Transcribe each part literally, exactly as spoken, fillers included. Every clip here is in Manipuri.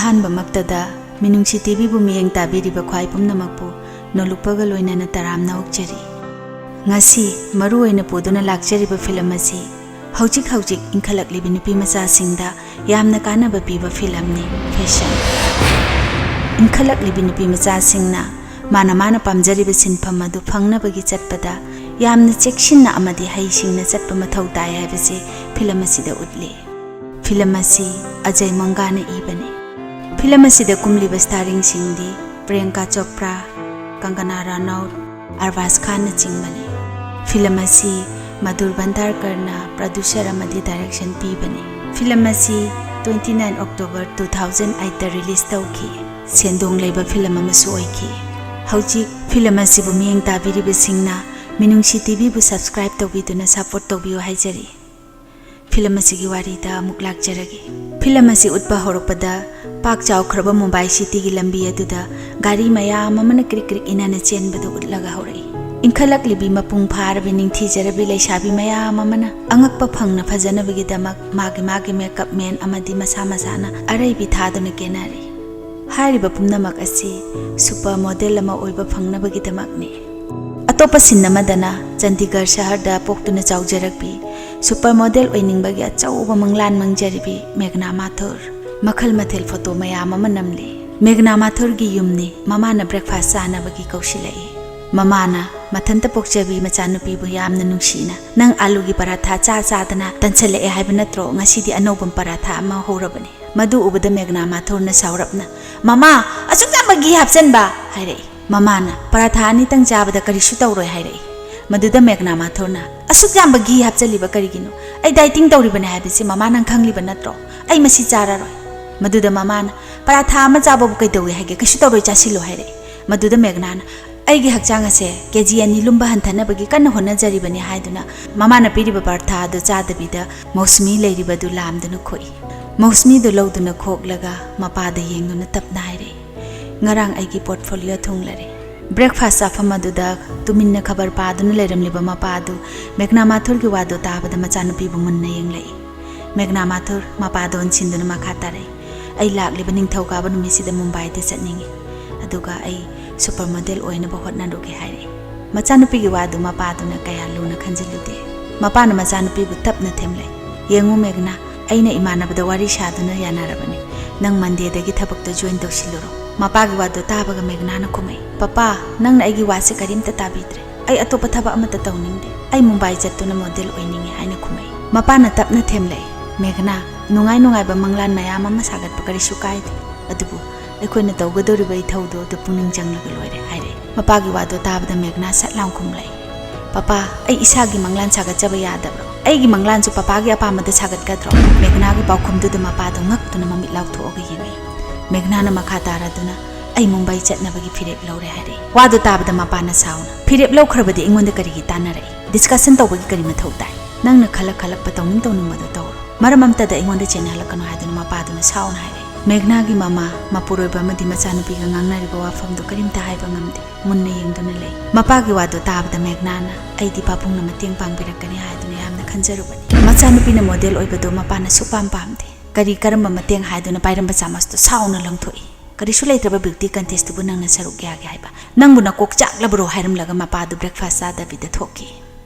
ꯑꯍꯥꯟꯕꯃꯛꯇꯗ ꯃꯤꯅꯨꯡꯁꯤ ꯇꯤꯚꯤꯕꯨ ꯃꯤꯠꯌꯦꯡ ꯇꯥꯕꯤꯔꯤꯕ ꯈ꯭ꯋꯥꯏ ꯄꯨꯝꯅꯃꯛꯄꯨ ꯅꯣꯂꯨꯛꯄꯒ ꯂꯣꯏꯅꯅ ꯇꯔꯥꯝꯅ ꯑꯣꯛꯆꯔꯤ꯫ ꯉꯁꯤ ꯃꯔꯨ ꯑꯣꯏꯅ ꯄꯨꯗꯨꯅ ꯂꯥꯛꯆꯔꯤꯕ ꯐꯤꯂꯝ ꯑꯁꯤ ꯍꯧꯖꯤꯛ ꯍꯧꯖꯤꯛ ꯏꯟꯈꯠꯂꯛꯂꯤꯕꯤ ꯅꯨꯄꯤ ꯃꯆꯥꯁꯤꯡꯗ ꯌꯥꯝꯅ ꯀꯥꯟꯅꯕ ꯄꯤꯕ ꯐꯤꯂꯝꯅꯤ, ꯐꯦꯁꯟ꯫ ꯏꯟꯈꯠꯂꯛꯂꯤꯕꯤ ꯅꯨꯄꯤ ꯃꯆꯥꯁꯤꯡꯅ ꯃꯥꯅ ꯃꯥꯅ ꯄꯥꯝꯖꯔꯤꯕ ꯁꯤꯟꯐꯝ ꯑꯗꯨ ꯐꯪꯅꯕꯒꯤ ꯆꯠꯄꯗ ꯌꯥꯝꯅ ꯆꯦꯛꯁꯤꯟꯅ ꯑꯃꯗꯤ ꯍꯩꯁꯤꯡꯅ ꯆꯠꯄ ꯃꯊꯧ ꯇꯥꯏ ꯍꯥꯏꯕꯁꯤ ꯐꯤꯂꯝ ꯑꯁꯤꯗ ꯎꯠꯂꯤ꯫ ꯐꯤꯂꯝ ꯑꯁꯤ ꯑꯖꯌ ꯃꯪꯒꯥꯅ ꯏꯕꯅꯤ꯫ ꯐꯤꯂꯝ ꯑꯁꯤꯗ ꯀꯨꯝꯂꯤꯕ ꯁ꯭ꯇꯥꯔꯤꯡꯁꯤꯡꯗꯤ ꯄ꯭ꯔꯤꯌꯪꯀꯥ ꯆꯣꯄ꯭ꯔꯥ, ꯀꯪꯒꯅꯥ ꯔꯅꯧꯠ, ꯑꯔꯕꯥꯖ ꯈꯥꯟꯅꯆꯤꯡꯕꯅꯤ꯫ ꯐꯤꯂꯝ ꯑꯁꯤ ꯃꯙꯨꯔ ꯚꯟꯗꯥꯔꯀꯔꯅ ꯄ꯭ꯔꯣꯗ꯭ꯌꯨꯁꯔ ꯑꯃꯗꯤ ꯗꯥꯏꯔꯦꯛꯁꯟ ꯄꯤꯕꯅꯤ꯫ ꯐꯤꯂꯝ ꯑꯁꯤ twenty nine October two thousand eight ꯇ ꯔꯤꯂꯤꯖ ꯇꯧꯈꯤ꯫ ꯁꯦꯟꯗꯣꯡ ꯂꯩꯕ ꯐꯤꯂꯝ ꯑꯃꯁꯨ ꯑꯣꯏꯈꯤ꯫ ꯍꯧꯖꯤꯛ ꯐꯤꯂꯝ ꯑꯁꯤꯕꯨ ꯃꯤꯠꯌꯦꯡ ꯇꯥꯕꯤꯔꯤꯕꯁꯤꯡꯅ ꯃꯤꯅꯨꯡꯁꯤ ꯇꯤꯚꯤꯕꯨ ꯁꯕꯁꯀ꯭ꯔꯥꯏꯕ ꯇꯧꯕꯤꯗꯨꯅ ꯁꯄꯣꯔꯠ ꯇꯧꯕꯤꯌꯨ ꯍꯥꯏꯖꯔꯤ꯫ ꯐꯤꯂꯝ ꯑꯁꯤꯒꯤ ꯋꯥꯔꯤꯗ ꯑꯃꯨꯛ ꯂꯥꯛꯆꯔꯒꯦ꯫ ꯐꯤꯂꯝ ꯑꯁꯤ ꯎꯠꯄ ꯍꯧꯔꯛꯄꯗ ꯄꯥꯛ ꯆꯥꯎꯈ꯭ꯔꯕ ꯃꯨꯝꯕꯥꯏ ꯁꯤꯇꯤꯒꯤ ꯂꯝꯕꯤ ꯑꯗꯨꯗ ꯒꯥꯔꯤ ꯃꯌꯥꯝ ꯑꯃꯅ ꯀ꯭ꯔꯤꯛ ꯀ꯭ꯔꯤꯛ ꯏꯅꯅ ꯆꯦꯟꯕꯗꯨ ꯎꯠꯂꯒ ꯍꯧꯔꯛꯏ꯫ ꯏꯟꯈꯠꯂꯛꯂꯤꯕꯤ ꯃꯄꯨꯡ ꯐꯥꯔꯕꯤ ꯅꯤꯡꯊꯤꯖꯔꯕꯤ ꯂꯩꯁꯥꯕꯤ ꯃꯌꯥꯝ ꯑꯃꯅ ꯑꯉꯛꯄ ꯐꯪꯅ ꯐꯖꯅꯕꯒꯤꯗꯃꯛ ꯃꯥꯒꯤ ꯃꯥꯒꯤ ꯃꯦꯀꯞ ꯃꯦꯟ ꯑꯃꯗꯤ ꯃꯁꯥ ꯃꯁꯥꯅ ꯑꯔꯩꯕꯤ ꯊꯥꯗꯨꯅ ꯀꯦꯅꯔꯤ꯫ ꯍꯥꯏꯔꯤꯕ ꯄꯨꯝꯅꯃꯛ ꯑꯁꯤ ꯁꯨꯄꯔ ꯃꯣꯗꯦꯜ ꯑꯃ ꯑꯣꯏꯕ ꯐꯪꯅꯕꯒꯤꯗꯃꯛꯅꯤ꯫ ꯑꯇꯣꯞꯄ ꯁꯤꯟ ꯑꯃꯗꯅ ꯆꯟꯗꯤꯒꯔ ꯁꯍꯔꯗ ꯄꯣꯛꯇꯨꯅ ꯆꯥꯎꯖꯔꯛꯄꯤ, ꯁꯨꯄꯔ ꯃꯣꯗꯦꯜ ꯑꯣꯏꯅꯤꯡꯕꯒꯤ ꯑꯆꯧꯕ ꯃꯪꯂꯥꯟ ꯃꯪꯖꯔꯤꯕꯤ ꯃꯦꯘꯅꯥ ꯃꯥꯊꯨꯔ꯫ ꯃꯈꯜ ꯃꯊꯦꯜ ꯐꯣꯇꯣ ꯃꯌꯥꯝ ꯑꯃ ꯅꯝꯂꯤ꯫ ꯃꯦꯘꯅꯥ ꯃꯥꯊꯨꯔꯒꯤ ꯌꯨꯝꯅꯤ ꯃꯃꯥꯅ ꯕ꯭ꯔꯦꯛꯐꯥꯁ ꯆꯥꯅꯕꯒꯤ ꯀꯧꯁꯤꯜꯂꯛꯏ꯫ ꯃꯃꯥꯅ ꯃꯊꯟꯇ ꯄꯣꯛꯆꯕꯤ ꯃꯆꯥꯅꯨꯄꯤꯕꯨ ꯌꯥꯝꯅ ꯅꯨꯡꯁꯤꯅ, "ꯅꯪ ꯑꯥꯂꯨꯒꯤ ꯄꯔꯥꯊꯥ ꯆꯥ ꯆꯥꯗꯅ ꯇꯟꯁꯜꯂꯛꯑꯦ ꯍꯥꯏꯕ ꯅꯠꯇ꯭ꯔꯣ? ꯉꯁꯤꯗꯤ ꯑꯅꯧꯕ ꯄꯔꯥꯊꯥ ꯑꯃ ꯍꯧꯔꯕꯅꯤ"꯫ ꯃꯗꯨ ꯎꯕꯗ ꯃꯦꯘꯅꯥ ꯃꯥꯊꯨꯔꯅ ꯁꯥꯎꯔꯞꯅ, "ꯃꯃꯥ, ꯑꯁꯨꯛ ꯌꯥꯝꯕ ꯘꯤ ꯍꯥꯞꯆꯟꯕ!" ꯍꯥꯏꯔꯛꯏ꯫ ꯃꯃꯥꯅ, "ꯄꯔꯥꯊꯥ ꯑꯅꯤꯇꯪ ꯆꯥꯕꯗ ꯀꯔꯤꯁꯨ ꯇꯧꯔꯣꯏ" ꯍꯥꯏꯔꯛꯏ꯫ ꯃꯗꯨꯗ ꯃꯦꯘꯅꯥ ꯃꯥꯊꯨꯔꯅ, "ꯑꯁꯨꯛ ꯌꯥꯝꯕ ꯘꯤ ꯍꯥꯞꯆꯜꯂꯤꯕ ꯀꯔꯤꯒꯤꯅꯣ? ꯑꯩ ꯗꯥꯏꯇꯤꯡ ꯇꯧꯔꯤꯕꯅꯦ ꯍꯥꯏꯕꯁꯤ ꯃꯃꯥ ꯅꯪ ꯈꯪꯂꯤꯕ ꯅꯠꯇ꯭ꯔꯣ? ꯑꯩ ꯃꯁꯤ ꯆꯥꯔꯔꯣꯏ"꯫ ꯃꯗꯨꯗ ꯃꯃꯥꯅ, "ꯄꯔꯥꯊꯥ ꯑꯃ ꯆꯥꯕꯕꯨ ꯀꯩꯗꯧꯏ ꯍꯥꯏꯒꯦ? ꯀꯩꯁꯨ ꯇꯧꯔꯣꯏ, ꯆꯥꯁꯤꯜꯂꯨ" ꯍꯥꯏꯔꯛꯏ꯫ ꯃꯗꯨꯗ ꯃꯦꯘꯅꯥꯅ, "ꯑꯩꯒꯤ ꯍꯛꯆꯥꯡ ꯑꯁꯦ ꯀꯦ ꯖꯤ ꯑꯅꯤ ꯂꯨꯝꯕ ꯍꯟꯊꯅꯕꯒꯤ ꯀꯟꯅ ꯍꯣꯠꯅꯖꯔꯤꯕꯅꯤ" ꯍꯥꯏꯗꯨꯅ ꯃꯃꯥꯅ ꯄꯤꯔꯤꯕ ꯄꯔꯥꯊꯥ ꯑꯗꯨ ꯆꯥꯗꯕꯤꯗ ꯃꯧꯁꯃꯤ ꯂꯩꯔꯤꯕꯗꯨ ꯂꯥꯝꯗꯨꯅ ꯈꯣꯛꯏ꯫ ꯃꯧꯁꯃꯤꯗꯨ ꯂꯧꯗꯨꯅ ꯈꯣꯛꯂꯒ ꯃꯄꯥꯗ ꯌꯦꯡꯗꯨꯅ ꯇꯞꯅ ꯍꯥꯏꯔꯛꯏ, "ꯉꯔꯥꯡ ꯑꯩꯒꯤ ꯄꯣꯔꯠꯐꯣꯂꯤꯑꯣ ꯊꯨꯡꯂꯔꯦ"꯫ ꯕ꯭ꯔꯦꯛꯐꯥꯁ ꯆꯥꯐꯝ ꯑꯗꯨꯗ ꯇꯨꯃꯤꯟꯅ ꯈꯕꯔ ꯄꯥꯗꯨꯅ ꯂꯩꯔꯝꯂꯤꯕ ꯃꯄꯥ ꯑꯗꯨ ꯃꯦꯘꯅꯥ ꯃꯥꯊꯨꯔꯒꯤ ꯋꯥꯗꯨ ꯇꯥꯕꯗ ꯃꯆꯥꯅꯨꯄꯤꯕꯨ ꯃꯨꯟꯅ ꯌꯦꯡꯂꯛꯏ꯫ ꯃꯦꯘꯅꯥ ꯃꯥꯊꯨꯔ ꯃꯄꯥꯗ ꯑꯣꯟꯁꯤꯟꯗꯨꯅ ꯃꯈꯥ ꯇꯥꯔꯛꯏ, "ꯑꯩ ꯂꯥꯛꯂꯤꯕ ꯅꯤꯡꯊꯧꯀꯥꯕ ꯅꯨꯃꯤꯠꯁꯤꯗ ꯃꯨꯝꯕꯥꯏꯗ ꯆꯠꯅꯤꯡꯏ, ꯑꯗꯨꯒ ꯑꯩ ꯁꯨꯄꯔ ꯃꯣꯗꯦꯜ ꯑꯣꯏꯅꯕ ꯍꯣꯠꯅꯔꯨꯒꯦ" ꯍꯥꯏꯔꯛꯏ꯫ ꯃꯆꯥꯅꯨꯄꯤꯒꯤ ꯋꯥꯗꯨ ꯃꯄꯥꯗꯨꯅ ꯀꯌꯥ ꯂꯨꯅ ꯈꯟꯖꯤꯜꯂꯨꯗꯦ꯫ ꯃꯄꯥꯅ ꯃꯆꯥꯅꯨꯄꯤꯕꯨ ꯇꯞꯅ ꯊꯦꯝꯂꯦ꯫ "ꯌꯦꯡꯉꯨ ꯃꯦꯘꯅꯥ, ꯑꯩꯅ ꯏꯃꯥꯟꯅꯕꯗ ꯋꯥꯔꯤ ꯁꯥꯗꯨꯅ ꯌꯥꯅꯔꯕꯅꯤ꯫ ꯅꯪ ꯃꯟꯗꯦꯗꯒꯤ ꯊꯕꯛꯇꯣ ꯖꯣꯏꯟ ꯇꯧꯁꯤꯜꯂꯨꯔꯣ꯫" ꯃꯄꯥꯒꯤ ꯋꯥꯗꯨ ꯇꯥꯕꯒ ꯃꯦꯘꯅꯥꯅ ꯈꯨꯝꯃꯛꯏ, "ꯄꯄꯥ, ꯅꯪꯅ ꯑꯩꯒꯤ ꯋꯥꯁꯦ ꯀꯔꯤꯝꯇ ꯇꯥꯕꯤꯗ꯭ꯔꯦ꯫ ꯑꯩ ꯑꯇꯣꯞꯄ ꯊꯕꯛ ꯑꯃꯠꯇ ꯇꯧꯅꯤꯡꯗꯦ꯫ ꯑꯩ ꯃꯨꯝꯕꯥꯏ ꯆꯠꯇꯨꯅ ꯃꯣꯗꯦꯜ ꯑꯣꯏꯅꯤꯡꯉꯤ" ꯍꯥꯏꯅ ꯈꯨꯝꯃꯛꯏ꯫ ꯃꯄꯥꯅ ꯇꯞꯅ ꯊꯦꯝꯂꯛꯏ, "ꯃꯦꯘꯅꯥ, ꯅꯨꯡꯉꯥꯏ ꯅꯨꯡꯉꯥꯏꯕ ꯃꯪꯂꯥꯟ ꯃꯌꯥꯝ ꯑꯃ ꯁꯥꯒꯠꯄ ꯀꯔꯤꯁꯨ ꯀꯥꯏꯗꯦ꯫ ꯑꯗꯨꯕꯨ ꯑꯩꯈꯣꯏꯅ ꯇꯧꯒꯗꯧꯔꯤꯕ ꯏꯊꯧꯗꯣ ꯑꯗꯨ ꯄꯨꯛꯅꯤꯡ ꯆꯪꯂꯒ ꯂꯣꯏꯔꯦ" ꯍꯥꯏꯔꯛꯏ꯫ ꯃꯄꯥꯒꯤ ꯋꯥꯗꯣ ꯇꯥꯕꯗ ꯃꯦꯘꯅꯥ ꯁꯠ ꯂꯥꯎ ꯈꯨꯝꯂꯛꯏ, "ꯄꯄꯥ, ꯑꯩ ꯏꯁꯥꯒꯤ ꯃꯪꯂꯥꯟ ꯁꯥꯒꯠꯆꯕ ꯌꯥꯗꯕ꯭ꯔꯣ? ꯑꯩꯒꯤ ꯃꯪꯂꯥꯟꯁꯨ ꯄꯄꯥꯒꯤ ꯑꯄꯥꯝꯕꯗ ꯁꯥꯒꯠꯀꯗ꯭ꯔꯣ?" ꯃꯦꯘꯅꯥꯒꯤ ꯄꯥꯎꯈꯨꯝꯗꯨꯗ ꯃꯄꯥꯗꯣ ꯉꯛꯇꯨꯅ ꯃꯃꯤꯠ ꯂꯥꯎꯊꯣꯛꯑꯒ ꯌꯦꯡꯉꯛꯏ꯫ ꯃꯦꯘꯅꯥꯅ ꯃꯈꯥ ꯇꯥꯔꯗꯨꯅ, "ꯑꯩ ꯃꯨꯝꯕꯥꯏ ꯆꯠꯅꯕꯒꯤ ꯐꯤꯔꯦꯞ ꯂꯧꯔꯦ" ꯍꯥꯏꯔꯛꯏ꯫ ꯋꯥꯗꯣ ꯇꯥꯕꯗ ꯃꯄꯥꯅ ꯁꯥꯎꯅ, "ꯐꯤꯔꯦꯞ ꯂꯧꯈ꯭ꯔꯕꯗꯤ ꯑꯩꯉꯣꯟꯗ ꯀꯔꯤꯒꯤ ꯇꯥꯟꯅꯔꯛꯏ? ꯗꯤꯁꯀꯁꯟ ꯇꯧꯕꯒꯤ ꯀꯔꯤ ꯃꯊꯧ ꯇꯥꯏ? ꯅꯪꯅ ꯈꯜꯂꯛ ꯈꯜꯂꯛꯄ ꯇꯧꯅꯤꯡ ꯇꯧꯅꯤꯡꯕꯗꯣ ꯇꯧꯔꯣ꯫ ꯃꯔꯝ ꯑꯃꯇꯗ ꯑꯩꯉꯣꯟꯗ ꯆꯦꯟꯅꯍꯜꯂꯛꯀꯅꯨ" ꯍꯥꯏꯗꯨꯅ ꯃꯄꯥꯗꯨꯅ ꯁꯥꯎꯅ ꯍꯥꯏꯔꯛꯏ꯫ ꯃꯦꯘꯅꯥꯒꯤ ꯃꯃꯥ, ꯃꯄꯨꯔꯣꯏꯕ ꯑꯃꯗꯤ ꯃꯆꯥꯅꯨꯄꯤꯒ ꯉꯥꯡꯅꯔꯤꯕ ꯋꯥꯐꯝꯗꯨ ꯀꯔꯤꯝꯇ ꯍꯥꯏꯕ ꯉꯝꯗꯦ꯫ ꯃꯨꯟꯅ ꯌꯦꯡꯗꯨꯅ ꯂꯩ꯫ ꯃꯄꯥꯒꯤ ꯋꯥꯗꯨ ꯇꯥꯕꯗ ꯃꯦꯘꯅꯥꯅ, "ꯑꯩꯗꯤ ꯄꯥꯕꯨꯡꯅ ꯃꯇꯦꯡ ꯄꯥꯡꯕꯤꯔꯛꯀꯅꯤ" ꯍꯥꯏꯗꯨꯅ ꯌꯥꯝꯅ ꯈꯟꯖꯔꯨꯕꯅꯤ꯫ ꯃꯆꯥꯅꯨꯄꯤꯅ ꯃꯣꯗꯦꯜ ꯑꯣꯏꯕꯗꯨ ꯃꯄꯥꯅ ꯁꯨꯛꯄꯥꯝ ꯄꯥꯝꯗꯦ꯫ "ꯀꯔꯤ ꯀꯔꯝꯕ ꯃꯇꯦꯡ?" ꯍꯥꯏꯗꯨꯅ ꯄꯥꯏꯔꯝꯕ ꯆꯥꯃꯁꯇꯨ ꯁꯥꯎꯅ ꯂꯪꯊꯣꯛꯏ꯫ "ꯀꯔꯤꯁꯨ ꯂꯩꯇ꯭ꯔꯕ ꯕ꯭ꯌꯨꯇꯤ ꯀꯟꯇꯦꯁꯇꯨꯕꯨ ꯅꯪꯅ ꯁꯔꯨꯛ ꯌꯥꯒꯦ ꯍꯥꯏꯕ? ꯅꯪꯕꯨ ꯅꯀꯣꯛ ꯆꯥꯛꯂꯕꯔꯣ?" ꯍꯥꯏꯔꯝꯂꯒ ꯃꯄꯥꯗꯨ ꯕ꯭ꯔꯦꯛꯐꯥꯁ ꯆꯥꯗꯕꯤꯗ ꯊꯣꯛꯈꯤ꯫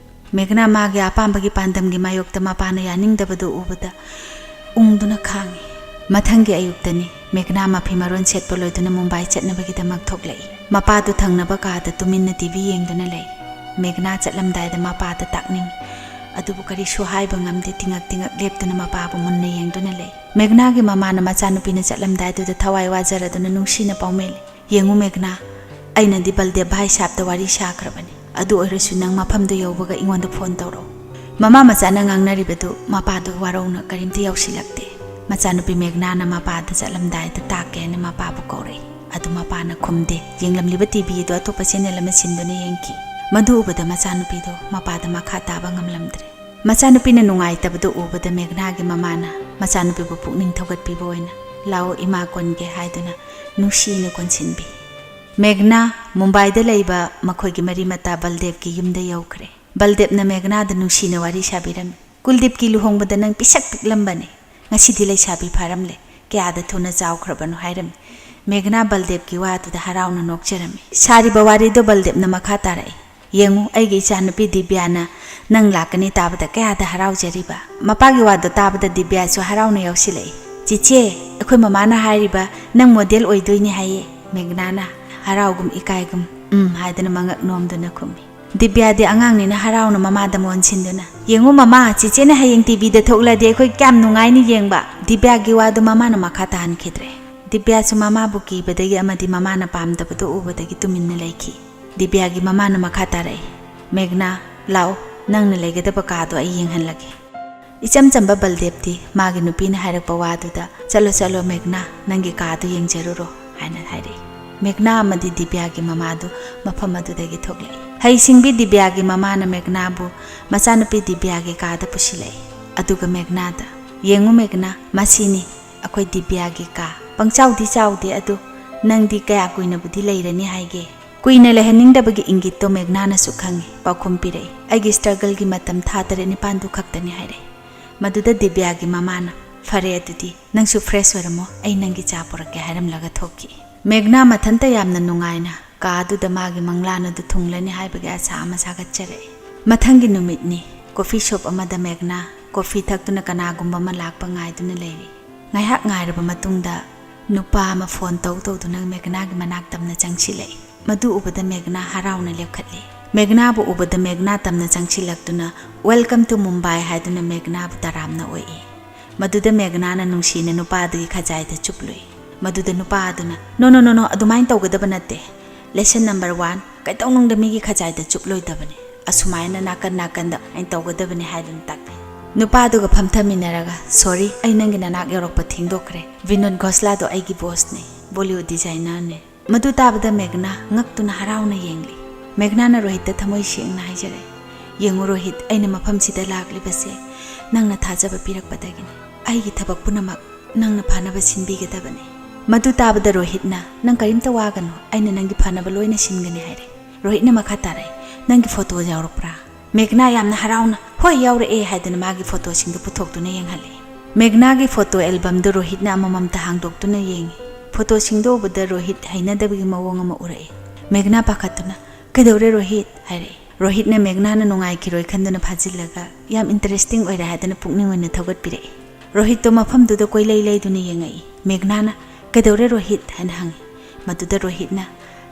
ꯃꯦꯘꯅꯥ ꯃꯥꯒꯤ ꯑꯄꯥꯝꯕꯒꯤ ꯄꯥꯟꯗꯝꯒꯤ ꯃꯥꯌꯣꯛꯇ ꯃꯄꯥꯅ ꯌꯥꯅꯤꯡꯗꯕꯗꯨ ꯎꯕꯗ ꯎꯪꯗꯨꯅ ꯈꯥꯡꯉꯤ꯫ ꯃꯊꯪꯒꯤ ꯑꯌꯨꯛꯇꯅꯤ꯫ ꯃꯦꯘꯅꯥ ꯃꯐꯤ ꯃꯔꯣꯟ ꯁꯦꯠꯄ ꯂꯣꯏꯗꯨꯅ ꯃꯨꯝꯕꯥꯏ ꯆꯠꯅꯕꯒꯤꯗꯃꯛ ꯊꯣꯛꯂꯛꯏ꯫ ꯃꯄꯥꯗꯨ ꯊꯪꯅꯕ ꯀꯥꯗ ꯇꯨꯃꯤꯟꯅ ꯇꯤ ꯚꯤ ꯌꯦꯡꯗꯨꯅ ꯂꯩ꯫ ꯃꯦꯘꯅꯥ ꯆꯠꯂꯝꯗꯥꯏꯗ ꯃꯄꯥꯗ ꯇꯥꯛꯅꯤꯡꯏ, ꯑꯗꯨꯕꯨ ꯀꯔꯤꯁꯨ ꯍꯥꯏꯕ ꯉꯝꯗꯦ꯫ ꯇꯤꯉꯛ ꯇꯤꯉꯛ ꯂꯦꯞꯇꯨꯅ ꯃꯄꯥꯕꯨ ꯃꯨꯟꯅ ꯌꯦꯡꯗꯨꯅ ꯂꯩ꯫ ꯃꯦꯘꯅꯥꯒꯤ ꯃꯃꯥꯅ ꯃꯆꯥꯅꯨꯄꯤꯅ ꯆꯠꯂꯝꯗꯥꯏꯗꯨꯗ ꯊꯋꯥꯏ ꯋꯥꯖꯔꯗꯨꯅ ꯅꯨꯡꯁꯤꯅ ꯄꯥꯎꯃꯦꯜꯂꯤ꯫ "ꯌꯦꯡꯉꯨ ꯃꯦꯘꯅꯥ, ꯑꯩꯅꯗꯤ ꯕꯜꯗꯦꯕ ꯚꯥꯏ ꯁꯥꯕꯇ ꯋꯥꯔꯤ ꯁꯥꯈ꯭ꯔꯕꯅꯤ꯫ ꯑꯗꯨ ꯑꯣꯏꯔꯁꯨ ꯅꯪ ꯃꯐꯝꯗꯨ ꯌꯧꯕꯒ ꯑꯩꯉꯣꯟꯗ ꯐꯣꯟ ꯇꯧꯔꯛꯎ꯫" ꯃꯃꯥ ꯃꯆꯥꯅ ꯉꯥꯡꯅꯔꯤꯕꯗꯨ ꯃꯄꯥꯗꯨ ꯋꯥꯔꯧꯅ ꯀꯔꯤꯝꯇ ꯌꯥꯎꯁꯤꯜꯂꯛꯇꯦ꯫ ꯃꯆꯥꯅꯨꯄꯤ ꯃꯦꯘꯅꯥꯅ ꯃꯄꯥꯗ ꯆꯠꯂꯝꯗꯥꯏꯗ ꯇꯥꯛꯀꯦ ꯍꯥꯏꯅ ꯃꯄꯥꯕꯨ ꯀꯧꯔꯛꯏ꯫ ꯑꯗꯨ ꯃꯄꯥꯅ ꯈꯨꯝꯗꯦ꯫ ꯌꯦꯡꯂꯝꯂꯤꯕ ꯇꯤ ꯚꯤ ꯑꯗꯨ ꯑꯇꯣꯞꯄ ꯆꯦꯅꯦꯜ ꯑꯃ ꯁꯤꯟꯗꯨꯅ ꯌꯦꯡꯈꯤ꯫ ꯃꯗꯨ ꯎꯕꯗ ꯃꯆꯥꯅꯨꯄꯤꯗꯨ ꯃꯄꯥꯗ ꯃꯈꯥ ꯇꯥꯕ ꯉꯝꯂꯝꯗ꯭ꯔꯦ꯫ ꯃꯆꯥꯅꯨꯄꯤꯅ ꯅꯨꯡꯉꯥꯏꯇꯕꯗꯨ ꯎꯕꯗ ꯃꯦꯘꯅꯥꯒꯤ ꯃꯃꯥꯅ ꯃꯆꯥꯅꯨꯄꯤꯕꯨ ꯄꯨꯛꯅꯤꯡ ꯊꯧꯒꯠꯄꯤꯕ ꯑꯣꯏꯅ "ꯂꯥꯛꯑꯣ ꯏꯃꯥ ꯀꯣꯟꯒꯦ" ꯍꯥꯏꯗꯨꯅ ꯅꯨꯡꯁꯤꯅ ꯀꯣꯟꯁꯤꯟꯕꯤ꯫ ꯃꯦꯘꯅꯥ, ꯃꯨꯝꯕꯥꯏꯗ ꯂꯩꯕ ꯃꯈꯣꯏꯒꯤ ꯃꯔꯤ ꯃꯇꯥ ꯕꯜꯗꯦꯕꯀꯤ ꯌꯨꯝꯗ ꯌꯧꯈ꯭ꯔꯦ꯫ ꯕꯜꯗꯦꯕꯅ ꯃꯦꯘꯅꯥꯗ ꯅꯨꯡꯁꯤꯅ ꯋꯥꯔꯤ ꯁꯥꯕꯤꯔꯝꯃꯤ꯫ "ꯀꯨꯜꯗꯤꯞꯀꯤ ꯂꯨꯍꯣꯡꯕꯗ ꯅꯪ ꯄꯤꯁꯛ ꯄꯤꯛꯂꯝꯕꯅꯤ꯫ ꯉꯁꯤꯗꯤ ꯂꯩꯁꯥꯕꯤ ꯐꯥꯔꯝꯂꯦ꯫ ꯀꯌꯥꯗ ꯊꯨꯅ ꯆꯥꯎꯈ꯭ꯔꯕꯅꯣ ꯍꯥꯏꯔꯝꯃꯤ꯫ ꯃꯦꯘꯅꯥ ꯕꯜꯗꯦꯕꯀꯤ ꯋꯥꯗꯨꯗ ꯍꯔꯥꯎꯅ ꯅꯣꯛꯆꯔꯝꯃꯤ꯫ ꯁꯥꯔꯤꯕ ꯋꯥꯔꯤꯗꯣ ꯕꯜꯗꯦꯕꯅ ꯃꯈꯥ ꯇꯥꯔꯛꯏ꯫ "ꯌꯦꯡꯉꯨ, ꯑꯩꯒꯤ ꯏꯆꯥꯅꯨꯄꯤ ꯗꯤꯕ꯭ꯌꯥꯅ ꯅꯪ ꯂꯥꯛꯀꯅꯤ ꯇꯥꯕꯗ ꯀꯌꯥꯗ ꯍꯔꯥꯎꯖꯔꯤꯕ!" ꯃꯄꯥꯒꯤ ꯋꯥꯗꯣ ꯇꯥꯕꯗ ꯗꯤꯕ꯭ꯌꯥꯁꯨ ꯍꯔꯥꯎꯅ ꯌꯥꯎꯁꯤꯜꯂꯛꯏ꯫ "ꯆꯤꯆꯦ, ꯑꯩꯈꯣꯏ ꯃꯃꯥꯅ ꯍꯥꯏꯔꯤꯕ ꯅꯪ ꯃꯣꯗꯦꯜ ꯑꯣꯏꯗꯣꯏꯅꯤ ꯍꯥꯏꯌꯦ꯫" ꯃꯦꯘꯅꯥꯅ ꯍꯔꯥꯎꯒꯨꯝ ꯏꯀꯥꯏꯒꯨꯝ "ꯎꯝ" ꯍꯥꯏꯗꯨꯅ ꯃꯉꯛ ꯅꯣꯝꯗꯨꯅ ꯈꯨꯝꯃꯤ꯫ ꯗꯤꯕ꯭ꯌꯥꯗꯤ ꯑꯉꯥꯡꯅꯤꯅ ꯍꯔꯥꯎꯅ ꯃꯃꯥꯗ ꯑꯣꯟꯁꯤꯟꯗꯨꯅ, "ꯌꯦꯡꯉꯨ ꯃꯃꯥ, ꯆꯤꯆꯦꯅ ꯍꯌꯦꯡ ꯇꯤꯚꯤꯗ ꯊꯣꯛꯂꯗꯤ ꯑꯩꯈꯣꯏ ꯀꯌꯥꯝ ꯅꯨꯡꯉꯥꯏꯅꯤ ꯌꯦꯡꯕ!" ꯗꯤꯕ꯭ꯌꯥꯒꯤ ꯋꯥꯗꯨ ꯃꯃꯥꯅ ꯃꯈꯥ ꯇꯥꯍꯟꯈꯤꯗ꯭ꯔꯦ꯫ ꯗꯤꯕ꯭ꯌꯥꯁꯨ ꯃꯃꯥꯕꯨ ꯀꯤꯕꯗꯒꯤ ꯑꯃꯗꯤ ꯃꯃꯥꯅ ꯄꯥꯝꯗꯕꯗꯨ ꯎꯕꯗꯒꯤ ꯇꯨꯃꯤꯟꯅ ꯂꯩꯈꯤ꯫ ꯗꯤꯕ꯭ꯌꯥꯒꯤ ꯃꯃꯥꯅ ꯃꯈꯥ ꯇꯥꯔꯛꯏ, "ꯃꯦꯘꯅꯥ, ꯂꯥꯛꯑꯣ, ꯅꯪꯅ ꯂꯩꯒꯗꯕ ꯀꯥꯗꯣ ꯑꯩ ꯌꯦꯡꯍꯜꯂꯒꯦ꯫" ꯏꯆꯝ ꯆꯝꯕ ꯕꯜꯗꯦꯕꯇꯤ ꯃꯥꯒꯤ ꯅꯨꯄꯤꯅ ꯍꯥꯏꯔꯛꯄ ꯋꯥꯗꯨꯗ, "ꯆꯠꯂꯣ, ꯆꯠꯂꯣ ꯃꯦꯘꯅꯥ, ꯅꯪꯒꯤ ꯀꯥꯗꯨ ꯌꯦꯡꯖꯔꯨꯔꯣ" ꯍꯥꯏꯅ ꯍꯥꯏꯔꯛꯏ꯫ ꯃꯦꯘꯅꯥ ꯑꯃꯗꯤ ꯗꯤꯕ꯭ꯌꯥꯒꯤ ꯃꯃꯥꯗꯨ ꯃꯐꯝ ꯑꯗꯨꯗꯒꯤ ꯊꯣꯛꯂꯛꯏ꯫ ꯍꯩꯁꯤꯡꯕꯤ ꯗꯤꯕ꯭ꯌꯥꯒꯤ ꯃꯃꯥꯅ ꯃꯦꯘꯅꯥꯕꯨ ꯃꯆꯥꯅꯨꯄꯤ ꯗꯤꯕ꯭ꯌꯥꯒꯤ ꯀꯥꯗ ꯄꯨꯁꯤꯜꯂꯛꯏ꯫ ꯑꯗꯨꯒ ꯃꯦꯘꯅꯥꯗ, "ꯌꯦꯡꯉꯨ ꯃꯦꯘꯅꯥ, ꯃꯁꯤꯅꯤ ꯑꯩꯈꯣꯏ ꯗꯤꯕ꯭ꯌꯥꯒꯤ ꯀꯥ꯫ ꯄꯪꯆꯥꯎꯗꯤ ꯆꯥꯎꯗꯦ, ꯑꯗꯨ ꯅꯪꯗꯤ ꯀꯌꯥ ꯀꯨꯏꯅꯕꯨꯗꯤ ꯂꯩꯔꯅꯤ ꯍꯥꯏꯒꯦ?" ꯀꯨꯏꯅ ꯂꯩꯍꯟꯅꯤꯡꯗꯕꯒꯤ ꯏꯪꯒꯤꯠꯇꯣ ꯃꯦꯘꯅꯥꯅꯁꯨ ꯈꯪꯏ꯫ ꯄꯥꯎꯈꯨꯝ ꯄꯤꯔꯛꯏ, "ꯑꯩꯒꯤ ꯁ꯭ꯇ꯭ꯔꯒꯜꯒꯤ ꯃꯇꯝ ꯊꯥ ꯇꯔꯦꯠ ꯅꯤꯄꯥꯟꯗꯨ ꯈꯛꯇꯅꯤ" ꯍꯥꯏꯔꯛꯏ꯫ ꯃꯗꯨꯗ ꯗꯤꯕ꯭ꯌꯥꯒꯤ ꯃꯃꯥꯅ, "ꯐꯔꯦ ꯑꯗꯨꯗꯤ, ꯅꯪꯁꯨ ꯐ꯭ꯔꯦꯁ ꯑꯣꯏꯔꯝꯃꯣ, ꯑꯩ ꯅꯪꯒꯤ ꯆꯥ ꯄꯨꯔꯛꯀꯦ" ꯍꯥꯏꯔꯝꯂꯒ ꯊꯣꯛꯈꯤ꯫ ꯃꯦꯘꯅꯥ ꯃꯊꯟꯇ ꯌꯥꯝꯅ ꯅꯨꯡꯉꯥꯏꯅ ꯀꯥ ꯑꯗꯨꯗ ꯃꯥꯒꯤ ꯃꯪꯂꯥꯟ ꯑꯗꯨ ꯊꯨꯡꯂꯅꯤ ꯍꯥꯏꯕꯒꯤ ꯑꯁꯥ ꯑꯃ ꯁꯥꯒꯠꯆꯔꯛꯏ꯫ ꯃꯊꯪꯒꯤ ꯅꯨꯃꯤꯠꯅꯤ꯫ ꯀꯣꯐꯤ ꯁꯣꯞ ꯑꯃꯗ ꯃꯦꯘꯅꯥ ꯀꯣꯐꯤ ꯊꯛꯇꯨꯅ ꯀꯅꯥꯒꯨꯝꯕ ꯑꯃ ꯂꯥꯛꯄ ꯉꯥꯏꯗꯨꯅ ꯂꯩꯔꯤ꯫ ꯉꯥꯏꯍꯥꯛ ꯉꯥꯏꯔꯕ ꯃꯇꯨꯡꯗ ꯅꯨꯄꯥ ꯑꯃ ꯐꯣꯟ ꯇꯧ ꯇꯧꯗꯨꯅ ꯃꯦꯘꯅꯥꯒꯤ ꯃꯅꯥꯛ ꯇꯝꯅ ꯆꯪꯁꯤꯜꯂꯛꯏ꯫ ꯃꯗꯨ ꯎꯕꯗ ꯃꯦꯘꯅꯥ ꯍꯔꯥꯎꯅ ꯂꯦꯞꯈꯠꯂꯤ꯫ ꯃꯦꯘꯅꯥꯕꯨ ꯎꯕꯗ ꯃꯦꯘꯅꯥ ꯇꯝꯅ ꯆꯪꯁꯤꯜꯂꯛꯇꯨꯅ, "Welcome to Mumbai" ꯍꯥꯏꯗꯨꯅ ꯃꯦꯘꯅꯥꯕꯨ ꯇꯔꯥꯝꯅ ꯑꯣꯛꯏ꯫ ꯃꯗꯨꯗ ꯃꯦꯘꯅꯥꯅ ꯅꯨꯡꯁꯤꯅ ꯅꯨꯄꯥ ꯑꯗꯨꯒꯤ ꯈꯖꯥꯏꯗ ꯆꯨꯞꯂꯨꯏ꯫ ꯃꯗꯨꯗ ꯅꯨꯄꯥ ꯑꯗꯨꯅ, "No, no, no, no, ꯑꯗꯨꯃꯥꯏꯅ ꯇꯧꯒꯗꯕ ꯅꯠꯇꯦ꯫ Lesson number one, ꯀꯩꯗꯧꯅꯨꯡꯗ ꯃꯤꯒꯤ ꯈꯖꯥꯏꯗ ꯆꯨꯞꯂꯣꯏꯗꯕꯅꯤ꯫ ꯑꯁꯨꯃꯥꯏꯅ ꯅꯥꯀꯟ ꯅꯥꯀꯟꯗ ꯑꯩꯅ ꯇꯧꯒꯗꯕꯅꯤ" ꯍꯥꯏꯗꯨꯅ ꯇꯥꯛꯄꯤ꯫ ꯅꯨꯄꯥ ꯑꯗꯨꯒ ꯐꯝꯊꯃꯤꯟꯅꯔꯒ, "Sorry, ꯑꯩ ꯅꯪꯒꯤ ꯅꯅꯥꯛ ꯌꯧꯔꯛꯄ ꯊꯦꯡꯗꯣꯛꯈ꯭ꯔꯦ꯫ ꯕꯤꯅꯣꯗ ꯈꯣꯁꯂꯥꯗꯣ ꯑꯩꯒꯤ ꯕꯣꯁꯅꯦ, ꯕꯣꯂꯤꯋꯨꯗ ꯗꯤꯖꯥꯏꯅꯔꯅꯦ꯫" ꯃꯗꯨ ꯇꯥꯕꯗ ꯃꯦꯘꯅꯥ ꯉꯛꯇꯨꯅ ꯍꯔꯥꯎꯅ ꯌꯦꯡꯂꯤ꯫ ꯃꯦꯘꯅꯥꯅ ꯔꯣꯍꯤꯠꯇ ꯊꯃꯣꯏ ꯁꯦꯡꯅ ꯍꯥꯏꯖꯔꯛꯏ, "ꯌꯦꯡꯉꯨ ꯔꯣꯍꯤꯠ, ꯑꯩꯅ ꯃꯐꯝꯁꯤꯗ ꯂꯥꯛꯂꯤꯕꯁꯦ ꯅꯪꯅ ꯊꯥꯖꯕ ꯄꯤꯔꯛꯄꯗꯒꯤꯅꯤ꯫ ꯑꯩꯒꯤ ꯊꯕꯛ ꯄꯨꯝꯅꯃꯛ ꯅꯪꯅ ꯐꯅꯕ ꯁꯤꯟꯕꯤꯒꯗꯕꯅꯤ꯫" ꯃꯗꯨ ꯇꯥꯕꯗ ꯔꯣꯍꯤꯠꯅ, "ꯅꯪ ꯀꯔꯤꯝꯇ ꯋꯥꯒꯅꯨ, ꯑꯩꯅ ꯅꯪꯒꯤ ꯐꯅꯕ ꯂꯣꯏꯅ ꯁꯤꯟꯒꯅꯤ" ꯍꯥꯏꯔꯦ꯫ ꯔꯣꯍꯤꯠꯅ ꯃꯈꯥ ꯇꯥꯔꯛꯏ, "ꯅꯪꯒꯤ ꯐꯣꯇꯣ ꯌꯥꯎꯔꯛꯄ꯭ꯔꯥ?" ꯃꯦꯘꯅꯥ ꯌꯥꯝꯅ ꯍꯔꯥꯎꯅ, "ꯍꯣꯏ, ꯌꯥꯎꯔꯛꯑꯦ" ꯍꯥꯏꯗꯨꯅ ꯃꯥꯒꯤ ꯐꯣꯇꯣꯁꯤꯡꯗꯨ ꯄꯨꯊꯣꯛꯇꯨꯅ ꯌꯦꯡꯍꯜꯂꯤ꯫ ꯃꯦꯘꯅꯥꯒꯤ ꯐꯣꯇꯣ ꯑꯦꯜꯕꯝꯗꯨ ꯔꯣꯍꯤꯠꯅ ꯑꯃꯃꯝꯇ ꯍꯥꯡꯗꯣꯛꯇꯨꯅ ꯌꯦꯡꯉꯤ꯫ ꯐꯣꯇꯣꯁꯤꯡꯗꯨ ꯎꯕꯗ ꯔꯣꯍꯤꯠ ꯍꯩꯅꯗꯕꯒꯤ ꯃꯑꯣꯡ ꯑꯃ ꯎꯔꯛꯏ꯫ ꯃꯦꯘꯅꯥ ꯄꯥꯈꯠꯇꯨꯅ, "ꯀꯩꯗꯧꯔꯦ ꯔꯣꯍꯤꯠ?" ꯍꯥꯏꯔꯛꯏ꯫ ꯔꯣꯍꯤꯠꯅ ꯃꯦꯘꯅꯥꯅ ꯅꯨꯡꯉꯥꯏꯈꯤꯔꯣꯏ ꯈꯟꯗꯨꯅ ꯐꯥꯖꯤꯜꯂꯒ, "ꯌꯥꯝ ꯏꯟꯇꯔꯦꯁꯇꯤꯡ ꯑꯣꯏꯔꯦ" ꯍꯥꯏꯗꯨꯅ ꯄꯨꯛꯅꯤꯡ ꯑꯣꯏꯅ ꯊꯧꯒꯠꯄꯤꯔꯛꯏ꯫ ꯔꯣꯍꯤꯠꯇꯣ ꯃꯐꯝꯗꯨꯗ ꯀꯣꯏꯂꯩ ꯂꯩꯗꯨꯅ ꯌꯦꯡꯉꯛꯏ꯫ ꯃꯦꯘꯅꯥꯅ, "ꯀꯩꯗꯧꯔꯦ ꯔꯣꯍꯤꯠ?" ꯍꯥꯏꯅ ꯍꯪꯉꯤ꯫ ꯃꯗꯨꯗ ꯔꯣꯍꯤꯠꯅ,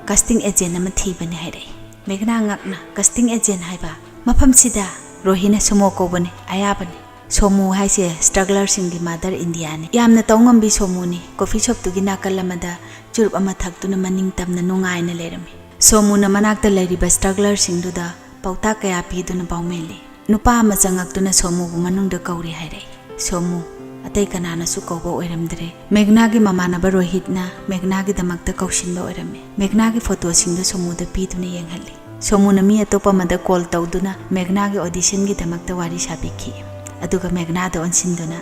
"ꯀꯥꯁꯇꯤꯡ ꯑꯦꯖꯦꯟ ꯑꯃ ꯊꯤꯕꯅꯤ" ꯍꯥꯏꯔꯛꯏ꯫ ꯃꯦꯘꯅꯥ ꯉꯛꯅ, "ꯀꯥꯁꯇꯤꯡ ꯑꯦꯖꯦꯟ ꯍꯥꯏꯕ? ꯃꯐꯝꯁꯤꯗ?" ꯔꯣꯍꯤꯠꯅ, "ꯁꯨꯃꯣ ꯀꯧꯕꯅꯤ, ꯑꯌꯥꯕꯅꯤ꯫ ꯁꯣꯃꯨ ꯍꯥꯏꯁꯦ ꯁ꯭ꯇ꯭ꯔꯒꯂꯔꯁꯤꯡꯒꯤ ꯃꯥꯗꯔ ꯏꯟꯗꯤꯌꯥꯅꯤ꯫ ꯌꯥꯝꯅ ꯇꯧꯉꯝꯕꯤ ꯁꯣꯃꯨꯅꯤ꯫ ꯀꯣꯐꯤ ꯁꯣꯞꯇꯨꯒꯤ ꯅꯥꯀꯜ ꯑꯃꯗ ꯆꯨꯔꯨꯞ ꯑꯃ ꯊꯛꯇꯨꯅ ꯃꯅꯤꯡ ꯇꯝꯅ ꯅꯨꯡꯉꯥꯏꯅ ꯂꯩꯔꯝꯃꯤ꯫ ꯁꯣꯃꯨꯅ ꯃꯅꯥꯛꯇ ꯂꯩꯔꯤꯕ ꯁ꯭ꯇ꯭ꯔꯒꯂꯔꯁꯤꯡꯗꯨꯗ ꯄꯥꯎꯇꯥꯛ ꯀꯌꯥ ꯄꯤꯗꯨꯅ ꯄꯥꯎꯃꯦꯜꯂꯤ꯫ ꯅꯨꯄꯥ ꯑꯃ ꯆꯪꯉꯛꯇꯨꯅ ꯁꯣꯃꯨꯕꯨ ꯃꯅꯨꯡꯗ ꯀꯧꯔꯤ" ꯍꯥꯏꯔꯛꯏ꯫ ꯁꯣꯃꯨ, ꯑꯇꯩ ꯀꯅꯥꯅꯁꯨ ꯀꯧꯕ ꯑꯣꯏꯔꯝꯗ꯭ꯔꯦ꯫ ꯃꯦꯘꯅꯥꯒꯤ ꯃꯃꯥꯟꯅꯕ ꯔꯣꯍꯤꯠꯅ ꯃꯦꯘꯅꯥꯒꯤꯗꯃꯛꯇ ꯀꯧꯁꯤꯟꯕ ꯑꯣꯏꯔꯝꯃꯤ꯫ ꯃꯦꯘꯅꯥꯒꯤ ꯐꯣꯇꯣꯁꯤꯡꯗꯨ ꯁꯣꯃꯨꯗ ꯄꯤꯗꯨꯅ ꯌꯦꯡꯍꯜꯂꯤ꯫ ꯁꯣꯃꯨꯅ ꯃꯤ ꯑꯇꯣꯞꯄ ꯑꯃꯗ ꯀꯣꯜ ꯇꯧꯗꯨꯅ ꯃꯦꯘꯅꯥꯒꯤ ꯑꯣꯗꯤꯁꯟꯒꯤꯗꯃꯛꯇ ꯋꯥꯔꯤ ꯁꯥꯕꯤꯈꯤ꯫ ꯑꯗꯨꯒ ꯃꯦꯘꯅꯥꯗ ꯑꯣꯟꯁꯤꯟꯗꯨꯅ,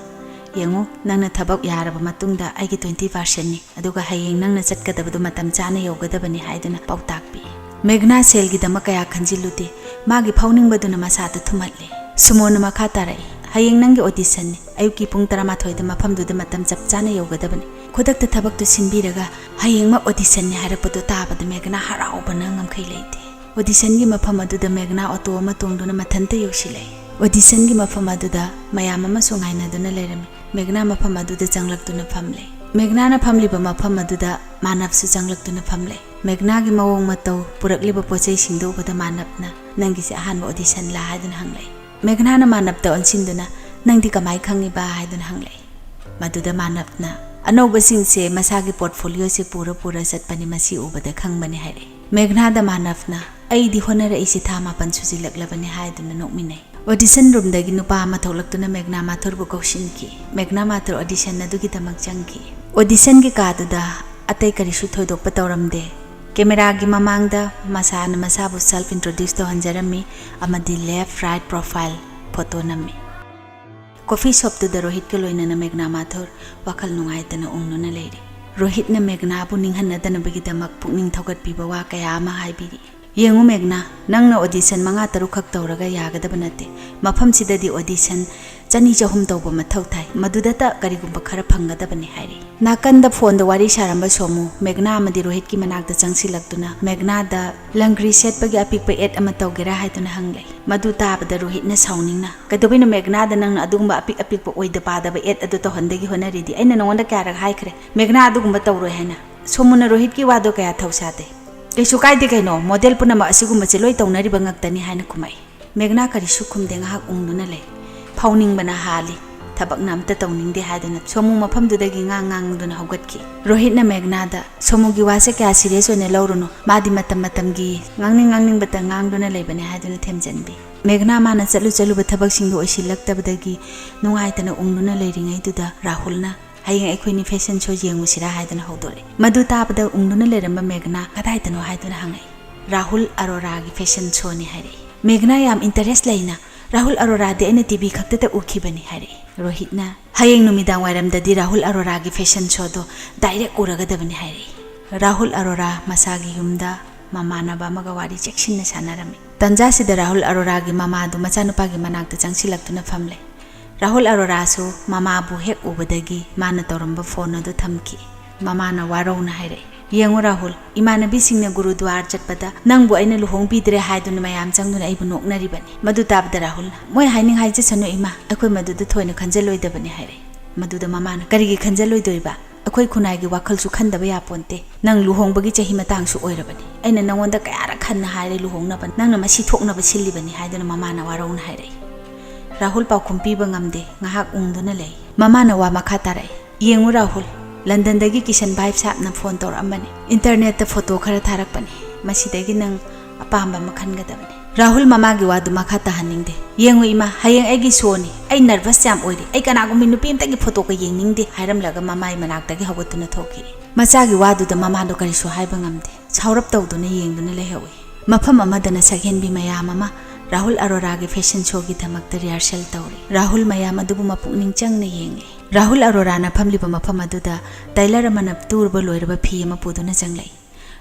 "ꯌꯦꯡꯉꯨ, ꯅꯪꯅ ꯊꯕꯛ ꯌꯥꯔꯕ ꯃꯇꯨꯡꯗ ꯑꯩꯒꯤ ꯇ꯭ꯋꯦꯟꯇꯤ ꯄꯥꯔꯁꯦꯟꯅꯤ, ꯑꯗꯨꯒ ꯍꯌꯦꯡ ꯅꯪꯅ ꯆꯠꯀꯗꯕꯗꯨ ꯃꯇꯝ ꯆꯥꯅ ꯌꯧꯒꯗꯕꯅꯤ" ꯍꯥꯏꯗꯨꯅ ꯄꯥꯎꯇꯥꯛ ꯄꯤ꯫ ꯃꯦꯘꯅꯥ ꯁꯦꯜꯒꯤꯗꯃꯛ ꯀꯌꯥ ꯈꯟꯖꯤꯜꯂꯨꯗꯦ꯫ ꯃꯥꯒꯤ ꯐꯥꯎꯅꯤꯡꯕꯗꯨꯅ ꯃꯁꯥꯗ ꯊꯨꯝꯍꯠꯂꯤ꯫ ꯁꯨꯃꯣꯟꯅ ꯃꯈꯥ ꯇꯥꯔꯛꯏ, "ꯍꯌꯦꯡ ꯅꯪꯒꯤ ꯑꯣꯗꯤꯁꯟꯅꯤ꯫ ꯑꯌꯨꯛꯀꯤ ꯄꯨꯡ ꯇꯔꯥꯃꯥꯊꯣꯏꯗ ꯃꯐꯝꯗꯨꯗ ꯃꯇꯝ ꯆꯞ ꯆꯥꯅ ꯌꯧꯒꯗꯕꯅꯤ꯫ ꯈꯨꯗꯛꯇ ꯊꯕꯛꯇꯨ ꯁꯤꯟꯕꯤꯔꯒ ꯍꯌꯦꯡꯃꯛ ꯑꯣꯗꯤꯁꯟꯅꯤ ꯍꯥꯏꯔꯛꯄꯗꯨ ꯇꯥꯕꯗ ꯃꯦꯘꯅꯥ ꯍꯔꯥꯎꯕꯅ ꯉꯝꯈꯩ ꯂꯩꯇꯦ"꯫ ꯑꯣꯗꯤꯁꯟꯒꯤ ꯃꯐꯝ ꯑꯗꯨꯗ ꯃꯦꯘꯅꯥ ꯑꯣꯇꯣ ꯑꯃ ꯇꯣꯡꯗꯨꯅ ꯃꯊꯟꯇ ꯌꯧꯁꯤꯜꯂꯛꯏ꯫ ꯑꯣꯗꯤꯁꯟꯒꯤ ꯃꯐꯝ ꯑꯗꯨꯗ ꯃꯌꯥꯝ ꯑꯃꯁꯨ ꯉꯥꯏꯅꯗꯨꯅ ꯂꯩꯔꯝꯃꯤ꯫ ꯃꯦꯘꯅꯥ ꯃꯐꯝ ꯑꯗꯨꯗ ꯆꯪꯂꯛꯇꯨꯅ ꯐꯝꯂꯦ꯫ ꯃꯦꯘꯅꯥꯅ ꯐꯝꯂꯤꯕ ꯃꯐꯝ ꯑꯗꯨꯗ ꯃꯥꯅꯕꯁꯨ ꯆꯪꯂꯛꯇꯨꯅ ꯐꯝꯂꯦ꯫ ꯃꯦꯘꯅꯥꯒꯤ ꯃꯑꯣꯡ ꯃꯇꯧ, ꯄꯨꯔꯛꯂꯤꯕ ꯄꯣꯠꯆꯩꯁꯤꯡꯗꯨ ꯎꯕꯗ ꯃꯥꯅꯕꯅ, "ꯅꯪꯒꯤꯁꯦ ꯑꯍꯥꯟꯕ ꯑꯣꯗꯤꯁꯟꯂꯥ?" ꯍꯥꯏꯗꯨꯅ ꯍꯪꯂꯛꯏ꯫ ꯃꯦꯘꯅꯥꯅ ꯃꯥꯅꯕꯇ ꯑꯣꯟꯁꯤꯟꯗꯨꯅ, "ꯅꯪꯗꯤ ꯀꯃꯥꯏ ꯈꯪꯉꯤꯕ?" ꯍꯥꯏꯗꯨꯅ ꯍꯪꯂꯛꯏ꯫ ꯃꯗꯨꯗ ꯃꯥꯅꯕꯅ, "ꯑꯅꯧꯕꯁꯤꯡꯁꯦ ꯃꯁꯥꯒꯤ ꯄꯣꯔꯠꯐꯣꯂꯤꯑꯣꯁꯦ ꯄꯨꯔ ꯄꯨꯔ ꯆꯠꯄꯅꯤ, ꯃꯁꯤ ꯎꯕꯗ ꯈꯪꯕꯅꯤ" ꯍꯥꯏꯔꯛꯏ꯫ ꯃꯦꯘꯅꯥꯗ ꯃꯥꯅꯕꯅ, "ꯑꯩꯗꯤ ꯍꯣꯠꯅꯔꯛꯏꯁꯦ ꯊꯥ ꯃꯥꯄꯟ ꯁꯨꯖꯤꯜꯂꯛꯂꯕꯅꯤ" ꯍꯥꯏꯗꯨꯅ ꯅꯣꯛꯃꯤꯟꯅꯩ꯫ ꯑꯣꯗꯤꯁꯟ ꯔꯨꯝꯗꯒꯤ ꯅꯨꯄꯥ ꯑꯃ ꯊꯣꯛꯂꯛꯇꯨꯅ ꯃꯦꯘꯅꯥ ꯃꯥꯊꯨꯔꯕꯨ ꯀꯧꯁꯤꯟꯈꯤ꯫ ꯃꯦꯘꯅꯥ ꯃꯥꯊꯨꯔ ꯑꯣꯗꯤꯁꯟ ꯑꯗꯨꯒꯤꯗꯃꯛ ꯆꯪꯈꯤ꯫ ꯑꯣꯗꯤꯁꯟꯒꯤ ꯀꯥꯗꯨꯗ ꯑꯇꯩ ꯀꯔꯤꯁꯨ ꯊꯣꯏꯗꯣꯛꯄ ꯇꯧꯔꯝꯗꯦ꯫ ꯀꯦꯃꯦꯔꯥꯒꯤ ꯃꯃꯥꯡꯗ ꯃꯁꯥꯅ ꯃꯁꯥꯕꯨ ꯁꯦꯜꯐ ꯏꯟꯇ꯭ꯔꯣꯗ꯭ꯌꯨꯁ ꯇꯧꯍꯟꯖꯔꯝꯃꯤ ꯑꯃꯗꯤ ꯂꯦꯐ ꯔꯥꯏꯠ ꯄ꯭ꯔꯣꯐꯥꯏꯜ ꯐꯣꯇꯣ ꯅꯝꯃꯤ꯫ ꯀꯣꯐꯤ ꯁꯣꯞꯇꯨꯗ ꯔꯣꯍꯤꯠꯀ ꯂꯣꯏꯅꯅ ꯃꯦꯘꯅꯥ ꯃꯥꯊꯨꯔ ꯋꯥꯈꯜ ꯅꯨꯡꯉꯥꯏꯇꯅ ꯎꯪꯗꯨꯅ ꯂꯩꯔꯤ꯫ ꯔꯣꯍꯤꯠꯅ ꯃꯦꯘꯅꯥꯕꯨ ꯅꯤꯡꯍꯟꯅꯗꯅꯕꯒꯤꯗꯃꯛ ꯄꯨꯛꯅꯤꯡ ꯊꯧꯒꯠꯄꯤꯕ ꯋꯥ ꯀꯌꯥ ꯑꯃ ꯍꯥꯏꯕꯤꯔꯤ꯫ "ꯌꯦꯡꯉꯨ ꯃꯦꯘꯅꯥ, ꯅꯪꯅ ꯑꯣꯗꯤꯁꯟ ꯃꯉꯥ ꯇꯔꯨꯛꯈꯛ ꯇꯧꯔꯒ ꯌꯥꯒꯗꯕ ꯅꯠꯇꯦ꯫ ꯃꯐꯝꯁꯤꯗꯗꯤ ꯑꯣꯗꯤꯁꯟ ꯆꯅꯤ ꯆꯍꯨꯝ ꯇꯧꯕ ꯃꯊꯧ ꯇꯥꯏ, ꯃꯗꯨꯗꯇ ꯀꯔꯤꯒꯨꯝꯕ ꯈꯔ ꯐꯪꯒꯗꯕꯅꯤ ꯍꯥꯏꯔꯛꯏ꯫ ꯅꯥꯀꯟꯗ ꯐꯣꯟꯗ ꯋꯥꯔꯤ ꯁꯥꯔꯝꯕ ꯁꯣꯃꯨ, ꯃꯦꯘꯅꯥ ꯑꯃꯗꯤ ꯔꯣꯍꯤꯠꯀꯤ ꯃꯅꯥꯛꯇ ꯆꯪꯁꯤꯜꯂꯛꯇꯨꯅ ꯃꯦꯘꯅꯥꯗ ꯂꯪꯒ꯭ꯔꯤ ꯁꯦꯠꯄꯒꯤ ꯑꯄꯤꯛꯄ ꯑꯦꯗ ꯑꯃ ꯇꯧꯒꯦꯔꯥ ꯍꯥꯏꯗꯨꯅ ꯍꯪꯂꯛꯏ꯫ ꯃꯗꯨ ꯇꯥꯕꯗ ꯔꯣꯍꯤꯠꯅ ꯁꯥꯎꯅꯤꯡꯅ, "ꯀꯩꯗꯧꯕꯩꯅꯣ ꯃꯦꯘꯅꯥꯗ ꯅꯪꯅ ꯑꯗꯨꯒꯨꯝꯕ ꯑꯄꯤꯛ ꯑꯄꯤꯛꯄ ꯑꯣꯏꯗ ꯄꯥꯗꯕ ꯑꯦꯗ ꯑꯗꯨ ꯇꯧꯍꯟꯗꯒꯤ ꯍꯣꯠꯅꯔꯤꯗꯤ? ꯑꯩꯅ ꯅꯉꯣꯟꯗ ꯀꯌꯥꯔꯛ ꯍꯥꯏꯈ꯭ꯔꯦ, ꯃꯦꯘꯅꯥ ꯑꯗꯨꯒꯨꯝꯕ ꯇꯧꯔꯣꯏ ꯍꯥꯏꯅ?" ꯁꯣꯃꯨꯅ ꯔꯣꯍꯤꯠꯀꯤ ꯋꯥꯗꯣ ꯀꯌꯥ ꯊꯧꯁꯥꯗꯦ꯫ "ꯀꯩꯁꯨ ꯀꯥꯏꯗꯦ ꯀꯩꯅꯣ, ꯃꯣꯗꯦꯜ ꯄꯨꯝꯅꯃꯛ ꯑꯁꯤꯒꯨꯝꯕꯁꯦ ꯂꯣꯏ ꯇꯧꯅꯔꯤꯕ ꯉꯛꯇꯅꯤ" ꯍꯥꯏꯅ ꯈꯨꯝꯃꯛꯏ꯫ ꯃꯦꯘꯅꯥ ꯀꯔꯤꯁꯨ ꯈꯨꯝꯗꯦ, ꯉꯥꯏꯍꯥꯛ ꯎꯪꯗꯨꯅ ꯂꯩ꯫ ꯐꯥꯎꯅꯤꯡꯕꯅ ꯍꯥꯜꯂꯤ꯫ ꯊꯕꯛꯅ ꯑꯝꯇ ꯇꯧꯅꯤꯡꯗꯦ ꯍꯥꯏꯗꯨꯅ ꯁꯣꯃꯨ ꯃꯐꯝꯗꯨꯗꯒꯤ ꯉꯥꯡ ꯉꯥꯡꯗꯨꯅ ꯍꯧꯒꯠꯈꯤ꯫ ꯔꯣꯍꯤꯠꯅ ꯃꯦꯘꯅꯥꯗ, "ꯁꯣꯃꯨꯒꯤ ꯋꯥꯁꯦ ꯀꯌꯥ ꯁꯤꯔꯤꯌꯁ ꯑꯣꯏꯅ ꯂꯧꯔꯨꯅꯨ, ꯃꯥꯗꯤ ꯃꯇꯝ ꯃꯇꯝꯒꯤ ꯉꯥꯡꯅꯤꯡ ꯉꯥꯡꯅꯤꯡꯕꯇ ꯉꯥꯡꯗꯨꯅ ꯂꯩꯕꯅꯦ" ꯍꯥꯏꯗꯨꯅ ꯊꯦꯝꯖꯤꯟꯕꯤ꯫ ꯃꯦꯘꯅꯥ ꯃꯥꯅ ꯆꯠꯂꯨ ꯆꯠꯂꯨꯕ ꯊꯕꯛꯁꯤꯡꯗꯨ ꯑꯣꯏꯁꯤꯜꯂꯛꯇꯕꯗꯒꯤ ꯅꯨꯡꯉꯥꯏꯇꯅ ꯎꯪꯗꯨꯅ ꯂꯩꯔꯤꯉꯩꯗꯨꯗ ꯔꯥꯍꯨꯜꯅ, "ꯍꯌꯦꯡ ꯑꯩꯈꯣꯏꯅꯤ ꯐꯦꯁꯟ ꯁꯣ ꯌꯦꯡꯉꯨꯁꯤꯔꯥ?" ꯍꯥꯏꯗꯨꯅ ꯍꯧꯗꯣꯔꯛꯏ꯫ ꯃꯗꯨ ꯇꯥꯕꯗ ꯎꯪꯗꯨꯅ ꯂꯩꯔꯝꯕ ꯃꯦꯘꯅꯥ, "ꯀꯗꯥꯏꯗꯅꯣ?" ꯍꯥꯏꯗꯨꯅ ꯍꯪꯉꯛꯏ꯫ "ꯔꯥꯍꯨꯜ ꯑꯔꯣꯔꯥꯒꯤ ꯐꯦꯁꯟ ꯁꯣꯅꯤ" ꯍꯥꯏꯔꯛꯏ꯫ ꯃꯦꯘꯅꯥ ꯌꯥꯝ ꯏꯟꯇꯔꯦꯁ ꯂꯩꯅ, "ꯔꯥꯍꯨꯜ ꯑꯔꯣꯔꯥꯗꯤ ꯑꯩꯅ ꯇꯤꯚꯤ ꯈꯛꯇꯗ ꯎꯈꯤꯕꯅꯤ" ꯍꯥꯏꯔꯛꯏ꯫ ꯔꯣꯍꯤꯠꯅ, "ꯍꯌꯦꯡ ꯅꯨꯃꯤꯗꯥꯡ ꯋꯥꯏꯔꯝꯗꯗꯤ ꯔꯥꯍꯨꯜ ꯑꯔꯣꯔꯥꯒꯤ ꯐꯦꯁꯟ ꯁꯣꯗꯣ ꯗꯥꯏꯔꯦꯛ ꯎꯔꯒꯗꯕꯅꯤ" ꯍꯥꯏꯔꯛꯏ꯫ ꯔꯥꯍꯨꯜ ꯑꯔꯣꯔꯥ ꯃꯁꯥꯒꯤ ꯌꯨꯝꯗ ꯃꯃꯥꯟꯅꯕ ꯑꯃꯒ ꯋꯥꯔꯤ ꯆꯦꯛꯁꯤꯟꯅ ꯁꯥꯟꯅꯔꯝꯃꯤ꯫ ꯇꯟꯖꯥꯁꯤꯗ ꯔꯥꯍꯨꯜ ꯑꯔꯣꯔꯥꯒꯤ ꯃꯃꯥꯗꯨ ꯃꯆꯥꯅꯨꯄꯥꯒꯤ ꯃꯅꯥꯛꯇ ꯆꯪꯁꯤꯜꯂꯛꯇꯨꯅ ꯐꯝꯂꯦ꯫ ꯔꯥꯍꯨꯜ ꯑꯔꯣꯔꯥꯁꯨ ꯃꯃꯥꯕꯨ ꯍꯦꯛ ꯎꯕꯗꯒꯤ ꯃꯥꯅ ꯇꯧꯔꯝꯕ ꯐꯣꯟ ꯑꯗꯨ ꯊꯝꯈꯤ꯫ ꯃꯃꯥꯅ ꯋꯥꯔꯧꯅ ꯍꯥꯏꯔꯛꯏ, "ꯌꯦꯡꯉꯨ ꯔꯥꯍꯨꯜ, ꯏꯃꯥꯟꯅꯕꯤꯁꯤꯡꯅ ꯒꯨꯔꯨꯗ꯭ꯋꯥꯔ ꯆꯠꯄꯗ ꯅꯪꯕꯨ ꯑꯩꯅ ꯂꯨꯍꯣꯡꯕꯤꯗ꯭ꯔꯦ ꯍꯥꯏꯗꯨꯅ ꯃꯌꯥꯝ ꯆꯪꯗꯨꯅ ꯑꯩꯕꯨ ꯅꯣꯛꯅꯔꯤꯕꯅꯤ꯫" ꯃꯗꯨ ꯇꯥꯕꯗ ꯔꯥꯍꯨꯜꯅ, "ꯃꯣꯏ ꯍꯥꯏꯅꯤꯡ ꯍꯥꯏꯖꯁꯅꯨ ꯏꯃꯥ, ꯑꯩꯈꯣꯏ ꯃꯗꯨꯗ ꯊꯣꯏꯅ ꯈꯟꯖꯜꯂꯣꯏꯗꯕꯅꯤ" ꯍꯥꯏꯔꯛꯏ꯫ ꯃꯗꯨꯗ ꯃꯃꯥꯅ, "ꯀꯔꯤꯒꯤ ꯈꯟꯖꯜꯂꯣꯏꯗꯣꯏꯕ? ꯑꯩꯈꯣꯏ ꯈꯨꯟꯅꯥꯏꯒꯤ ꯋꯥꯈꯜꯁꯨ ꯈꯟꯗꯕ ꯌꯥꯄꯣꯟꯇꯦ꯫ ꯅꯪ ꯂꯨꯍꯣꯡꯕꯒꯤ ꯆꯍꯤ ꯃꯇꯥꯡꯁꯨ ꯑꯣꯏꯔꯕꯅꯤ꯫ ꯑꯩꯅ ꯅꯉꯣꯟꯗ ꯀꯌꯥꯔꯛ ꯍꯟꯅ ꯍꯥꯏꯔꯦ ꯂꯨꯍꯣꯡꯅꯕ, ꯅꯪꯅ ꯃꯁꯤ ꯊꯣꯛꯅꯕ ꯁꯤꯜꯂꯤꯕꯅꯤ" ꯍꯥꯏꯗꯨꯅ ꯃꯃꯥꯅ ꯋꯥꯔꯧꯅ ꯍꯥꯏꯔꯛꯏ꯫ ꯔꯥꯍꯨꯜ ꯄꯥꯎꯈꯨꯝ ꯄꯤꯕ ꯉꯝꯗꯦ, ꯉꯥꯏꯍꯥꯛ ꯎꯪꯗꯨꯅ ꯂꯩ꯫ ꯃꯃꯥꯅ ꯋꯥ ꯃꯈꯥ ꯇꯥꯔꯛꯏ, "ꯌꯦꯡꯉꯨ ꯔꯥꯍꯨꯜ, ꯂꯟꯗꯟꯗꯒꯤ ꯀꯤꯁꯟ ꯚꯥꯏ ꯁꯥꯕꯅ ꯐꯣꯟ ꯇꯧꯔꯛꯑꯝꯕꯅꯤ꯫ ꯏꯟꯇꯔꯅꯦꯠꯇ ꯐꯣꯇꯣ ꯈꯔ ꯊꯥꯔꯛꯄꯅꯤ꯫ ꯃꯁꯤꯗꯒꯤ ꯅꯪ ꯑꯄꯥꯝꯕ ꯑꯃ ꯈꯟꯒꯗꯕꯅꯤ꯫" ꯔꯥꯍꯨꯜ ꯃꯃꯥꯒꯤ ꯋꯥꯗꯨ ꯃꯈꯥ ꯇꯥꯍꯟꯅꯤꯡꯗꯦ꯫ "ꯌꯦꯡꯉꯨ ꯏꯃꯥ, ꯍꯌꯦꯡ ꯑꯩꯒꯤ ꯁꯣꯅꯤ꯫ ꯑꯩ ꯅꯔꯚꯁ ꯌꯥꯝ ꯑꯣꯏꯔꯤ꯫ ꯑꯩ ꯀꯅꯥꯒꯨꯝꯕꯤ ꯅꯨꯄꯤ ꯑꯃꯇꯒꯤ ꯐꯣꯇꯣꯒ ꯌꯦꯡꯅꯤꯡꯗꯦ" ꯍꯥꯏꯔꯝꯂꯒ ꯃꯃꯥꯏ ꯃꯅꯥꯛꯇꯒꯤ ꯍꯧꯒꯠꯇꯨꯅ ꯊꯣꯛꯈꯤ꯫ ꯃꯆꯥꯒꯤ ꯋꯥꯗꯨꯗ ꯃꯃꯥꯗꯣ ꯀꯔꯤꯁꯨ ꯍꯥꯏꯕ ꯉꯝꯗꯦ꯫ ꯁꯥꯎꯔꯞ ꯇꯧꯗꯨꯅ ꯌꯦꯡꯗꯨꯅ ꯂꯩꯍꯧꯏ꯫ ꯃꯐꯝ ꯑꯃꯗꯅ ꯁꯛꯍꯦꯟꯕꯤ ꯃꯌꯥꯝ ꯑꯃ ꯔꯥꯍꯨꯜ ꯑꯔꯣꯔꯥꯒꯤ ꯐꯦꯁꯟ ꯁꯣꯒꯤꯗꯃꯛꯇ ꯔꯤꯍꯔꯁꯦꯜ ꯇꯧꯔꯤ꯫ ꯔꯥꯍꯨꯜ ꯃꯌꯥꯝ ꯑꯗꯨꯕꯨ ꯃꯄꯨꯛꯅꯤꯡ ꯆꯪꯅ ꯌꯦꯡꯂꯤ꯫ ꯔꯥꯍꯨꯜ ꯑꯔꯣꯔꯥꯅ ꯐꯝꯂꯤꯕ ꯃꯐꯝ ꯑꯗꯨꯗ ꯇꯥꯏꯂꯔ ꯑꯃꯅ ꯇꯨꯔꯕ ꯂꯣꯏꯔꯕ ꯐꯤ ꯑꯃ ꯄꯨꯗꯨꯅ ꯆꯪꯂꯛꯏ꯫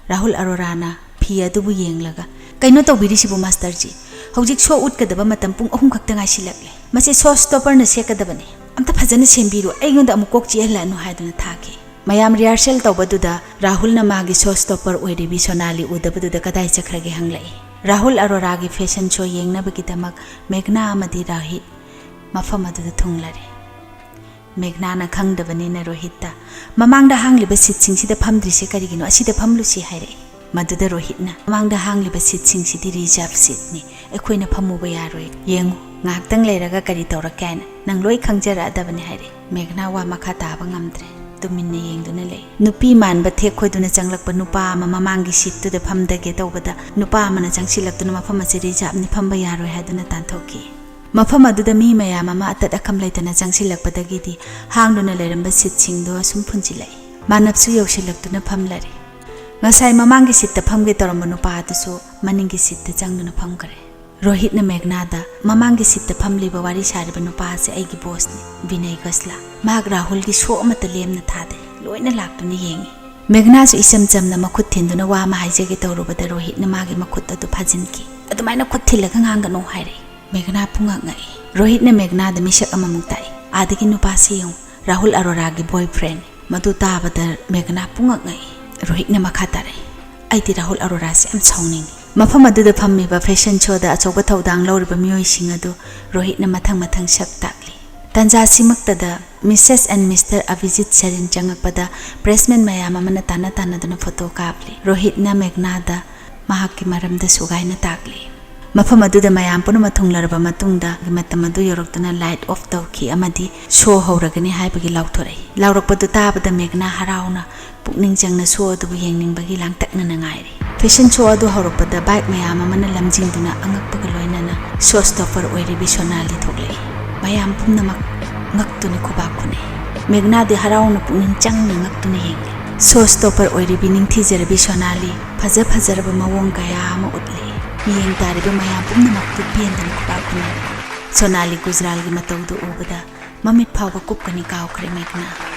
ꯔꯥꯍꯨꯜ ꯑꯔꯣꯔꯥꯅ ꯐꯤ ꯑꯗꯨꯕꯨ ꯌꯦꯡꯂꯒ, "ꯀꯩꯅꯣ ꯇꯧꯕꯤꯔꯤꯁꯤꯕꯨ ꯃꯥꯁꯇꯔꯖꯤ? "ꯍꯧꯖꯤꯛ ꯁꯣ ꯎꯠꯀꯗꯕ ꯃꯇꯝ ꯄꯨꯡ ꯑꯍꯨꯝ ꯈꯛꯇ ꯉꯥꯏꯁꯤꯜꯂꯛꯂꯦ꯫ ꯃꯁꯤ ꯁꯣ ꯁ꯭ꯇꯣꯄꯔꯅ ꯁꯦꯠꯀꯗꯕꯅꯤ꯫ ꯑꯝꯇ ꯐꯖꯅ ꯁꯦꯝꯕꯤꯔꯨ, ꯑꯩꯉꯣꯟꯗ ꯑꯃꯨꯛ ꯀꯣꯛ ꯆꯤꯛꯍꯜꯂꯛꯑꯅꯨ" ꯍꯥꯏꯗꯨꯅ ꯊꯥꯈꯤ꯫ ꯃꯌꯥꯝ ꯔꯤꯍꯔꯁꯦꯜ ꯇꯧꯕꯗꯨꯗ ꯔꯥꯍꯨꯜꯅ ꯃꯥꯒꯤ ꯁꯣ ꯁ꯭ꯇꯣꯄꯔ ꯑꯣꯏꯔꯤꯕꯤ ꯁꯣꯅꯥꯂꯤ ꯎꯗꯕꯗꯨꯗ "ꯀꯗꯥꯏ ꯆꯠꯈ꯭ꯔꯒꯦ?" ꯍꯪꯂꯛꯏ꯫ ꯔꯥꯍꯨꯜ ꯑꯔꯣꯔꯥꯒꯤ ꯐꯦꯁꯟ ꯁꯣ ꯌꯦꯡꯅꯕꯒꯤꯗꯃꯛ ꯃꯦꯘꯅꯥ ꯑꯃꯗꯤ ꯔꯣꯍꯤꯠ ꯃꯐꯝ ꯑꯗꯨꯗ ꯊꯨꯡꯂꯔꯦ꯫ ꯃꯦꯘꯅꯥꯅ ꯈꯪꯗꯕꯅꯤꯅ ꯔꯣꯍꯤꯠꯇ, "ꯃꯃꯥꯡꯗ ꯍꯥꯡꯂꯤꯕ ꯁꯤꯠꯁꯤꯡꯁꯤꯗ ꯐꯝꯗ꯭ꯔꯤꯁꯦ ꯀꯔꯤꯒꯤꯅꯣ? ꯑꯁꯤꯗ ꯐꯝꯂꯨꯁꯤ" ꯍꯥꯏꯔꯛꯏ꯫ ꯃꯗꯨꯗ ꯔꯣꯍꯤꯠꯅ, "ꯃꯃꯥꯡꯗ ꯍꯥꯡꯂꯤꯕ ꯁꯤꯠꯁꯤꯡꯁꯤꯗꯤ ꯔꯤꯖꯥꯔꯚ ꯁꯤꯠꯅꯤ꯫ ꯑꯩꯈꯣꯏꯅ ꯐꯝꯃꯨꯕ ꯌꯥꯔꯣꯏ꯫ ꯌꯦꯡꯉꯨ, ꯉꯥꯏꯍꯥꯛꯇꯪ ꯂꯩꯔꯒ ꯀꯔꯤ ꯇꯧꯔꯛꯀꯦ ꯍꯥꯏꯅ ꯅꯪ ꯂꯣꯏ ꯈꯪꯖꯔꯛꯑꯗꯕꯅꯤ" ꯍꯥꯏꯔꯛꯏ꯫ ꯃꯦꯘꯅꯥ ꯋꯥ ꯃꯈꯥ ꯇꯥꯕ ꯉꯝꯗ꯭ꯔꯦ꯫ ꯇꯨꯃꯤꯟꯅ ꯌꯦꯡꯗꯨꯅ ꯂꯩ꯫ ꯅꯨꯄꯤ ꯃꯥꯟꯕ ꯊꯦꯛ ꯈꯣꯏꯗꯨꯅ ꯆꯪꯂꯛꯄ ꯅꯨꯄꯥ ꯑꯃ ꯃꯃꯥꯡꯒꯤ ꯁꯤꯠꯇꯨꯗ ꯐꯝꯗꯒꯦ ꯇꯧꯕꯗ, ꯅꯨꯄꯥ ꯑꯃꯅ ꯆꯪꯁꯤꯜꯂꯛꯇꯨꯅ "ꯃꯐꯝ ꯑꯁꯤ ꯔꯤꯖꯥꯔꯚꯅꯤ, ꯐꯝꯕ ꯌꯥꯔꯣꯏ" ꯍꯥꯏꯗꯨꯅ ꯇꯥꯟꯊꯣꯛꯈꯤ꯫ ꯃꯐꯝ ꯑꯗꯨꯗ ꯃꯤ ꯃꯌꯥꯝ ꯑꯃ ꯑꯇꯠ ꯑꯈꯝ ꯂꯩꯇꯅ ꯆꯪꯁꯤꯜꯂꯛꯄꯗꯒꯤꯗꯤ ꯍꯥꯡꯗꯨꯅ ꯂꯩꯔꯝꯕ ꯁꯤꯠꯁꯤꯡꯗꯣ ꯑꯁꯨꯝ ꯐꯨꯟꯖꯤꯜꯂꯛꯏ꯫ ꯃꯥꯅꯞꯁꯨ ꯌꯧꯁꯤꯜꯂꯛꯇꯨꯅ ꯐꯝꯂꯔꯦ꯫ ꯉꯁꯥꯏ ꯃꯃꯥꯡꯒꯤ ꯁꯤꯠꯇ ꯐꯝꯒꯦ ꯇꯧꯔꯝꯕ ꯅꯨꯄꯥ ꯑꯗꯨꯁꯨ ꯃꯅꯤꯡꯒꯤ ꯁꯤꯠꯇ ꯆꯪꯗꯨꯅ ꯐꯝꯈ꯭ꯔꯦ꯫ ꯔꯣꯍꯤꯠꯅ ꯃꯦꯘꯅꯥꯗ, "ꯃꯃꯥꯡꯒꯤ ꯁꯤꯠꯇ ꯐꯝꯂꯤꯕ ꯋꯥꯔꯤ ꯁꯥꯔꯤꯕ ꯅꯨꯄꯥ ꯑꯁꯤ ꯑꯩꯒꯤ ꯕꯣꯁꯅꯤ, ꯕꯤꯅꯌ ꯒꯣꯁꯂꯥ꯫ ꯃꯍꯥꯛ ꯔꯥꯍꯨꯜꯒꯤ ꯁꯣ ꯑꯃꯠꯇ ꯂꯦꯝꯅ ꯊꯥꯗꯦ, ꯂꯣꯏꯅ ꯂꯥꯛꯇꯨꯅ ꯌꯦꯡꯏ"꯫ ꯃꯦꯘꯅꯥꯁꯨ ꯏꯆꯝ ꯆꯝꯅ ꯃꯈꯨꯠ ꯊꯤꯟꯗꯨꯅ ꯋꯥ ꯑꯃ ꯍꯥꯏꯖꯒꯦ ꯇꯧꯔꯨꯕꯗ ꯔꯣꯍꯤꯠꯅ ꯃꯥꯒꯤ ꯃꯈꯨꯠ ꯑꯗꯨ ꯐꯥꯖꯤꯟꯈꯤ꯫ "ꯑꯗꯨꯃꯥꯏꯅ ꯈꯨꯠ ꯊꯤꯜꯂꯒ ꯉꯥꯡꯒꯅꯨ" ꯍꯥꯏꯔꯛꯏ꯫ ꯃꯦꯘꯅꯥ ꯄꯨꯡꯉꯛ ꯉꯛꯏ꯫ ꯔꯣꯍꯤꯠꯅ ꯃꯦꯘꯅꯥꯗ ꯃꯤꯁꯛ ꯑꯃꯃꯨꯛ ꯇꯥꯛꯏ꯫ "ꯑꯥꯗꯒꯤ ꯅꯨꯄꯥꯁꯤ ꯌꯦꯡꯉꯨ, ꯔꯥꯍꯨꯜ ꯑꯔꯣꯔꯥꯒꯤ ꯕꯣꯏ ꯐ꯭ꯔꯦꯟ"꯫ ꯃꯗꯨ ꯇꯥꯕꯗ ꯃꯦꯘꯅꯥ ꯄꯨꯡꯉꯛ ꯉꯛꯏ꯫ ꯔꯣꯍꯤꯠꯅ ꯃꯈꯥ ꯇꯥꯔꯛꯏ, "ꯑꯩꯗꯤ ꯔꯥꯍꯨꯜ ꯑꯔꯣꯔꯥꯁꯤ ꯌꯥꯝ ꯁꯥꯎꯅꯤꯡꯏ"꯫ ꯃꯐꯝ ꯑꯗꯨꯗ ꯐꯝꯃꯤꯕ ꯐꯦꯁꯟ ꯁꯣꯗ ꯑꯆꯧꯕ ꯊꯧꯗꯥꯡ ꯂꯧꯔꯤꯕ ꯃꯤꯑꯣꯏꯁꯤꯡ ꯑꯗꯨ ꯔꯣꯍꯤꯠꯅ ꯃꯊꯪ ꯃꯊꯪ ꯁꯛ ꯇꯥꯛꯂꯤ꯫ ꯇꯟꯖꯥꯁꯤꯃꯛꯇꯗ ꯃꯤꯁꯦꯁ ꯑꯦꯟ ꯃꯤꯁꯇꯔ ꯑꯚꯤꯖꯤꯠ ꯁꯔꯤꯟ ꯆꯪꯉꯛꯄꯗ ꯄ꯭ꯔꯦꯁꯃꯦꯟ ꯃꯌꯥꯝ ꯑꯃꯅ ꯇꯥꯟꯅ ꯇꯥꯟꯅꯗꯨꯅ ꯐꯣꯇꯣ ꯀꯥꯞꯂꯤ꯫ ꯔꯣꯍꯤꯠꯅ ꯃꯦꯘꯅꯥꯗ ꯃꯍꯥꯛꯀꯤ ꯃꯔꯝꯗ ꯁꯨꯒꯥꯏꯅ ꯇꯥꯛꯂꯤ꯫ ꯃꯐꯝ ꯑꯗꯨꯗ ꯃꯌꯥꯝ ꯄꯨꯝꯅꯃꯛ ꯊꯨꯡꯂꯔꯕ ꯃꯇꯨꯡꯗ ꯃꯇꯝ ꯑꯗꯨ ꯌꯧꯔꯛꯇꯨꯅ ꯂꯥꯏꯠ ꯑꯣꯐ ꯇꯧꯈꯤ ꯑꯃꯗꯤ ꯁꯣ ꯍꯧꯔꯒꯅꯤ ꯍꯥꯏꯕꯒꯤ ꯂꯥꯎꯊꯣꯔꯛꯏ꯫ ꯂꯥꯎꯔꯛꯄꯗꯨ ꯇꯥꯕꯗ ꯃꯦꯘꯅꯥ ꯍꯔꯥꯎꯅ ꯄꯨꯛꯅꯤꯡ ꯆꯪꯅ ꯁꯣ ꯑꯗꯨꯕꯨ ꯌꯦꯡꯅꯤꯡꯕꯒꯤ ꯂꯥꯡꯇꯛꯅꯅ ꯉꯥꯏꯔꯤ꯫ ꯐꯦꯁꯟ ꯁꯣ ꯑꯗꯨ ꯍꯧꯔꯛꯄꯗ ꯕꯥꯏꯛ ꯃꯌꯥꯝ ꯑꯃꯅ ꯂꯝꯖꯤꯡꯗꯨꯅ ꯑꯉꯛꯄꯒ ꯂꯣꯏꯅꯅ ꯁꯣ ꯁ꯭ꯇꯣꯄꯔ ꯑꯣꯏꯔꯤꯕꯤ ꯁꯣꯅꯥꯂꯤ ꯊꯣꯛꯂꯛꯏ꯫ ꯃꯌꯥꯝ ꯄꯨꯝꯅꯃꯛ ꯉꯛꯇꯨꯅ ꯈꯨꯕꯥꯛ ꯈꯨꯅꯩ꯫ ꯃꯦꯘꯅꯥꯗꯤ ꯍꯔꯥꯎꯅ ꯄꯨꯛꯅꯤꯡ ꯆꯪꯅ ꯉꯛꯇꯨꯅ ꯌꯦꯡꯂꯤ꯫ ꯁꯣ ꯁ꯭ꯇꯣꯄꯔ ꯑꯣꯏꯔꯤꯕꯤ ꯅꯤꯡꯊꯤꯖꯔꯕꯤ ꯁꯣꯅꯥꯂꯤ ꯐꯖ ꯐꯖꯔꯕ ꯃꯑꯣꯡ ꯀꯌꯥ ꯑꯃ ꯎꯠꯂꯤ꯫ ꯃꯤꯠꯌꯦꯡ ꯇꯥꯔꯤꯕ ꯃꯌꯥꯝ ꯄꯨꯝꯅꯃꯛꯇꯨ ꯄꯦꯟꯗꯅ ꯈꯨꯕꯥꯛ ꯈꯨꯅꯔꯦ꯫ ꯁꯣꯅꯥꯂꯤ ꯒꯨꯖꯔꯥꯜꯒꯤ ꯃꯇꯧꯗꯨ ꯎꯕꯗ ꯃꯃꯤꯠ ꯐꯥꯎꯕ ꯀꯨꯞꯀꯅꯤ ꯀꯥꯎꯈ꯭ꯔꯦ ꯃꯦꯘꯅꯥ꯫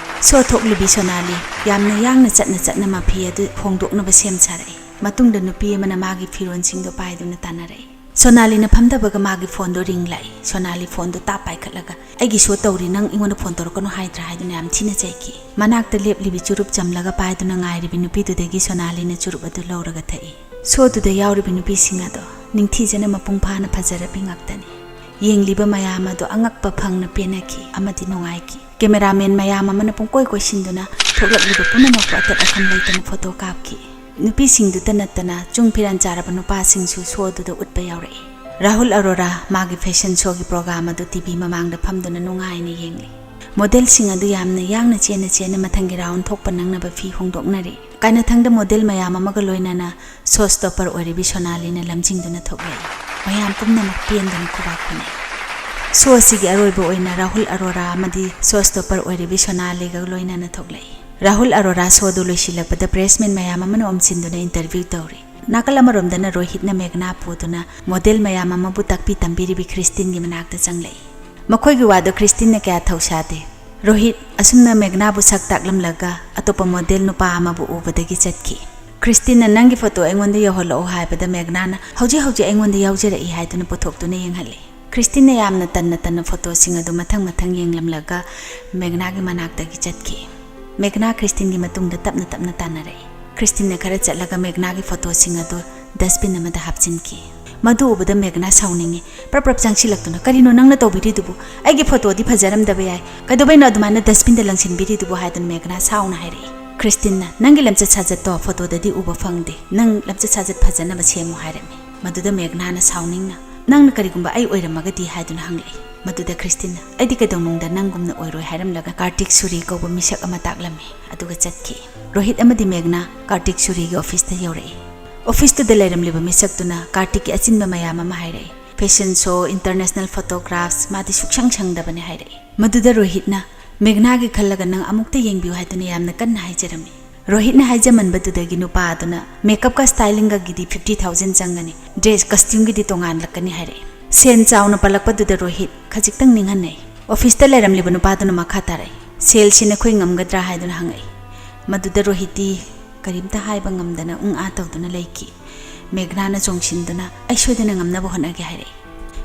ꯁꯣ ꯊꯣꯛꯂꯤꯕꯤ ꯁꯣꯅꯥꯂꯤ ꯌꯥꯝꯅ ꯌꯥꯡꯅ ꯆꯠꯅ ꯆꯠꯅ ꯃꯐꯤ ꯑꯗꯨ ꯍꯣꯡꯗꯣꯛꯅꯕ ꯁꯦꯝ ꯁꯥꯔꯛꯏ꯫ ꯃꯇꯨꯡꯗ ꯅꯨꯄꯤ ꯑꯃꯅ ꯃꯥꯒꯤ ꯐꯤꯔꯣꯜꯁꯤꯡꯗꯨ ꯄꯥꯏꯗꯨꯅ ꯇꯥꯟꯅꯔꯛꯏ꯫ ꯁꯣꯅꯥꯂꯤꯅ ꯐꯝꯊꯕꯒ ꯃꯥꯒꯤ ꯐꯣꯟꯗꯣ ꯔꯤꯡ ꯂꯥꯛꯏ꯫ ꯁꯣꯅꯥꯂꯤ ꯐꯣꯟꯗꯣ ꯇꯥꯞ ꯄꯥꯏꯈꯠꯂꯒ, "ꯑꯩꯒꯤ ꯁꯣ ꯇꯧꯔꯤ, ꯅꯪ ꯑꯩꯉꯣꯟꯗ ꯐꯣꯟ ꯇꯧꯔꯛꯀꯅꯨ ꯍꯥꯏꯗ꯭ꯔꯥ?" ꯍꯥꯏꯗꯨꯅ ꯌꯥꯝ ꯊꯤꯅ ꯆꯩꯈꯤ꯫ ꯃꯅꯥꯛꯇ ꯂꯦꯞꯂꯤꯕꯤ ꯆꯨꯔꯨꯞ ꯆꯝꯂꯒ ꯄꯥꯏꯗꯨꯅ ꯉꯥꯏꯔꯤꯕꯤ ꯅꯨꯄꯤꯗꯨꯗꯒꯤ ꯁꯣꯅꯥꯂꯤꯅ ꯆꯨꯔꯨꯞ ꯑꯗꯨ ꯂꯧꯔꯒ ꯊꯛꯏ꯫ ꯁꯣꯗꯨꯗ ꯌꯥꯎꯔꯤꯕꯤ ꯅꯨꯄꯤꯁꯤꯡ ꯑꯗꯣ ꯅꯤꯡꯊꯤꯖꯅ ꯃꯄꯨꯡ ꯐꯥꯅ ꯐꯖꯔꯕꯤ ꯉꯥꯛꯇꯅꯤ꯫ ꯌꯦꯡꯂꯤꯕ ꯃꯌꯥꯝ ꯑꯗꯣ ꯑꯉꯛꯄ ꯐꯪꯅ ꯄꯦꯟꯅꯈꯤ ꯑꯃꯗꯤ ꯅꯨꯡꯉꯥꯏꯈꯤ꯫ ꯀꯦꯃꯦꯔꯥꯃꯦꯟ ꯃꯌꯥꯝ ꯑꯃꯅ ꯄꯨꯡꯀꯣꯏ ꯀꯣꯏꯁꯤꯟꯗꯨꯅ ꯊꯣꯛꯂꯛꯂꯤꯕ ꯄꯨꯝꯅꯃꯛꯄꯨ ꯑꯇꯠ ꯑꯈꯝ ꯂꯩꯇꯅ ꯐꯣꯇꯣ ꯀꯥꯞꯈꯤ꯫ ꯅꯨꯄꯤꯁꯤꯡꯗꯨꯇ ꯅꯠꯇꯅ ꯆꯨꯡ ꯐꯤꯔꯥꯟ ꯆꯥꯔꯕ ꯅꯨꯄꯥꯁꯤꯡꯁꯨ ꯁꯣꯗꯨꯗ ꯎꯠꯄ ꯌꯥꯎꯔꯛꯏ꯫ ꯔꯥꯍꯨꯜ ꯑꯔꯣꯔꯥ ꯃꯥꯒꯤ ꯐꯦꯁꯟ ꯁꯣꯒꯤ ꯄ꯭ꯔꯣꯒ꯭ꯔꯥꯝ ꯑꯗꯨ ꯇꯤ ꯚꯤ ꯃꯃꯥꯡꯗ ꯐꯝꯗꯨꯅ ꯅꯨꯡꯉꯥꯏꯅ ꯌꯦꯡꯂꯤ꯫ ꯃꯣꯗꯦꯜꯁꯤꯡ ꯑꯗꯨ ꯌꯥꯝꯅ ꯌꯥꯡꯅ ꯆꯦꯟꯅ ꯆꯦꯟꯅ ꯃꯊꯪꯒꯤ ꯔꯥꯎꯟ ꯊꯣꯛꯄ ꯅꯪꯅꯕ ꯐꯤ ꯍꯣꯡꯗꯣꯛꯅꯔꯤ꯫ ꯀꯥꯏꯅꯊꯪꯗ ꯃꯣꯗꯦꯜ ꯃꯌꯥꯝ ꯑꯃꯒ ꯂꯣꯏꯅꯅ ꯁꯣ ꯁ꯭ꯇꯣꯄꯔ ꯑꯣꯏꯔꯤꯕꯤ ꯁꯣꯅꯥꯂꯤꯅ ꯂꯝꯖꯤꯡꯗꯨꯅ ꯊꯣꯛꯂꯛꯏ꯫ ꯃꯌꯥꯝ ꯄꯨꯝꯅꯃꯛ ꯄꯦꯟꯗꯅ ꯈꯨꯕꯥꯛ ꯈꯨꯅꯩ꯫ ꯁꯣ ꯑꯁꯤꯒꯤ ꯑꯔꯣꯏꯕ ꯑꯣꯏꯅ ꯔꯥꯍꯨꯜ ꯑꯔꯣꯔꯥ ꯑꯃꯗꯤ ꯁꯣ ꯁ꯭ꯇꯣꯄꯔ ꯑꯣꯏꯔꯤꯕꯤ ꯁꯣꯅꯥꯂꯤꯒ ꯂꯣꯏꯅꯅ ꯊꯣꯛꯂꯛꯏ꯫ ꯔꯥꯍꯨꯜ ꯑꯔꯣꯔꯥ ꯁꯣꯗꯨ ꯂꯣꯏꯁꯤꯜꯂꯛꯄꯗ ꯄ꯭ꯔꯦꯁꯃꯦꯟ ꯃꯌꯥꯝ ꯑꯃꯅ ꯑꯣꯝꯁꯤꯟꯗꯨꯅ ꯏꯟꯇꯔꯚ꯭ꯌꯨ ꯇꯧꯔꯤ꯫ ꯅꯥꯀꯜ ꯑꯃꯔꯣꯝꯗꯅ ꯔꯣꯍꯤꯠꯅ ꯃꯦꯘꯅꯥ ꯄꯨꯗꯨꯅ ꯃꯣꯗꯦꯜ ꯃꯌꯥꯝ ꯑꯃꯕꯨ ꯇꯥꯛꯄꯤ ꯇꯝꯕꯤꯔꯤꯕꯤ ꯈ꯭ꯔꯤꯁꯇꯤꯟꯒꯤ ꯃꯅꯥꯛꯇ ꯆꯪꯂꯛꯏ꯫ ꯃꯈꯣꯏꯒꯤ ꯋꯥꯗꯣ ꯈ꯭ꯔꯤꯁꯇꯤꯟꯅ ꯀꯌꯥ ꯊꯧꯁꯥꯗꯦ꯫ ꯔꯣꯍꯤꯠ ꯑꯁꯨꯝꯅ ꯃꯦꯘꯅꯥꯕꯨ ꯁꯛ ꯇꯥꯛꯂꯝꯂꯒ ꯑꯇꯣꯞꯄ ꯃꯣꯗꯦꯜ ꯅꯨꯄꯥ ꯑꯃꯕꯨ ꯎꯕꯗꯒꯤ ꯆꯠꯈꯤ꯫ ꯈ꯭ꯔꯤꯁꯇꯤꯟꯅ "ꯅꯪꯒꯤ ꯐꯣꯇꯣ ꯑꯩꯉꯣꯟꯗ ꯌꯧꯍꯜꯂꯛꯑꯣ" ꯍꯥꯏꯕꯗ ꯃꯦꯘꯅꯥꯅ "ꯍꯧꯖꯤꯛ ꯍꯧꯖꯤꯛ ꯑꯩꯉꯣꯟꯗ ꯌꯥꯎꯖꯔꯛꯏ" ꯍꯥꯏꯗꯨꯅ ꯄꯨꯊꯣꯛꯇꯨꯅ ꯌꯦꯡꯍꯜꯂꯤ꯫ ꯈ꯭ꯔꯤꯁꯇꯤꯟꯅ ꯌꯥꯝꯅ ꯇꯟꯅ ꯇꯟꯅ ꯐꯣꯇꯣꯁꯤꯡ ꯑꯗꯨ ꯃꯊꯪ ꯃꯊꯪ ꯌꯦꯡꯂꯝꯂꯒ ꯃꯦꯘꯅꯥꯒꯤ ꯃꯅꯥꯛꯇꯒꯤ ꯆꯠꯈꯤ꯫ ꯃꯦꯘꯅꯥ ꯈ꯭ꯔꯤꯁꯇꯤꯟꯒꯤ ꯃꯇꯨꯡꯗ ꯇꯞꯅ ꯇꯞꯅ ꯇꯥꯟꯅꯔꯛꯏ꯫ ꯈ꯭ꯔꯤꯁꯇꯤꯟꯅ ꯈꯔ ꯆꯠꯂꯒ ꯃꯦꯘꯅꯥꯒꯤ ꯐꯣꯇꯣꯁꯤꯡ ꯑꯗꯨ ꯗꯁꯕꯤꯟ ꯑꯃꯗ ꯍꯥꯞꯆꯤꯟꯈꯤ꯫ ꯃꯗꯨ ꯎꯕꯗ ꯃꯦꯘꯅꯥ ꯁꯥꯎꯅꯤꯡꯉꯤ꯫ ꯄ꯭ꯔꯞ ꯄ꯭ꯔꯞ ꯆꯪꯁꯤꯜꯂꯛꯇꯨꯅ, "ꯀꯔꯤꯅꯣ ꯅꯪꯅ ꯇꯧꯕꯤꯔꯤꯗꯨꯕꯨ? ꯑꯩꯒꯤ ꯐꯣꯇꯣꯗꯤ ꯐꯖꯔꯝꯗꯕ ꯌꯥꯏ, ꯀꯩꯗꯧꯕꯩꯅꯣ ꯑꯗꯨꯃꯥꯏꯅ ꯗꯁꯕꯤꯟꯗ ꯂꯪꯁꯤꯟꯕꯤꯔꯤꯗꯨꯕꯨ?" ꯍꯥꯏꯗꯨꯅ ꯃꯦꯘꯅꯥ ꯁꯥꯎꯅ ꯍꯥꯏꯔꯛꯏ꯫ ꯈ꯭ꯔꯤꯁꯇꯤꯟꯅ, "ꯅꯪꯒꯤ ꯂꯝꯆꯠ ꯁꯥꯖꯠꯇꯣ ꯐꯣꯇꯣꯗꯗꯤ ꯎꯕ ꯐꯪꯗꯦ, ꯅꯪ ꯂꯝꯆꯠ ꯁꯥꯖꯠ ꯐꯖꯅꯕ ꯁꯦꯝꯃꯨ" ꯍꯥꯏꯔꯝꯃꯤ꯫ ꯃꯗꯨꯗ ꯃꯦꯘꯅꯥꯅ ꯁꯥꯎꯅꯤꯡꯅ, "ꯅꯪꯅ ꯀꯔꯤꯒꯨꯝꯕ ꯑꯩ ꯑꯣꯏꯔꯝꯃꯒꯗꯤ?" ꯍꯥꯏꯗꯨꯅ ꯍꯪꯂꯛꯏ꯫ ꯃꯗꯨꯗ ꯈ꯭ꯔꯤꯁꯇꯤꯟꯅ, "ꯑꯩꯗꯤ ꯀꯩꯗꯧꯅꯨꯡꯗ ꯅꯪꯒꯨꯝꯅ ꯑꯣꯏꯔꯣꯏ" ꯍꯥꯏꯔꯝꯂꯒ ꯀꯥꯔꯇꯤꯛ ꯁꯨꯔꯤ ꯀꯧꯕ ꯃꯤꯁꯛ ꯑꯃ ꯇꯥꯛꯂꯝꯃꯤ꯫ ꯑꯗꯨꯒ ꯆꯠꯈꯤ꯫ ꯔꯣꯍꯤꯠ ꯑꯃꯗꯤ ꯃꯦꯘꯅꯥ ꯀꯥꯔꯇꯤꯛ ꯁꯨꯔꯤꯒꯤ ꯑꯣꯐꯤꯁꯇ ꯌꯧꯔꯛꯏ꯫ ꯑꯣꯐꯤꯁꯇꯨꯗ ꯂꯩꯔꯝꯂꯤꯕ ꯃꯤꯁꯛꯇꯨꯅ ꯀꯥꯔꯇꯤꯛꯀꯤ ꯑꯆꯤꯟꯕ ꯃꯌꯥꯝ ꯑꯃ ꯍꯥꯏꯔꯛꯏ꯫ ꯐꯦꯁꯟ ꯁꯣ, ꯏꯟꯇꯔꯅꯦꯁꯅꯦꯜ ꯐꯣꯇꯣꯒ꯭ꯔꯥꯐꯁ, ꯃꯥꯗꯤ ꯁꯨꯛꯁꯪ ꯁꯪꯗꯕꯅꯤ ꯍꯥꯏꯔꯛꯏ꯫ ꯃꯗꯨꯗ ꯔꯣꯍꯤꯠꯅ, "ꯃꯦꯘꯅꯥꯒꯤ ꯈꯜꯂꯒ ꯅꯪ ꯑꯃꯨꯛꯇ ꯌꯦꯡꯕꯤꯌꯨ" ꯍꯥꯏꯗꯨꯅ ꯌꯥꯝꯅ ꯀꯟꯅ ꯍꯥꯏꯖꯔꯝꯃꯤ꯫ ꯔꯣꯍꯤꯠꯅ ꯍꯥꯏꯖꯃꯟꯕꯗꯨꯗꯒꯤ ꯅꯨꯄꯥ ꯑꯗꯨꯅ, "ꯃꯦꯀꯞꯀ ꯁ꯭ꯇꯥꯏꯂꯤꯡꯒꯒꯤꯗꯤ ꯐꯤꯐꯇꯤ ꯊꯥꯎꯖꯟ ꯆꯪꯒꯅꯤ, ꯗ꯭ꯔꯦꯁ ꯀꯁꯇ꯭ꯌꯨꯝꯒꯤꯗꯤ ꯇꯣꯉꯥꯟꯂꯛꯀꯅꯤ" ꯍꯥꯏꯔꯛꯏ꯫ ꯁꯦꯟ ꯆꯥꯎꯅ ꯄꯜꯂꯛꯄꯗꯨꯗ ꯔꯣꯍꯤꯠ ꯈꯖꯤꯛꯇꯪ ꯅꯤꯡꯍꯟꯅꯩ꯫ ꯑꯣꯐꯤꯁꯇ ꯂꯩꯔꯝꯂꯤꯕ ꯅꯨꯄꯥꯗꯨꯅ ꯃꯈꯥ ꯇꯥꯔꯛꯏ, "ꯁꯦꯜꯁꯤ ꯅꯈꯣꯏ ꯉꯝꯒꯗ꯭ꯔꯥ?" ꯍꯥꯏꯗꯨꯅ ꯍꯪꯉꯛꯏ꯫ ꯃꯗꯨꯗ ꯔꯣꯍꯤꯠꯇꯤ ꯀꯔꯤꯝꯇ ꯍꯥꯏꯕ ꯉꯝꯗꯅ ꯎꯪ ꯑꯥ ꯇꯧꯗꯨꯅ ꯂꯩꯈꯤ꯫ ꯃꯦꯘꯅꯥꯅ ꯆꯣꯡꯁꯤꯟꯗꯨꯅ, "ꯑꯩ ꯁꯣꯏꯗꯅ ꯉꯝꯅꯕ ꯍꯣꯠꯅꯒꯦ" ꯍꯥꯏꯔꯛꯏ꯫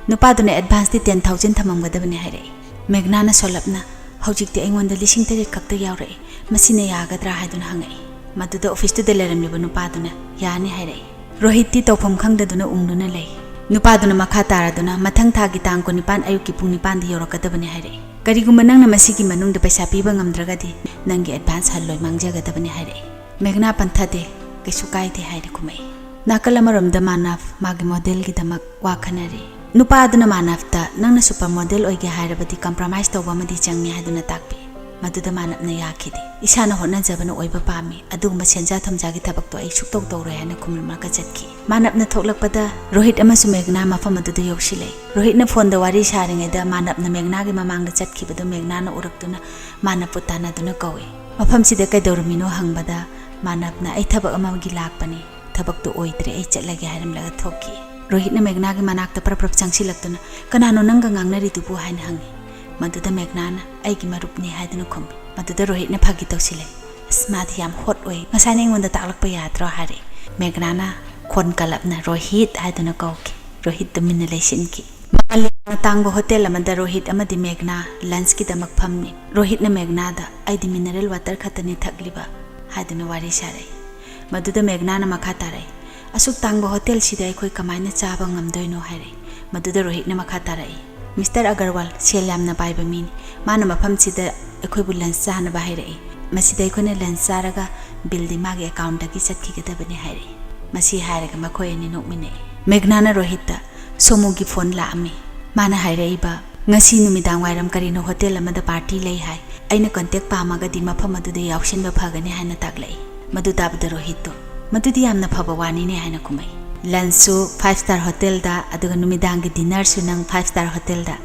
ꯅꯨꯄꯥꯗꯨꯅ "ꯑꯦꯗꯚꯥꯟꯁꯇꯤ ꯇꯦꯟ ꯊꯥꯎꯖꯟ ꯊꯝꯃꯝꯒꯗꯕꯅꯤ" ꯍꯥꯏꯔꯛꯏ꯫ ꯃꯦꯘꯅꯥꯅ ꯁꯣꯜꯂꯞꯅ, "ꯍꯧꯖꯤꯛꯇꯤ ꯑꯩꯉꯣꯟꯗ ꯂꯤꯁꯤꯡ ꯇꯔꯦꯠ ꯈꯛꯇ ꯌꯥꯎꯔꯛꯏ, ꯃꯁꯤꯅ ꯌꯥꯒꯗ꯭ꯔꯥ?" ꯍꯥꯏꯗꯨꯅ ꯍꯪꯉꯛꯏ꯫ ꯃꯗꯨꯗ ꯑꯣꯐꯤꯁꯇꯨꯗ ꯂꯩꯔꯝꯂꯤꯕ ꯅꯨꯄꯥꯗꯨꯅ "ꯌꯥꯅꯤ" ꯍꯥꯏꯔꯛꯏ꯫ ꯔꯣꯍꯤꯠꯇꯤ ꯇꯧꯐꯝ ꯈꯪꯗꯗꯨꯅ ꯎꯪꯗꯨꯅ ꯂꯩ꯫ ꯅꯨꯄꯥꯗꯨꯅ ꯃꯈꯥ ꯇꯥꯔꯗꯨꯅ, "ꯃꯊꯪ ꯊꯥꯒꯤ ꯇꯥꯡ ꯀꯨꯟꯅꯤꯄꯥꯟ ꯑꯌꯨꯛꯀꯤ ꯄꯨꯡ ꯅꯤꯄꯥꯟꯗ ꯌꯧꯔꯛꯀꯗꯕꯅꯤ" ꯍꯥꯏꯔꯛꯏ꯫ "ꯀꯔꯤꯒꯨꯝꯕ ꯅꯪꯅ ꯃꯁꯤꯒꯤ ꯃꯅꯨꯡꯗ ꯄꯩꯁꯥ ꯄꯤꯕ ꯉꯝꯗ꯭ꯔꯒꯗꯤ ꯅꯪꯒꯤ ꯑꯦꯗꯚꯥꯟꯁ ꯍꯜꯂꯣꯏ, ꯃꯥꯡꯖꯒꯗꯕꯅꯤ" ꯍꯥꯏꯔꯛꯏ꯫ ꯃꯦꯘꯅꯥ ꯄꯟꯊꯗꯦ꯫ "ꯀꯩꯁꯨ ꯀꯥꯏꯗꯦ" ꯍꯥꯏꯅ ꯈꯨꯝꯃꯛꯏ꯫ ꯅꯥꯀꯜ ꯑꯃꯔꯣꯝꯗ ꯃꯥꯅꯕ ꯃꯥꯒꯤ ꯃꯣꯗꯦꯜꯒꯤꯗꯃꯛ ꯋꯥ ꯈꯟꯅꯔꯤ꯫ ꯅꯨꯄꯥ ꯑꯗꯨꯅ ꯃꯥꯅꯕꯇ "ꯅꯪꯅ ꯁꯨꯄꯔ ꯃꯣꯗꯦꯜ ꯑꯣꯏꯒꯦ ꯍꯥꯏꯔꯕꯗꯤ ꯀꯝꯄ꯭ꯔꯣꯃꯥꯏꯁ ꯇꯧꯕ ꯑꯃꯗꯤ ꯆꯪꯉꯤ" ꯍꯥꯏꯗꯨꯅ ꯇꯥꯛꯄꯤ꯫ ꯃꯗꯨꯗ ꯃꯥꯅꯕꯅ "ꯌꯥꯈꯤꯗꯦ, ꯏꯁꯥꯅ ꯍꯣꯠꯅꯖꯕꯅ ꯑꯣꯏꯕ ꯄꯥꯝꯃꯤ, ꯑꯗꯨꯒꯨꯝꯕ ꯁꯦꯟꯖꯥ ꯊꯨꯝꯖꯥꯒꯤ ꯊꯕꯛꯇꯣ ꯑꯩ ꯁꯨꯛꯇꯧ ꯇꯧꯔꯣꯏ" ꯍꯥꯏꯅ ꯈꯨꯝꯂꯝꯂꯒ ꯆꯠꯈꯤ꯫ ꯃꯥꯅꯕꯅ ꯊꯣꯛꯂꯛꯄꯗ ꯔꯣꯍꯤꯠ ꯑꯃꯁꯨꯡ ꯃꯦꯘꯅꯥ ꯃꯐꯝ ꯑꯗꯨꯗ ꯌꯧꯁꯤꯜꯂꯛꯏ꯫ ꯔꯣꯍꯤꯠꯅ ꯐꯣꯟꯗ ꯋꯥꯔꯤ ꯁꯥꯔꯤꯉꯩꯗ ꯃꯥꯅꯕꯅ ꯃꯦꯘꯅꯥꯒꯤ ꯃꯃꯥꯡꯗ ꯆꯠꯈꯤꯕꯗꯨ ꯃꯦꯘꯅꯥꯅ ꯎꯔꯛꯇꯨꯅ ꯃꯥꯅꯕꯄꯨ ꯇꯥꯟꯅꯗꯨꯅ ꯀꯧꯏ꯫ "ꯃꯐꯝꯁꯤꯗ ꯀꯩꯗꯧꯔꯝꯃꯤꯅꯣ?" ꯍꯪꯕꯗ ꯃꯥꯅꯕꯅ "ꯑꯩ ꯊꯕꯛ ꯑꯃꯒꯤ ꯂꯥꯛꯄꯅꯤ, ꯊꯕꯛꯇꯨ ꯑꯣꯏꯗ꯭ꯔꯦ, ꯑꯩ ꯆꯠꯂꯒꯦ" ꯍꯥꯏꯔꯝꯂꯒ ꯊꯣꯛꯈꯤ꯫ ꯔꯣꯍꯤꯠꯅ ꯃꯦꯘꯅꯥꯒꯤ ꯃꯅꯥꯛꯇ ꯄ꯭ꯔꯞ ꯄ꯭ꯔꯞ ꯆꯪꯁꯤꯜꯂꯛꯇꯨꯅ "ꯀꯅꯥꯅꯣ ꯅꯪꯒ ꯉꯥꯡꯅꯔꯤꯗꯨꯕꯨ?" ꯍꯥꯏꯅ ꯍꯪꯉꯤ꯫ ꯃꯗꯨꯗ ꯃꯦꯘꯅꯥꯅ "ꯑꯩꯒꯤ ꯃꯔꯨꯞꯅꯤ" ꯍꯥꯏꯗꯨꯅ ꯈꯨꯝꯃꯤ꯫ ꯃꯗꯨꯗ ꯔꯣꯍꯤꯠꯅ ꯐꯥꯒꯤ ꯇꯧꯁꯤꯜꯂꯦ꯫ "ꯑꯁ, ꯃꯥꯗꯤ ꯌꯥꯝ ꯍꯣꯠ ꯑꯣꯏ, ꯉꯁꯥꯏꯅ ꯑꯩꯉꯣꯟꯗ ꯇꯥꯛꯂꯛꯄ ꯌꯥꯗ꯭ꯔꯣ?" ꯍꯥꯏꯔꯛꯏ꯫ ꯃꯦꯘꯅꯥꯅ ꯈꯣꯟ ꯀꯜꯂꯞꯅ "ꯔꯣꯍꯤꯠ" ꯍꯥꯏꯗꯨꯅ ꯀꯧꯈꯤ꯫ ꯔꯣꯍꯤꯠ ꯇꯨꯃꯤꯟꯅ ꯂꯩꯁꯤꯟꯈꯤ꯫ ꯃꯉꯥꯜ ꯌꯥꯝꯅ ꯇꯥꯡꯕ ꯍꯣꯇꯦꯜ ꯑꯃꯗ ꯔꯣꯍꯤꯠ ꯑꯃꯗꯤ ꯃꯦꯘꯅꯥ ꯂꯟꯆꯀꯤꯗꯃꯛ ꯐꯝꯃꯤ꯫ ꯔꯣꯍꯤꯠꯅ ꯃꯦꯘꯅꯥꯗ "ꯑꯩꯗꯤ ꯃꯤꯅꯔꯦꯜ ꯋꯥꯇꯔ ꯈꯛꯇꯅꯤ ꯊꯛꯂꯤꯕ" ꯍꯥꯏꯗꯨꯅ ꯋꯥꯔꯤ ꯁꯥꯔꯛꯏ꯫ ꯃꯗꯨꯗ ꯃꯦꯘꯅꯥꯅ ꯃꯈꯥ ꯇꯥꯔꯛꯏ, "ꯑꯁꯨꯛ ꯇꯥꯡꯕ ꯍꯣꯇꯦꯜꯁꯤꯗ ꯑꯩꯈꯣꯏ ꯀꯃꯥꯏꯅ ꯆꯥꯕ ꯉꯝꯗꯣꯏꯅꯣ?" ꯍꯥꯏꯔꯛꯏ꯫ ꯃꯗꯨꯗ ꯔꯣꯍꯤꯠꯅ ꯃꯈꯥ ꯇꯥꯔꯛꯏ, "ꯃꯤꯁꯇꯔ ꯑꯒꯔꯋꯥꯜ ꯁꯦꯜ ꯌꯥꯝꯅ ꯄꯥꯏꯕ ꯃꯤꯅꯤ, ꯃꯥꯅ ꯃꯐꯝꯁꯤꯗ ꯑꯩꯈꯣꯏꯕꯨ ꯂꯟꯆ ꯆꯥꯅꯕ ꯍꯥꯏꯔꯛꯏ꯫ ꯃꯁꯤꯗ ꯑꯩꯈꯣꯏꯅ ꯂꯟꯆ ꯆꯥꯔꯒ ꯕꯤꯜꯗꯤ ꯃꯥꯒꯤ ꯑꯦꯀꯥꯎꯟꯗꯒꯤ ꯆꯠꯈꯤꯒꯗꯕꯅꯤ" ꯍꯥꯏꯔꯛꯏ꯫ ꯃꯁꯤ ꯍꯥꯏꯔꯒ ꯃꯈꯣꯏ ꯑꯅꯤ ꯅꯣꯛꯃꯤꯟꯅꯩ꯫ ꯃꯦꯘꯅꯥꯅ ꯔꯣꯍꯤꯠꯇ, "ꯁꯣꯃꯨꯒꯤ ꯐꯣꯟ ꯂꯥꯛꯑꯝꯃꯤ꯫ ꯃꯥꯅ ꯍꯥꯏꯔꯛꯏꯕ, ꯉꯁꯤ ꯅꯨꯃꯤꯗꯥꯡ ꯋꯥꯏꯔꯝ ꯀꯔꯤꯅꯣ ꯍꯣꯇꯦꯜ ꯑꯃꯗ ꯄꯥꯔꯇꯤ ꯂꯩ ꯍꯥꯏ꯫ ꯑꯩꯅ ꯀꯟꯇꯦꯛ ꯄꯥꯝꯃꯒꯗꯤ ꯃꯐꯝ ꯑꯗꯨꯗ ꯌꯥꯎꯁꯤꯟꯕ ꯐꯒꯅꯤ" ꯍꯥꯏꯅ ꯇꯥꯛꯂꯛꯏ꯫ ꯃꯗꯨ ꯇꯥꯕꯗ ꯔꯣꯍꯤꯠꯇꯣ, "ꯃꯗꯨꯗꯤ ꯌꯥꯝꯅ ꯐꯕ ꯋꯥꯅꯤꯅꯦ" ꯍꯥꯏꯅ ꯈꯨꯝꯃꯛꯏ꯫ "ꯂꯟꯆꯁꯨ ꯐꯥꯏꯚ ꯁ꯭ꯇꯥꯔ ꯍꯣꯇꯦꯜꯗ, ꯑꯗꯨꯒ ꯅꯨꯃꯤꯗꯥꯡꯒꯤ ꯗꯤꯟꯅꯔꯁꯨ ꯅꯪ ꯐꯥꯏꯚ ꯁ꯭ꯇꯥꯔ ꯍꯣꯇꯦꯜꯗ꯫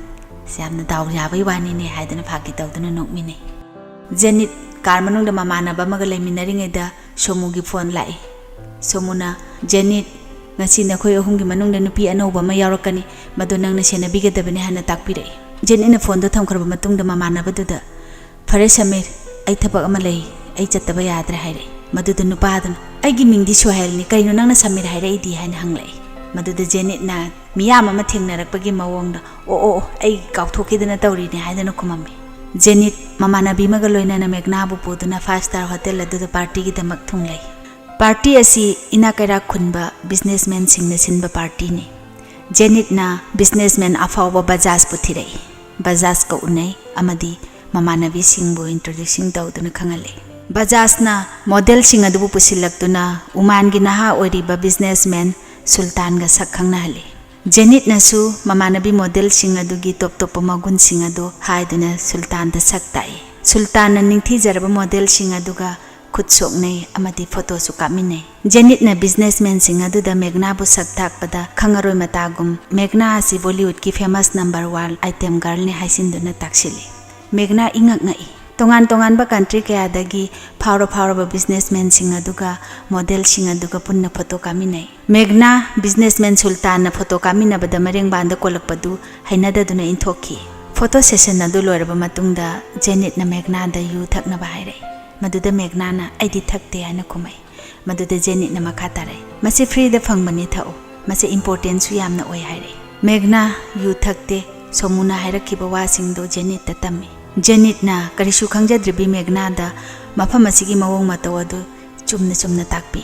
ꯑꯁ, ꯌꯥꯝꯅ ꯗꯥꯎ ꯌꯥꯕꯒꯤ ꯋꯥꯅꯤꯅꯦ" ꯍꯥꯏꯗꯨꯅ ꯐꯥꯒꯤ ꯇꯧꯗꯨꯅ ꯅꯣꯛꯃꯤꯟꯅꯩ꯫ ꯖꯦꯅꯤꯠ ꯀꯥꯔ ꯃꯅꯨꯡꯗ ꯃꯃꯥꯟꯅꯕ ꯑꯃꯒ ꯂꯩꯃꯤꯟꯅꯔꯤꯉꯩꯗ ꯁꯣꯃꯨꯒꯤ ꯐꯣꯟ ꯂꯥꯛꯏ꯫ ꯁꯣꯃꯨꯅ, "ꯖꯦꯅꯤꯠ, ꯉꯁꯤ ꯅꯈꯣꯏ ꯑꯍꯨꯝꯒꯤ ꯃꯅꯨꯡꯗ ꯅꯨꯄꯤ ꯑꯅꯧꯕ ꯑꯃ ꯌꯥꯎꯔꯛꯀꯅꯤ, ꯃꯗꯨ ꯅꯪꯅ ꯁꯦꯟꯅꯕꯤꯒꯗꯕꯅꯤ" ꯍꯥꯏꯅ ꯇꯥꯛꯄꯤꯔꯛꯏ꯫ ꯖꯦꯅꯤꯠꯅ ꯐꯣꯟꯗꯣ ꯊꯝꯈ꯭ꯔꯕ ꯃꯇꯨꯡꯗ ꯃꯃꯥꯟꯅꯕꯗꯨꯗ, "ꯐꯔꯦ ꯁꯃꯤꯔ, ꯑꯩ ꯊꯕꯛ ꯑꯃ ꯂꯩ, ꯑꯩ ꯆꯠꯇꯕ ꯌꯥꯗ꯭ꯔꯦ" ꯍꯥꯏꯔꯛꯏ꯫ ꯃꯗꯨꯗ ꯅꯨꯄꯥꯗꯨꯅ, "ꯑꯩꯒꯤ ꯃꯤꯡꯗꯤ ꯁꯣꯍꯦꯜꯅꯤ, ꯀꯩꯅꯣ ꯅꯪꯅ ꯁꯃꯤꯔ ꯍꯥꯏꯔꯛꯏꯗꯤ?" ꯍꯥꯏꯅ ꯍꯪꯂꯛꯏ꯫ ꯃꯗꯨꯗ ꯖꯦꯅꯤꯠꯅ ꯃꯤꯌꯥꯝ ꯑꯃ ꯊꯦꯡꯅꯔꯛꯄꯒꯤ ꯃꯑꯣꯡꯗ, "ꯑꯣ, ꯑꯣ, ꯑꯣ, ꯑꯩ ꯀꯥꯎꯊꯣꯛꯈꯤꯗꯅ ꯇꯧꯔꯤꯅꯦ" ꯍꯥꯏꯗꯨꯅ ꯈꯨꯝꯃꯝꯃꯤ꯫ ꯖꯦꯅꯤꯠ ꯃꯃꯥꯟꯅꯕꯤ ꯑꯃꯒ ꯂꯣꯏꯅꯅ ꯃꯦꯒꯅꯥꯕꯨ ꯄꯨꯗꯨꯅ ꯐꯥꯏꯚ ꯁ꯭ꯇꯥꯔ ꯍꯣꯇꯦꯜ ꯑꯗꯨꯗ ꯄꯥꯔꯇꯤꯒꯤꯗꯃꯛ ꯊꯨꯡꯂꯩ꯫ ꯄꯥꯔꯇꯤ ꯑꯁꯤ ꯏꯅꯥꯛ ꯀꯩꯔꯥꯛ ꯈꯨꯟꯕ ꯕꯤꯖꯤꯅꯦꯁꯃꯦꯟꯁꯤꯡꯅ ꯁꯤꯟꯕ ꯄꯥꯔꯇꯤꯅꯤ꯫ ꯖꯦꯅꯤꯠꯅ ꯕꯤꯖꯤꯅꯦꯁꯃꯦꯟ ꯑꯐꯥꯎꯕ ꯕꯖꯥꯖꯄꯨ ꯊꯤꯔꯛꯏ꯫ ꯕꯖꯥꯖꯀ ꯎꯅꯩ ꯑꯃꯗꯤ ꯃꯃꯥꯟꯅꯕꯤꯁꯤꯡꯕꯨ ꯏꯟꯇ꯭ꯔꯣꯗ꯭ꯌꯨꯁꯤꯡ ꯇꯧꯗꯨꯅ ꯈꯪꯍꯜꯂꯤ꯫ ꯕꯖꯥꯖꯅ ꯃꯣꯗꯦꯜꯁꯤꯡ ꯑꯗꯨꯕꯨ ꯄꯨꯁꯤꯜꯂꯛꯇꯨꯅ ꯎꯃꯥꯟꯒꯤ ꯅꯍꯥ ꯑꯣꯏꯔꯤꯕ ꯕꯤꯖꯤꯅꯦꯁꯃꯦꯟ ꯁꯨꯜꯇꯥꯟꯒ ꯁꯛ ꯈꯪꯅꯍꯜꯂꯤ꯫ ꯖꯦꯅꯤꯠꯅꯁꯨ ꯃꯃꯥꯟꯅꯕꯤ ꯃꯣꯗꯦꯜꯁꯤꯡ ꯑꯗꯨꯒꯤ ꯇꯣꯞ ꯇꯣꯞꯄ ꯃꯒꯨꯟꯁꯤꯡ ꯑꯗꯨ ꯍꯥꯏꯗꯨꯅ ꯁꯨꯜꯇꯥꯟꯗ ꯁꯛ ꯇꯥꯛꯏ꯫ ꯁꯨꯜꯇꯥꯟꯅ ꯅꯤꯡꯊꯤꯖꯔꯕ ꯃꯣꯗꯦꯜꯁꯤꯡ ꯑꯗꯨꯒ ꯈꯨꯠ ꯁꯣꯛꯅꯩ ꯑꯃꯗꯤ ꯐꯣꯇꯣꯁꯨ ꯀꯥꯞꯃꯤꯟꯅꯩ꯫ ꯖꯦꯅꯤꯠꯅ ꯕꯤꯖꯤꯅꯦꯁꯃꯦꯟꯁꯤꯡ ꯑꯗꯨꯗ ꯃꯦꯒꯅꯥꯕꯨ ꯁꯛ ꯇꯥꯛꯄꯗ ꯈꯪꯉꯔꯣꯏ ꯃꯇꯥꯒꯨꯝ ꯃꯦꯒꯅꯥ ꯑꯁꯤ ꯕꯣꯂꯤꯋꯨꯗꯀꯤ ꯐꯦꯃꯁ ꯅꯝꯕꯔ ꯋꯥꯟ ꯑꯥꯏꯇꯦꯝ ꯒꯔꯜꯅꯤ ꯍꯥꯏꯁꯤꯟꯗꯨꯅ ꯇꯥꯛꯁꯤꯜꯂꯤ꯫ ꯃꯦꯒꯅꯥ ꯏꯉꯛ ꯉꯛꯏ꯫ ꯇꯣꯉꯥꯟ ꯇꯣꯉꯥꯟꯕ ꯀꯟꯇ꯭ꯔꯤ ꯀꯌꯥꯗꯒꯤ ꯐꯥꯎꯔ ꯐꯥꯎꯔꯕ ꯕꯤꯖꯤꯅꯦꯁꯃꯦꯟꯁꯤꯡ ꯑꯗꯨꯒ ꯃꯣꯗꯦꯜꯁꯤꯡ ꯑꯗꯨꯒ ꯄꯨꯟꯅ ꯐꯣꯇꯣ ꯀꯥꯞꯃꯤꯟꯅꯩ꯫ ꯃꯦꯒꯅꯥ ꯕꯤꯖꯤꯅꯦꯁꯃꯦꯟ ꯁꯨꯜꯇꯥꯟꯅ ꯐꯣꯇꯣ ꯀꯥꯞꯃꯤꯟꯅꯕꯗ ꯃꯔꯦꯡꯕꯥꯟꯗ ꯀꯣꯜꯂꯛꯄꯗꯨ ꯍꯩꯅꯗꯗꯨꯅ ꯏꯟꯊꯣꯛꯈꯤ꯫ ꯐꯣꯇꯣ ꯁꯦꯁꯟ ꯑꯗꯨ ꯂꯣꯏꯔꯕ ꯃꯇꯨꯡꯗ ꯖꯦꯅꯤꯠꯅ ꯃꯦꯒꯅꯥꯗ ꯌꯨ ꯊꯛꯅꯕ ꯍꯥꯏꯔꯛꯏ꯫ ꯃꯗꯨꯗ ꯃꯦꯒꯅꯥꯅ, "ꯑꯩꯗꯤ ꯊꯛꯇꯦ" ꯍꯥꯏꯅ ꯈꯨꯝꯃꯛꯏ꯫ ꯃꯗꯨꯗ ꯖꯦꯅꯤꯠꯅ ꯃꯈꯥ ꯇꯥꯔꯛꯏ, "ꯃꯁꯤ ꯐ꯭ꯔꯤꯗ ꯐꯪꯕꯅꯤ, ꯊꯛꯎ꯫ ꯃꯁꯤ ꯏꯝꯄꯣꯔꯇꯦꯟꯁꯨ ꯌꯥꯝꯅ ꯑꯣꯏ" ꯍꯥꯏꯔꯛꯏ꯫ ꯃꯦꯒꯅꯥ ꯌꯨ ꯊꯛꯇꯦ꯫ ꯁꯣꯃꯨꯅ ꯍꯥꯏꯔꯛꯈꯤꯕ ꯋꯥꯁꯤꯡꯗꯨ ꯖꯦꯅꯤꯠꯇ ꯇꯝꯃꯤ꯫ ꯖꯦꯅꯤꯠꯅ ꯀꯔꯤꯁꯨ ꯈꯪꯖꯗ꯭ꯔꯤꯕꯤ ꯃꯦꯒꯅꯥꯗ ꯃꯐꯝ ꯑꯁꯤꯒꯤ ꯃꯑꯣꯡ ꯃꯇꯧ ꯑꯗꯨ ꯆꯨꯝꯅ ꯆꯨꯝꯅ ꯇꯥꯛꯄꯤ꯫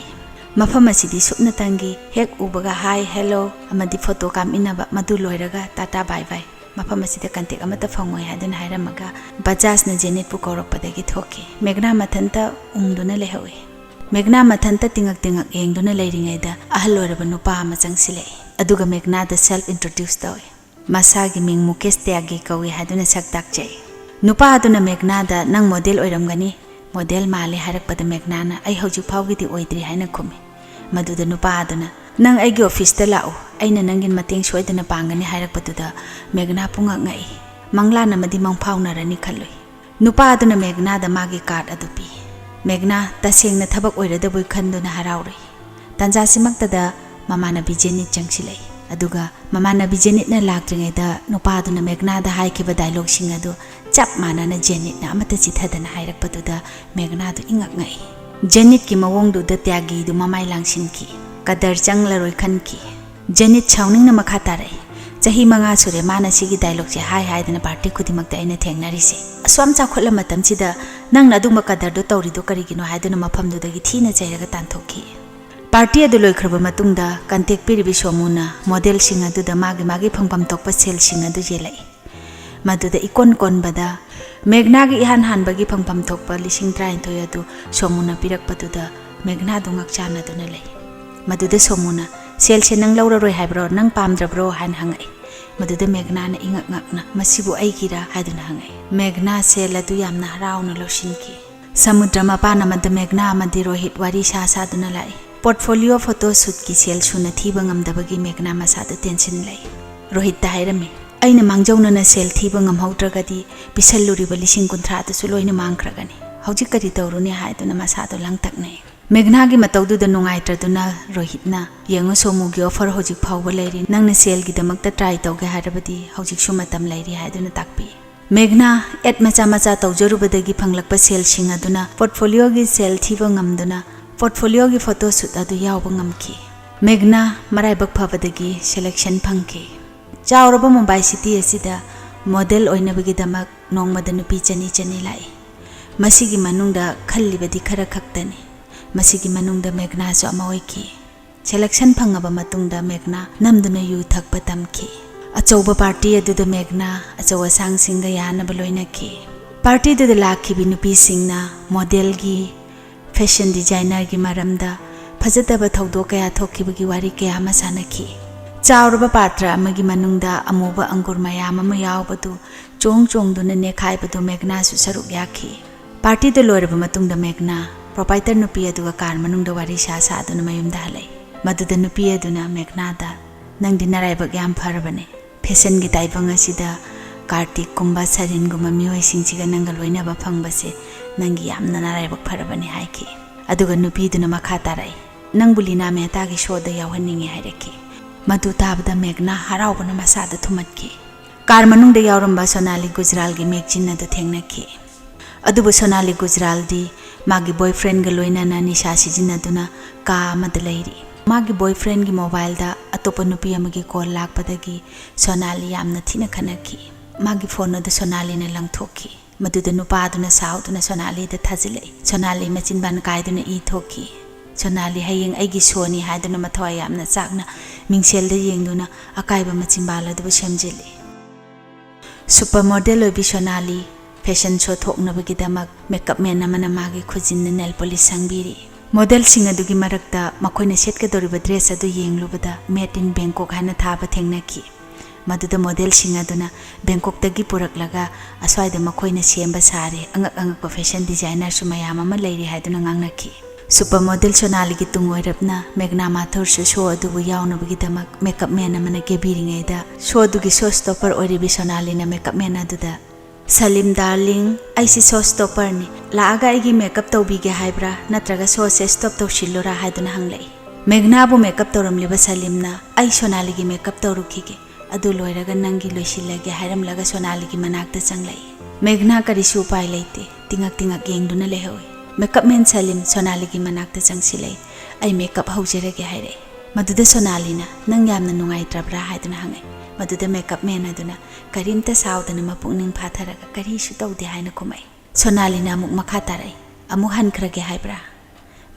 ꯃꯐꯝ ꯑꯁꯤꯗꯤ ꯁꯨꯞꯅꯇꯪꯒꯤ ꯍꯦꯛ ꯎꯕꯒ ꯍꯥꯏ, ꯍꯦꯂꯣ ꯑꯃꯗꯤ ꯐꯣꯇꯣ ꯀꯥꯞꯃꯤꯟꯅꯕ, ꯃꯗꯨ ꯂꯣꯏꯔꯒ ꯇꯥꯇꯥ ꯕꯥꯏ ꯕꯥꯏ꯫ ꯃꯐꯝ ꯑꯁꯤꯗ ꯀꯟꯇꯦꯛ ꯑꯃꯠꯇ ꯐꯪꯉꯣꯏ ꯍꯥꯏꯗꯨꯅ ꯍꯥꯏꯔꯝꯃꯒ ꯕꯖꯥꯖꯅ ꯖꯦꯅꯤꯠꯄꯨ ꯀꯧꯔꯛꯄꯗꯒꯤ ꯊꯣꯛꯈꯤ꯫ ꯃꯦꯒꯅꯥ ꯃꯊꯟꯇ ꯎꯪꯗꯨꯅ ꯂꯩꯍꯧꯏ꯫ ꯃꯦꯒꯅꯥ ꯃꯊꯟꯇ ꯇꯤꯉꯛ ꯇꯤꯉꯛ ꯌꯦꯡꯗꯨꯅ ꯂꯩꯔꯤꯉꯩꯗ ꯑꯍꯜ ꯑꯣꯏꯔꯕ ꯅꯨꯄꯥ ꯑꯃ ꯆꯪꯁꯤꯜꯂꯛꯏ꯫ ꯑꯗꯨꯒ ꯃꯦꯒꯅꯥꯗ ꯁꯦꯜꯐ ꯏꯟꯇ꯭ꯔꯣꯗ꯭ꯌꯨꯁ ꯇꯧꯏ꯫ ꯃꯁꯥꯒꯤ ꯃꯤꯡ ꯃꯨꯀꯦꯁ ꯇ꯭ꯌꯥꯒꯤ ꯀꯧꯏ ꯍꯥꯏꯗꯨꯅ ꯁꯛ ꯇꯥꯛꯆꯩ꯫ ꯅꯨꯄꯥ ꯑꯗꯨꯅ ꯃꯦꯒꯅꯥꯗ, "ꯅꯪ ꯃꯣꯗꯦꯜ ꯑꯣꯏꯔꯝꯒꯅꯤ, ꯃꯣꯗꯦꯜ ꯃꯥꯜꯂꯤ" ꯍꯥꯏꯔꯛꯄꯗ ꯃꯦꯒꯅꯥꯅ, "ꯑꯩ ꯍꯧꯖꯤꯛ ꯐꯥꯎꯒꯤꯗꯤ ꯑꯣꯏꯗ꯭ꯔꯤ" ꯍꯥꯏꯅ ꯈꯨꯝꯃꯤ꯫ ꯃꯗꯨꯗ ꯅꯨꯄꯥ ꯑꯗꯨꯅ, "ꯅꯪ ꯑꯩꯒꯤ ꯑꯣꯐꯤꯁꯇ ꯂꯥꯛꯎ, ꯑꯩꯅ ꯅꯪꯒꯤ ꯃꯇꯦꯡ ꯁꯣꯏꯗꯅ ꯄꯥꯡꯒꯅꯤ" ꯍꯥꯏꯔꯛꯄꯗꯨꯗ ꯃꯦꯒꯅꯥ ꯄꯨꯡꯉꯛ ꯉꯛꯏ꯫ ꯃꯪꯂꯥꯟ ꯑꯃꯗꯤ ꯃꯪꯐꯥꯎꯅꯔꯅꯤ ꯈꯜꯂꯨꯏ꯫ ꯅꯨꯄꯥ ꯑꯗꯨꯅ ꯃꯦꯒꯅꯥꯗ ꯃꯥꯒꯤ ꯀꯥꯔꯗ ꯑꯗꯨ ꯄꯤ꯫ ꯃꯦꯒꯅꯥ ꯇꯁꯦꯡꯅ ꯊꯕꯛ ꯑꯣꯏꯔꯗꯕꯣꯏ ꯈꯟꯗꯨꯅ ꯍꯔꯥꯎꯔꯨꯏ꯫ ꯇꯥꯟꯖꯥꯁꯤꯃꯛꯇꯗ ꯃꯃꯥꯟꯅꯕꯤ ꯖꯦꯅꯤꯠ ꯆꯪꯁꯤꯜꯂꯛꯏ꯫ ꯑꯗꯨꯒ ꯃꯃꯥꯟꯅꯕꯤ ꯖꯦꯅꯤꯠꯅ ꯂꯥꯛꯇ꯭ꯔꯤꯉꯩꯗ ꯅꯨꯄꯥ ꯑꯗꯨꯅ ꯃꯦꯒꯅꯥꯗ ꯍꯥꯏꯈꯤꯕ ꯗꯥꯏꯂꯣꯒꯁꯤꯡ ꯑꯗꯨ ꯆꯞ ꯃꯥꯟꯅꯅ ꯖꯦꯅꯤꯠꯅ ꯑꯃꯠꯇ ꯆꯤꯊꯗꯅ ꯍꯥꯏꯔꯛꯄꯗꯨꯗ ꯃꯦꯒꯅꯥꯗꯨ ꯏꯉꯛ ꯉꯛꯏ꯫ ꯖꯦꯅꯤꯠꯀꯤ ꯃꯑꯣꯡꯗꯨꯗ ꯇ꯭ꯌꯥꯒꯤꯗꯨ ꯃꯃꯥꯏ ꯂꯥꯡꯁꯤꯟꯈꯤ꯫ ꯀꯗꯔ ꯆꯪꯂꯔꯣꯏ ꯈꯟꯈꯤ꯫ ꯖꯦꯅꯤꯠ ꯁꯥꯎꯅꯤꯡꯅ ꯃꯈꯥ ꯇꯥꯔꯛꯏ, "ꯆꯍꯤ ꯃꯉꯥ ꯁꯨꯔꯦ ꯃꯥꯅ ꯁꯤꯒꯤ ꯗꯥꯏꯂꯣꯛꯁꯦ ꯍꯥꯏ ꯍꯥꯏꯗꯅ ꯄꯥꯔꯇꯤ ꯈꯨꯗꯤꯡꯃꯛꯇ ꯑꯩꯅ ꯊꯦꯡꯅꯔꯤꯁꯦ꯫ ꯑꯁꯨꯌꯥꯝ ꯆꯥꯎꯈꯠꯂ ꯃꯇꯝꯁꯤꯗ ꯅꯪꯅ ꯑꯗꯨꯒꯨꯝꯕ ꯀꯗꯔꯗꯨ ꯇꯧꯔꯤꯗꯣ ꯀꯔꯤꯒꯤꯅꯣ?" ꯍꯥꯏꯗꯨꯅ ꯃꯐꯝꯗꯨꯗꯒꯤ ꯊꯤꯅ ꯆꯩꯔꯒ ꯇꯥꯟꯊꯣꯛꯈꯤ꯫ ꯄꯥꯔꯇꯤ ꯑꯗꯨ ꯂꯣꯏꯈ꯭ꯔꯕ ꯃꯇꯨꯡꯗ ꯀꯟꯇꯦꯛ ꯄꯤꯔꯤꯕꯤ ꯁꯣꯃꯨꯅ ꯃꯣꯗꯦꯜꯁꯤꯡ ꯑꯗꯨꯗ ꯃꯥꯒꯤ ꯃꯥꯒꯤ ꯐꯪꯐꯝ ꯊꯣꯛꯄ ꯁꯦꯜꯁꯤꯡ ꯑꯗꯨ ꯌꯦꯜꯂꯛꯏ꯫ ꯃꯗꯨꯗ ꯏꯀꯣꯟ ꯀꯣꯟꯕꯗ ꯃꯦꯘꯅꯥꯒꯤ ꯏꯍꯥꯟ ꯍꯥꯟꯕꯒꯤ ꯐꯪꯐꯝ ꯊꯣꯛꯄ ꯂꯤꯁꯤꯡ ꯇꯔꯥꯅꯤꯊꯣꯏ ꯑꯗꯨ ꯁꯣꯃꯨꯅ ꯄꯤꯔꯛꯄꯗꯨꯗ ꯃꯦꯘꯅꯥꯗꯨ ꯉꯛꯆꯥꯟꯅꯗꯨꯅ ꯂꯩ꯫ ꯃꯗꯨꯗ ꯁꯣꯃꯨꯅ, "ꯁꯦꯜꯁꯦ ꯅꯪ ꯂꯧꯔꯔꯣꯏ ꯍꯥꯏꯕ꯭ꯔꯣ? ꯅꯪ ꯄꯥꯝꯗ꯭ꯔꯕ꯭ꯔꯣ?" ꯍꯥꯏꯅ ꯍꯪꯉꯛꯏ꯫ ꯃꯗꯨꯗ ꯃꯦꯘꯅꯥꯅ ꯏꯉꯛ ꯉꯛꯅ, "ꯃꯁꯤꯕꯨ ꯑꯩꯒꯤꯔꯥ?" ꯍꯥꯏꯗꯨꯅ ꯍꯪꯉꯛꯏ꯫ ꯃꯦꯘꯅꯥ ꯁꯦꯜ ꯑꯗꯨ ꯌꯥꯝꯅ ꯍꯔꯥꯎꯅ ꯂꯧꯁꯤꯟꯈꯤ꯫ ꯁꯃꯨꯗ꯭ꯔ ꯃꯄꯥꯟ ꯑꯃꯗ ꯃꯦꯘꯅꯥ ꯑꯃꯗꯤ ꯔꯣꯍꯤꯠ ꯋꯥꯔꯤ ꯁꯥ ꯁꯥꯗꯨꯅ ꯂꯥꯛꯏ꯫ ꯄꯣꯔꯠꯐꯣꯂꯤꯑꯣ ꯐꯣꯇꯣ ꯁꯨꯠꯀꯤ ꯁꯦꯜ ꯁꯨꯅ ꯊꯤꯕ ꯉꯝꯗꯕꯒꯤ ꯃꯦꯘꯅꯥ ꯃꯁꯥꯗ ꯇꯦꯟꯁꯤꯟ ꯂꯩ꯫ ꯔꯣꯍꯤꯠꯇ ꯍꯥꯏꯔꯝꯃꯤ, "ꯑꯩꯅ ꯃꯥꯡꯖꯧꯅꯅ ꯁꯦꯜ ꯊꯤꯕ ꯉꯝꯍꯧꯗ꯭ꯔꯒꯗꯤ ꯄꯤꯁꯜꯂꯨꯔꯤꯕ ꯂꯤꯁꯤꯡ ꯀꯨꯟꯊ꯭ꯔꯥ ꯑꯗꯨꯁꯨ ꯂꯣꯏꯅ ꯃꯥꯡꯈ꯭ꯔꯒꯅꯤ꯫ ꯍꯧꯖꯤꯛ ꯀꯔꯤ ꯇꯧꯔꯨꯅꯤ?" ꯍꯥꯏꯗꯨꯅ ꯃꯁꯥꯗꯣ ꯂꯥꯡꯇꯛꯅꯩ꯫ ꯃꯦꯘꯅꯥꯒꯤ ꯃꯇꯧꯗꯨꯗ ꯅꯨꯡꯉꯥꯏꯇ꯭ꯔꯗꯨꯅ ꯔꯣꯍꯤꯠꯅ, "ꯌꯦꯡꯉꯨ ꯁꯣꯃꯨꯒꯤ ꯑꯣꯐꯔ ꯍꯧꯖꯤꯛ ꯐꯥꯎꯕ ꯂꯩꯔꯤ, ꯅꯪꯅ ꯁꯦꯜꯒꯤꯗꯃꯛꯇ ꯇ꯭ꯔꯥꯏ ꯇꯧꯒꯦ ꯍꯥꯏꯔꯕꯗꯤ ꯍꯧꯖꯤꯛꯁꯨ ꯃꯇꯝ ꯂꯩꯔꯤ" ꯍꯥꯏꯗꯨꯅ ꯇꯥꯛꯄꯤ꯫ ꯃꯦꯘꯅꯥ ꯑꯦꯗ ꯃꯆꯥ ꯃꯆꯥ ꯇꯧꯖꯔꯨꯕꯗꯒꯤ ꯐꯪꯂꯛꯄ ꯁꯦꯜꯁꯤꯡ ꯑꯗꯨꯅ ꯄꯣꯔꯠꯐꯣꯂꯤꯑꯣꯒꯤ ꯁꯦꯜ ꯊꯤꯕ ꯉꯝꯗꯨꯅ ꯄꯣꯔꯠꯐꯣꯂꯤꯑꯣꯒꯤ ꯐꯣꯇꯣ ꯁꯨꯠ ꯑꯗꯨ ꯌꯥꯎꯕ ꯉꯝꯈꯤ꯫ ꯃꯦꯘꯅꯥ ꯃꯔꯥꯏꯕꯛ ꯐꯕꯗꯒꯤ ꯁꯦꯂꯦꯛꯁꯟ ꯐꯪꯈꯤ꯫ ꯆꯥꯎꯔꯕ ꯃꯨꯝꯕꯥꯏ ꯁꯤꯇꯤ ꯑꯁꯤꯗ ꯃꯣꯗꯦꯜ ꯑꯣꯏꯅꯕꯒꯤꯗꯃꯛ ꯅꯣꯡꯃꯗ ꯅꯨꯄꯤ ꯆꯅꯤ ꯆꯅꯤ ꯂꯥꯛꯏ꯫ ꯃꯁꯤꯒꯤ ꯃꯅꯨꯡꯗ ꯈꯜꯂꯤꯕꯗꯤ ꯈꯔ ꯈꯛꯇꯅꯤ꯫ ꯃꯁꯤꯒꯤ ꯃꯅꯨꯡꯗ ꯃꯦꯘꯅꯥꯁꯨ ꯑꯃ ꯑꯣꯏꯈꯤ꯫ ꯁꯦꯂꯦꯛꯁꯟ ꯐꯪꯉꯕ ꯃꯇꯨꯡꯗ ꯃꯦꯘꯅꯥ ꯅꯝꯗꯨꯅ ꯌꯨ ꯊꯛꯄ ꯇꯝꯈꯤ꯫ ꯑꯆꯧꯕ ꯄꯥꯔꯇꯤ ꯑꯗꯨꯗ ꯃꯦꯘꯅꯥ ꯑꯆꯧ ꯑꯁꯥꯡꯁꯤꯡꯒ ꯌꯥꯅꯕ ꯂꯣꯏꯅꯈꯤ꯫ ꯄꯥꯔꯇꯤꯗꯨꯗ ꯂꯥꯛꯈꯤꯕꯤ ꯅꯨꯄꯤꯁꯤꯡꯅ ꯃꯣꯗꯦꯜꯒꯤ, ꯐꯦꯁꯟ ꯗꯤꯖꯥꯏꯅꯔꯒꯤ ꯃꯔꯝꯗ ꯐꯖꯗꯕ ꯊꯧꯗꯣꯛ ꯀꯌꯥ ꯊꯣꯛꯈꯤꯕꯒꯤ ꯋꯥꯔꯤ ꯀꯌꯥ ꯑꯃ ꯁꯥꯟꯅꯈꯤ꯫ ꯆꯥꯎꯔꯕ ꯄꯥꯇ꯭ꯔ ꯑꯃꯒꯤ ꯃꯅꯨꯡꯗ ꯑꯃꯨꯕ ꯑꯪꯒꯨꯔ ꯃꯌꯥꯝ ꯑꯃ ꯌꯥꯎꯕꯗꯨ ꯆꯣꯡ ꯆꯣꯡꯗꯨꯅ ꯅꯦꯠꯈꯥꯏꯕꯗꯨ ꯃꯦꯘꯅꯥꯁꯨ ꯁꯔꯨꯛ ꯌꯥꯈꯤ꯫ ꯄꯥꯔꯇꯤꯗꯨ ꯂꯣꯏꯔꯕ ꯃꯇꯨꯡꯗ ꯃꯦꯘꯅꯥ ꯄ꯭ꯔꯣꯄꯥꯏꯇꯔ ꯅꯨꯄꯤ ꯑꯗꯨꯒ ꯀꯥꯔ ꯃꯅꯨꯡꯗ ꯋꯥꯔꯤ ꯁꯥ ꯁꯥꯗꯨꯅ ꯃꯌꯨꯝꯗ ꯍꯜꯂꯛꯏ꯫ ꯃꯗꯨꯗ ꯅꯨꯄꯤ ꯑꯗꯨꯅ ꯃꯦꯘꯅꯥꯗ, "ꯅꯪꯗꯤ ꯅꯔꯥꯏꯕꯛ ꯌꯥꯝ ꯐꯔꯕꯅꯦ꯫ ꯐꯦꯁꯟꯒꯤ ꯇꯥꯏꯕꯪ ꯑꯁꯤꯗ ꯀꯥꯔꯇꯤꯛꯀꯨꯝꯕ ꯁꯔꯤꯟꯒꯨꯝꯕ ꯃꯤꯑꯣꯏꯁꯤꯡꯁꯤꯒ ꯅꯪꯒ ꯂꯣꯏꯅꯕ ꯐꯪꯕꯁꯦ ꯅꯪꯒꯤ ꯌꯥꯝꯅ ꯅꯔꯥꯏꯕꯛ ꯐꯔꯕꯅꯤ" ꯍꯥꯏꯈꯤ꯫ ꯑꯗꯨꯒ ꯅꯨꯄꯤꯗꯨꯅ ꯃꯈꯥ ꯇꯥꯔꯛꯏ, "ꯅꯪꯕꯨ ꯂꯤꯅꯥ ꯃꯦꯍꯇꯥꯒꯤ ꯁꯣꯗ ꯌꯥꯎꯍꯟꯅꯤꯡꯉꯤ" ꯍꯥꯏꯔꯛꯈꯤ꯫ ꯃꯗꯨ ꯇꯥꯕꯗ ꯃꯦꯘꯅꯥ ꯍꯔꯥꯎꯕꯅ ꯃꯁꯥꯗ ꯊꯨꯝꯍꯠꯈꯤ꯫ ꯀꯥꯔ ꯃꯅꯨꯡꯗ ꯌꯥꯎꯔꯝꯕ ꯁꯣꯅꯥꯂꯤ ꯒꯨꯖꯔꯥꯜꯒꯤ ꯃꯦꯒꯖꯤꯟ ꯑꯗꯨ ꯊꯦꯡꯅꯈꯤ꯫ ꯑꯗꯨꯕꯨ ꯁꯣꯅꯥꯂꯤ ꯒꯨꯖꯔꯥꯜꯗꯤ ꯃꯥꯒꯤ boyfriendꯒ ꯂꯣꯏꯅꯅ ꯅꯤꯁꯥ ꯁꯤꯖꯤꯟꯅꯗꯨꯅ ꯀꯥ ꯑꯃꯗ ꯂꯩꯔꯤ꯫ ꯃꯥꯒꯤ boyfriendꯒꯤ mobileꯗ ꯑꯇꯣꯞꯄ ꯅꯨꯄꯤ ꯑꯃꯒꯤ call ꯂꯥꯛꯄꯗꯒꯤ ꯁꯣꯅꯥꯂꯤ ꯌꯥꯝꯅ ꯊꯤꯅ ꯈꯠꯅꯈꯤ꯫ ꯃꯥꯒꯤ phone ꯑꯗꯨ ꯁꯣꯅꯥꯂꯤꯅ ꯂꯪꯊꯣꯛꯈꯤ꯫ ꯃꯗꯨꯗ ꯅꯨꯄꯥꯗꯨꯅ ꯁꯥꯎꯗꯨꯅ ꯁꯣꯅꯥꯂꯤꯗ ꯊꯥꯖꯤꯜꯂꯛꯏ꯫ ꯁꯣꯅꯥꯂꯤ ꯃꯆꯤꯟꯕꯥꯟ ꯀꯥꯏꯗꯨꯅ ꯏ ꯊꯣꯛꯈꯤ꯫ ꯁꯣꯅꯥꯂꯤ ꯍꯌꯦꯡ ꯑꯩꯒꯤ showꯅꯤ ꯍꯥꯏꯗꯨꯅ ꯃꯊꯋꯥꯏ ꯌꯥꯝꯅ ꯆꯥꯛꯅ ꯃꯤꯡꯁꯦꯜꯗ ꯌꯦꯡꯗꯨꯅ ꯑꯀꯥꯏꯕ ꯃꯆꯤꯟꯕꯥꯜ ꯑꯗꯨꯕꯨ ꯁꯦꯝꯖꯤꯜꯂꯤ꯫ Supermodel ꯑꯣꯏꯕꯤ ꯁꯣꯅꯥꯂꯤ fashion show ꯊꯣꯛꯅꯕꯒꯤꯗꯃꯛ makeup man ꯑꯃꯅ ꯃꯥꯒꯤ ꯈꯨꯖꯤꯟꯗ nail polish ꯁꯪꯕꯤꯔꯤ꯫ Modelꯁꯤꯡ ꯑꯗꯨꯒꯤ ꯃꯔꯛꯇ ꯃꯈꯣꯏꯅ ꯁꯦꯠꯀꯗꯧꯔꯤꯕ dress ꯑꯗꯨ ꯌꯦꯡꯂꯨꯕꯗ Made in Bangkok ꯍꯥꯏꯅ ꯊꯥꯕ ꯊꯦꯡꯅꯈꯤ꯫ ꯃꯗꯨꯗ modelꯁꯤꯡ ꯑꯗꯨꯅ Bangkokꯇꯒꯤ ꯄꯨꯔꯛꯂꯒ ꯑꯁ꯭ꯋꯥꯏꯗ ꯃꯈꯣꯏꯅ ꯁꯦꯝꯕ ꯁꯥꯔꯦ, ꯑꯉꯛ ꯑꯉꯛꯄ fashion designerꯁꯨ ꯃꯌꯥꯝ ꯑꯃ ꯂꯩꯔꯤ ꯍꯥꯏꯗꯨꯅ ꯉꯥꯡꯅꯈꯤ꯫ Supermodel ꯁꯣꯅꯥꯂꯤꯒꯤ ꯇꯨꯡ ꯑꯣꯏꯔꯞꯅ ꯃꯦꯘꯅꯥ ꯃꯥꯊꯨꯔꯁꯨ show ꯑꯗꯨꯕꯨ ꯌꯥꯎꯅꯕꯒꯤꯗꯃꯛ makeup man ꯑꯃꯅ ꯀꯦꯕꯤꯔꯤꯉꯩꯗ, showꯗꯨꯒꯤ showstopper ꯑꯣꯏꯔꯤꯕꯤ ꯁꯣꯅꯥꯂꯤꯅ makeup man ꯑꯗꯨꯗ, "ꯁꯂꯤꯝ darling, ꯑꯩꯁꯤ showstopperꯅꯤ, ꯂꯥꯛꯑꯒ ꯑꯩꯒꯤ makeup ꯇꯧꯕꯤꯒꯦ ꯍꯥꯏꯕ꯭ꯔꯥ, ꯅꯠꯇ꯭ꯔꯒ showꯁꯦ stop ꯇꯧꯁꯤꯜꯂꯨꯔꯥ?" ꯍꯥꯏꯗꯨꯅ ꯍꯪꯂꯛꯏ꯫ ꯃꯦꯘꯅꯥꯕꯨ makeup ꯇꯧꯔꯝꯂꯤꯕ ꯁꯂꯤꯝꯅ, "ꯑꯩ ꯁꯣꯅꯥꯂꯤꯒꯤ makeup ꯇꯧꯔꯨꯈꯤꯒꯦ, ꯑꯗꯨ ꯂꯣꯏꯔꯒ ꯅꯪꯒꯤ ꯂꯣꯏꯁꯤꯜꯂꯒꯦ" ꯍꯥꯏꯔꯝꯂꯒ ꯁꯣꯅꯥꯂꯤꯒꯤ ꯃꯅꯥꯛꯇ ꯆꯪꯂꯛꯏ꯫ ꯃꯦꯘꯅꯥ ꯀꯔꯤꯁꯨ ꯎꯄꯥꯏ ꯂꯩꯇꯦ, ꯇꯤꯉꯛ ꯇꯤꯉꯛ ꯌꯦꯡꯗꯨꯅ ꯂꯩꯍꯧꯏ꯫ Makeup man ꯁꯂꯤꯝ ꯁꯣꯅꯥꯂꯤꯒꯤ ꯃꯅꯥꯛꯇ ꯆꯪꯁꯤꯜꯂꯛꯏ꯫ "ꯑꯩ makeup ꯍꯧꯖꯔꯒꯦ" ꯍꯥꯏꯔꯛꯏ꯫ ꯃꯗꯨꯗ ꯁꯣꯅꯥꯂꯤꯅ, "ꯅꯪ ꯌꯥꯝꯅ ꯅꯨꯡꯉꯥꯏꯇ꯭ꯔꯕ꯭ꯔꯥ?" ꯍꯥꯏꯗꯨꯅ ꯍꯪꯉꯛꯏ꯫ ꯃꯗꯨꯗ makeup man ꯑꯗꯨꯅ ꯀꯔꯤꯝꯇ ꯁꯥꯎꯗꯅ ꯃꯄꯨꯛꯅꯤꯡ ꯐꯥꯊꯔꯒ, "ꯀꯔꯤꯁꯨ ꯇꯧꯗꯦ" ꯍꯥꯏꯅ ꯈꯨꯝꯃꯛꯏ꯫ ꯁꯣꯅꯥꯂꯤꯅ ꯑꯃꯨꯛ ꯃꯈꯥ ꯇꯥꯔꯛꯏ, "ꯑꯃꯨꯛ ꯍꯟꯈ꯭ꯔꯒꯦ ꯍꯥꯏꯕ꯭ꯔꯥ?"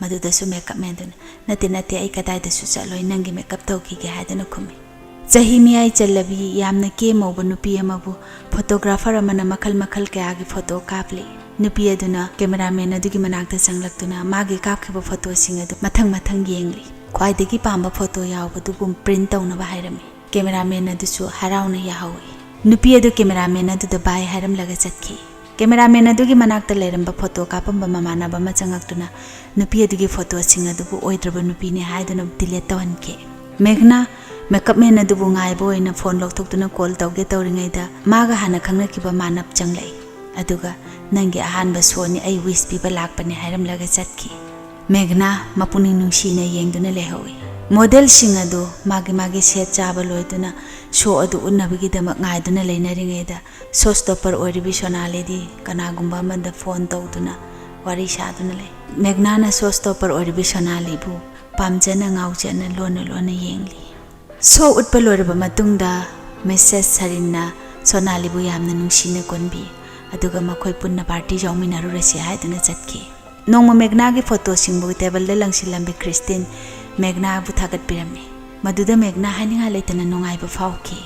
ꯃꯗꯨꯗꯁꯨ makeup man ꯗꯨꯅ, "ꯅꯠꯇꯦ, ꯅꯠꯇꯦ, ꯑꯩ ꯀꯗꯥꯏꯗꯁꯨ ꯆꯠꯂꯣꯏ, ꯅꯪꯒꯤ makeup ꯇꯧꯈꯤꯒꯦ" ꯍꯥꯏꯗꯨꯅ ꯈꯨꯝꯃꯤ꯫ ꯆꯍꯤ ꯃꯤꯌꯥꯏ ꯆꯜꯂꯕꯤ ꯌꯥꯝꯅ ꯀꯦ ꯃꯧꯕ ꯅꯨꯄꯤ ꯑꯃꯕꯨ photographer ꯑꯃꯅ ꯃꯈꯜ ꯃꯈꯜ ꯀꯌꯥꯒꯤ photo ꯀꯥꯞꯂꯤ꯫ ꯅꯨꯄꯤ ꯑꯗꯨꯅ cameraman ꯑꯗꯨꯒꯤ ꯃꯅꯥꯛꯇ ꯆꯪꯂꯛꯇꯨꯅ ꯃꯥꯒꯤ ꯀꯥꯞꯈꯤꯕ photoꯁꯤꯡ ꯑꯗꯨ ꯃꯊꯪ ꯃꯊꯪ ꯌꯦꯡꯂꯤ꯫ ꯈ꯭ꯋꯥꯏꯗꯒꯤ ꯄꯥꯝꯕ photo ꯌꯥꯎꯕꯗꯨꯕꯨ print ꯇꯧꯅꯕ ꯍꯥꯏꯔꯝꯃꯤ꯫ Cameraman ꯑꯗꯨꯁꯨ ꯍꯔꯥꯎꯅ ꯌꯥꯍꯧꯏ꯫ ꯅꯨꯄꯤ ꯑꯗꯨ cameraman ꯑꯗꯨꯗ bye ꯍꯥꯏꯔꯝꯂꯒ ꯆꯠꯈꯤ꯫ Cameraman ꯑꯗꯨꯒꯤ ꯃꯅꯥꯛꯇ ꯂꯩꯔꯝꯕ photo ꯀꯥꯞꯄꯝꯕ ꯃꯃꯥꯟꯅꯕ ꯑꯃ ꯆꯪꯉꯛꯇꯨꯅ ꯅꯨꯄꯤ ꯑꯗꯨꯒꯤ photoꯁꯤꯡ ꯑꯗꯨꯕꯨ ꯑꯣꯏꯗ꯭ꯔꯕ ꯅꯨꯄꯤꯅꯤ ꯍꯥꯏꯗꯨꯅ delete ꯇꯧꯍꯟꯈꯤ꯫ ꯃꯦꯘꯅꯥ makeup man ꯑꯗꯨꯕꯨ ꯉꯥꯏꯕ ꯑꯣꯏꯅ phone ꯂꯧꯊꯣꯛꯇꯨꯅ call ꯇꯧꯒꯦ ꯇꯧꯔꯤꯉꯩꯗ ꯃꯥꯒ ꯍꯥꯟꯅ ꯈꯪꯅꯈꯤꯕ ꯃꯥꯅꯕ ꯆꯪꯂꯛꯏ꯫ ꯑꯗꯨꯒ "ꯅꯪꯒꯤ ꯑꯍꯥꯟꯕ showꯅꯤ, ꯑꯩ wish ꯄꯤꯕ ꯂꯥꯛꯄꯅꯤ" ꯍꯥꯏꯔꯝꯂꯒ ꯆꯠꯈꯤ꯫ ꯃꯦꯘꯅꯥ ꯃꯄꯨꯛꯅꯤꯡ ꯅꯨꯡꯁꯤꯅ ꯌꯦꯡꯗꯨꯅ ꯂꯩꯍꯧꯏ꯫ Modelꯁꯤꯡ ꯑꯗꯨ ꯃꯥꯒꯤ ꯃꯥꯒꯤ set ꯆꯥꯕ ꯂꯣꯏꯗꯨꯅ show ꯑꯗꯨ ꯎꯠꯅꯕꯒꯤꯗꯃꯛ ꯉꯥꯏꯗꯨꯅ ꯂꯩꯅꯔꯤꯉꯩꯗ showstopper ꯑꯣꯏꯔꯤꯕꯤ ꯁꯣꯅꯥꯂꯤꯗꯤ ꯀꯅꯥꯒꯨꯝꯕ ꯑꯃꯗ phone ꯇꯧꯗꯨꯅ ꯋꯥꯔꯤ ꯁꯥꯗꯨꯅ ꯂꯩ꯫ ꯃꯦꯘꯅꯥꯅ ꯁꯣ ꯁ꯭ꯇꯣꯄꯔ ꯑꯣꯏꯔꯤꯕꯤ ꯁꯣꯅꯥꯂꯤꯕꯨ ꯄꯥꯝꯖꯅ ꯉꯥꯎꯖꯅ ꯂꯣꯟꯅ ꯂꯣꯟꯅ ꯌꯦꯡꯂꯤ꯫ ꯁꯣ ꯎꯠꯄ ꯂꯣꯏꯔꯕ ꯃꯇꯨꯡꯗ ꯃꯤꯁꯦꯁ ꯁꯔꯤꯟꯅ ꯁꯣꯅꯥꯂꯤꯕꯨ ꯌꯥꯝꯅ ꯅꯨꯡꯁꯤꯅ ꯀꯣꯟꯕꯤ, ꯑꯗꯨꯒ ꯃꯈꯣꯏ ꯄꯨꯟꯅ ꯄꯥꯔꯇꯤ ꯌꯥꯎꯃꯤꯟꯅꯔꯨꯔꯁꯤ ꯍꯥꯏꯗꯨꯅ ꯆꯠꯈꯤ꯫ ꯅꯣꯡꯃ ꯃꯦꯘꯅꯥꯒꯤ ꯐꯣꯇꯣꯁꯤꯡꯕꯨ ꯇꯦꯕꯜꯗ ꯂꯪꯁꯤꯜꯂꯝꯕꯤ ꯈ꯭ꯔꯤꯁꯇꯤꯟ ꯃꯦꯘꯅꯥꯕꯨ ꯊꯥꯒꯠꯄꯤꯔꯝꯃꯤ꯫ ꯃꯗꯨꯗ ꯃꯦꯘꯅꯥ ꯍꯥꯏꯅꯤꯡꯉꯥꯏ ꯂꯩꯇꯅ ꯅꯨꯡꯉꯥꯏꯕ ꯐꯥꯎꯈꯤ꯫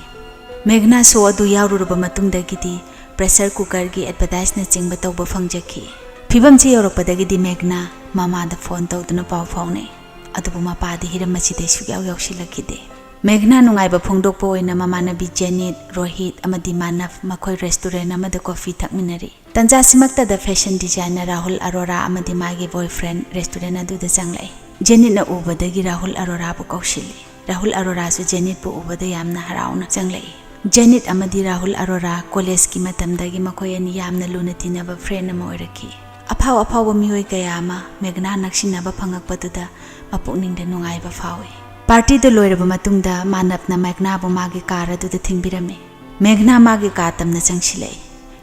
ꯃꯦꯘꯅꯥ ꯁꯣ ꯑꯗꯨ ꯌꯥꯎꯔꯨꯔꯕ ꯃꯇꯨꯡꯗꯒꯤꯗꯤ ꯄ꯭ꯔꯦꯁꯔ ꯀꯨꯀꯔꯒꯤ ꯑꯦꯗꯚꯔꯇꯥꯏꯖꯅꯆꯤꯡꯕ ꯇꯧꯕ ꯐꯪꯖꯈꯤ꯫ ꯐꯤꯕꯝꯁꯤ ꯌꯧꯔꯛꯄꯗꯒꯤꯗꯤ ꯃꯦꯘꯅꯥ ꯃꯃꯥꯗ ꯐꯣꯟ ꯇꯧꯗꯨꯅ ꯄꯥꯎ ꯐꯥꯎꯅꯩ꯫ ꯑꯗꯨꯕꯨ ꯃꯄꯥꯗꯤ ꯍꯤꯔꯝ ꯑꯁꯤꯗ ꯁꯨꯛꯌꯥꯎ ꯌꯥꯎꯁꯤꯜꯂꯛꯈꯤꯗꯦ꯫ ꯃꯦꯘꯅꯥ ꯅꯨꯡꯉꯥꯏꯕ ꯐꯣꯡꯗꯣꯛꯄ ꯑꯣꯏꯅ ꯃꯃꯥꯟꯅꯕꯤ ꯖꯦꯅꯤꯠ, ꯔꯣꯍꯤꯠ ꯑꯃꯗꯤ ꯃꯥꯅꯕ ꯃꯈꯣꯏ ꯔꯦꯁꯇꯨꯔꯦꯟ ꯑꯃꯗ ꯀꯣꯐꯤ ꯊꯛꯃꯤꯟꯅꯔꯤ꯫ ꯇꯟꯖꯥꯁꯤꯃꯛꯇꯗ ꯐꯦꯁꯟ ꯗꯤꯖꯥꯏꯅꯔ ꯔꯥꯍꯨꯜ ꯑꯔꯣꯔꯥ ꯑꯃꯗꯤ ꯃꯥꯒꯤ ꯕꯣꯏꯐ꯭ꯔꯦꯟ ꯔꯦꯁꯇꯨꯔꯦꯟ ꯑꯗꯨꯗ ꯆꯪꯂꯛꯏ꯫ ꯖꯦꯅꯤꯠꯅ ꯎꯕꯗꯒꯤ ꯔꯥꯍꯨꯜ ꯑꯔꯣꯔꯥꯕꯨ ꯀꯧꯁꯤꯜꯂꯤ꯫ ꯔꯥꯍꯨꯜ ꯑꯔꯣꯔꯥꯁꯨ ꯖꯦꯅꯤꯠꯄꯨ ꯎꯕꯗ ꯌꯥꯝꯅ ꯍꯔꯥꯎꯅ ꯆꯪꯂꯛꯏ꯫ ꯖꯦꯅꯤꯠ ꯑꯃꯗꯤ ꯔꯥꯍꯨꯜ ꯑꯔꯣꯔꯥ ꯀꯣꯂꯦꯖꯀꯤ ꯃꯇꯝꯗꯒꯤ ꯃꯈꯣꯏ ꯑꯅꯤ ꯌꯥꯝꯅ ꯂꯨꯅ ꯇꯤꯟꯅꯕ ꯐ꯭ꯔꯦꯟ ꯑꯃ ꯑꯣꯏꯔꯛꯈꯤ꯫ ꯑꯐꯥꯎ ꯑꯐꯥꯎꯕ ꯃꯤꯑꯣꯏ ꯀꯌꯥ ꯑꯃ ꯃꯦꯘꯅꯥ ꯅꯛꯁꯤꯟꯅꯕ ꯐꯪꯉꯛꯄꯗꯨꯗ ꯃꯄꯨꯛꯅꯤꯡꯗ ꯅꯨꯡꯉꯥꯏꯕ ꯐꯥꯎꯏ꯫ ꯄꯥꯔꯇꯤꯗꯨ ꯂꯣꯏꯔꯕ ꯃꯇꯨꯡꯗ ꯃꯥꯅꯕꯅ ꯃꯦꯘꯅꯥꯕꯨ ꯃꯥꯒꯤ ꯀꯥꯔ ꯑꯗꯨꯗ ꯊꯤꯟꯕꯤꯔꯝꯃꯤ꯫ ꯃꯦꯘꯅꯥ ꯃꯥꯒꯤ ꯀꯥ ꯇꯝꯅ ꯆꯪꯁꯤꯜꯂꯛꯏ꯫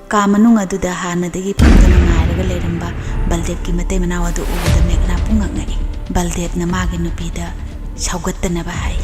ꯀꯥ ꯃꯅꯨꯡ ꯑꯗꯨꯗ ꯍꯥꯟꯅꯗꯒꯤ ꯐꯝꯗꯨꯅ ꯉꯥꯏꯔꯒ ꯂꯩꯔꯝꯕ ꯕꯜꯗꯦꯕꯀꯤ ꯃꯇꯩ ꯃꯅꯥꯎ ꯑꯗꯨ ꯎꯕꯗ ꯃꯦꯘꯅꯥ ꯄꯨꯡꯉꯛ ꯉꯛꯏ꯫ ꯕꯜꯗꯦꯕꯅ ꯃꯥꯒꯤ ꯅꯨꯄꯤꯗ ꯁꯧꯒꯠꯇꯅꯕ ꯍꯥꯏ꯫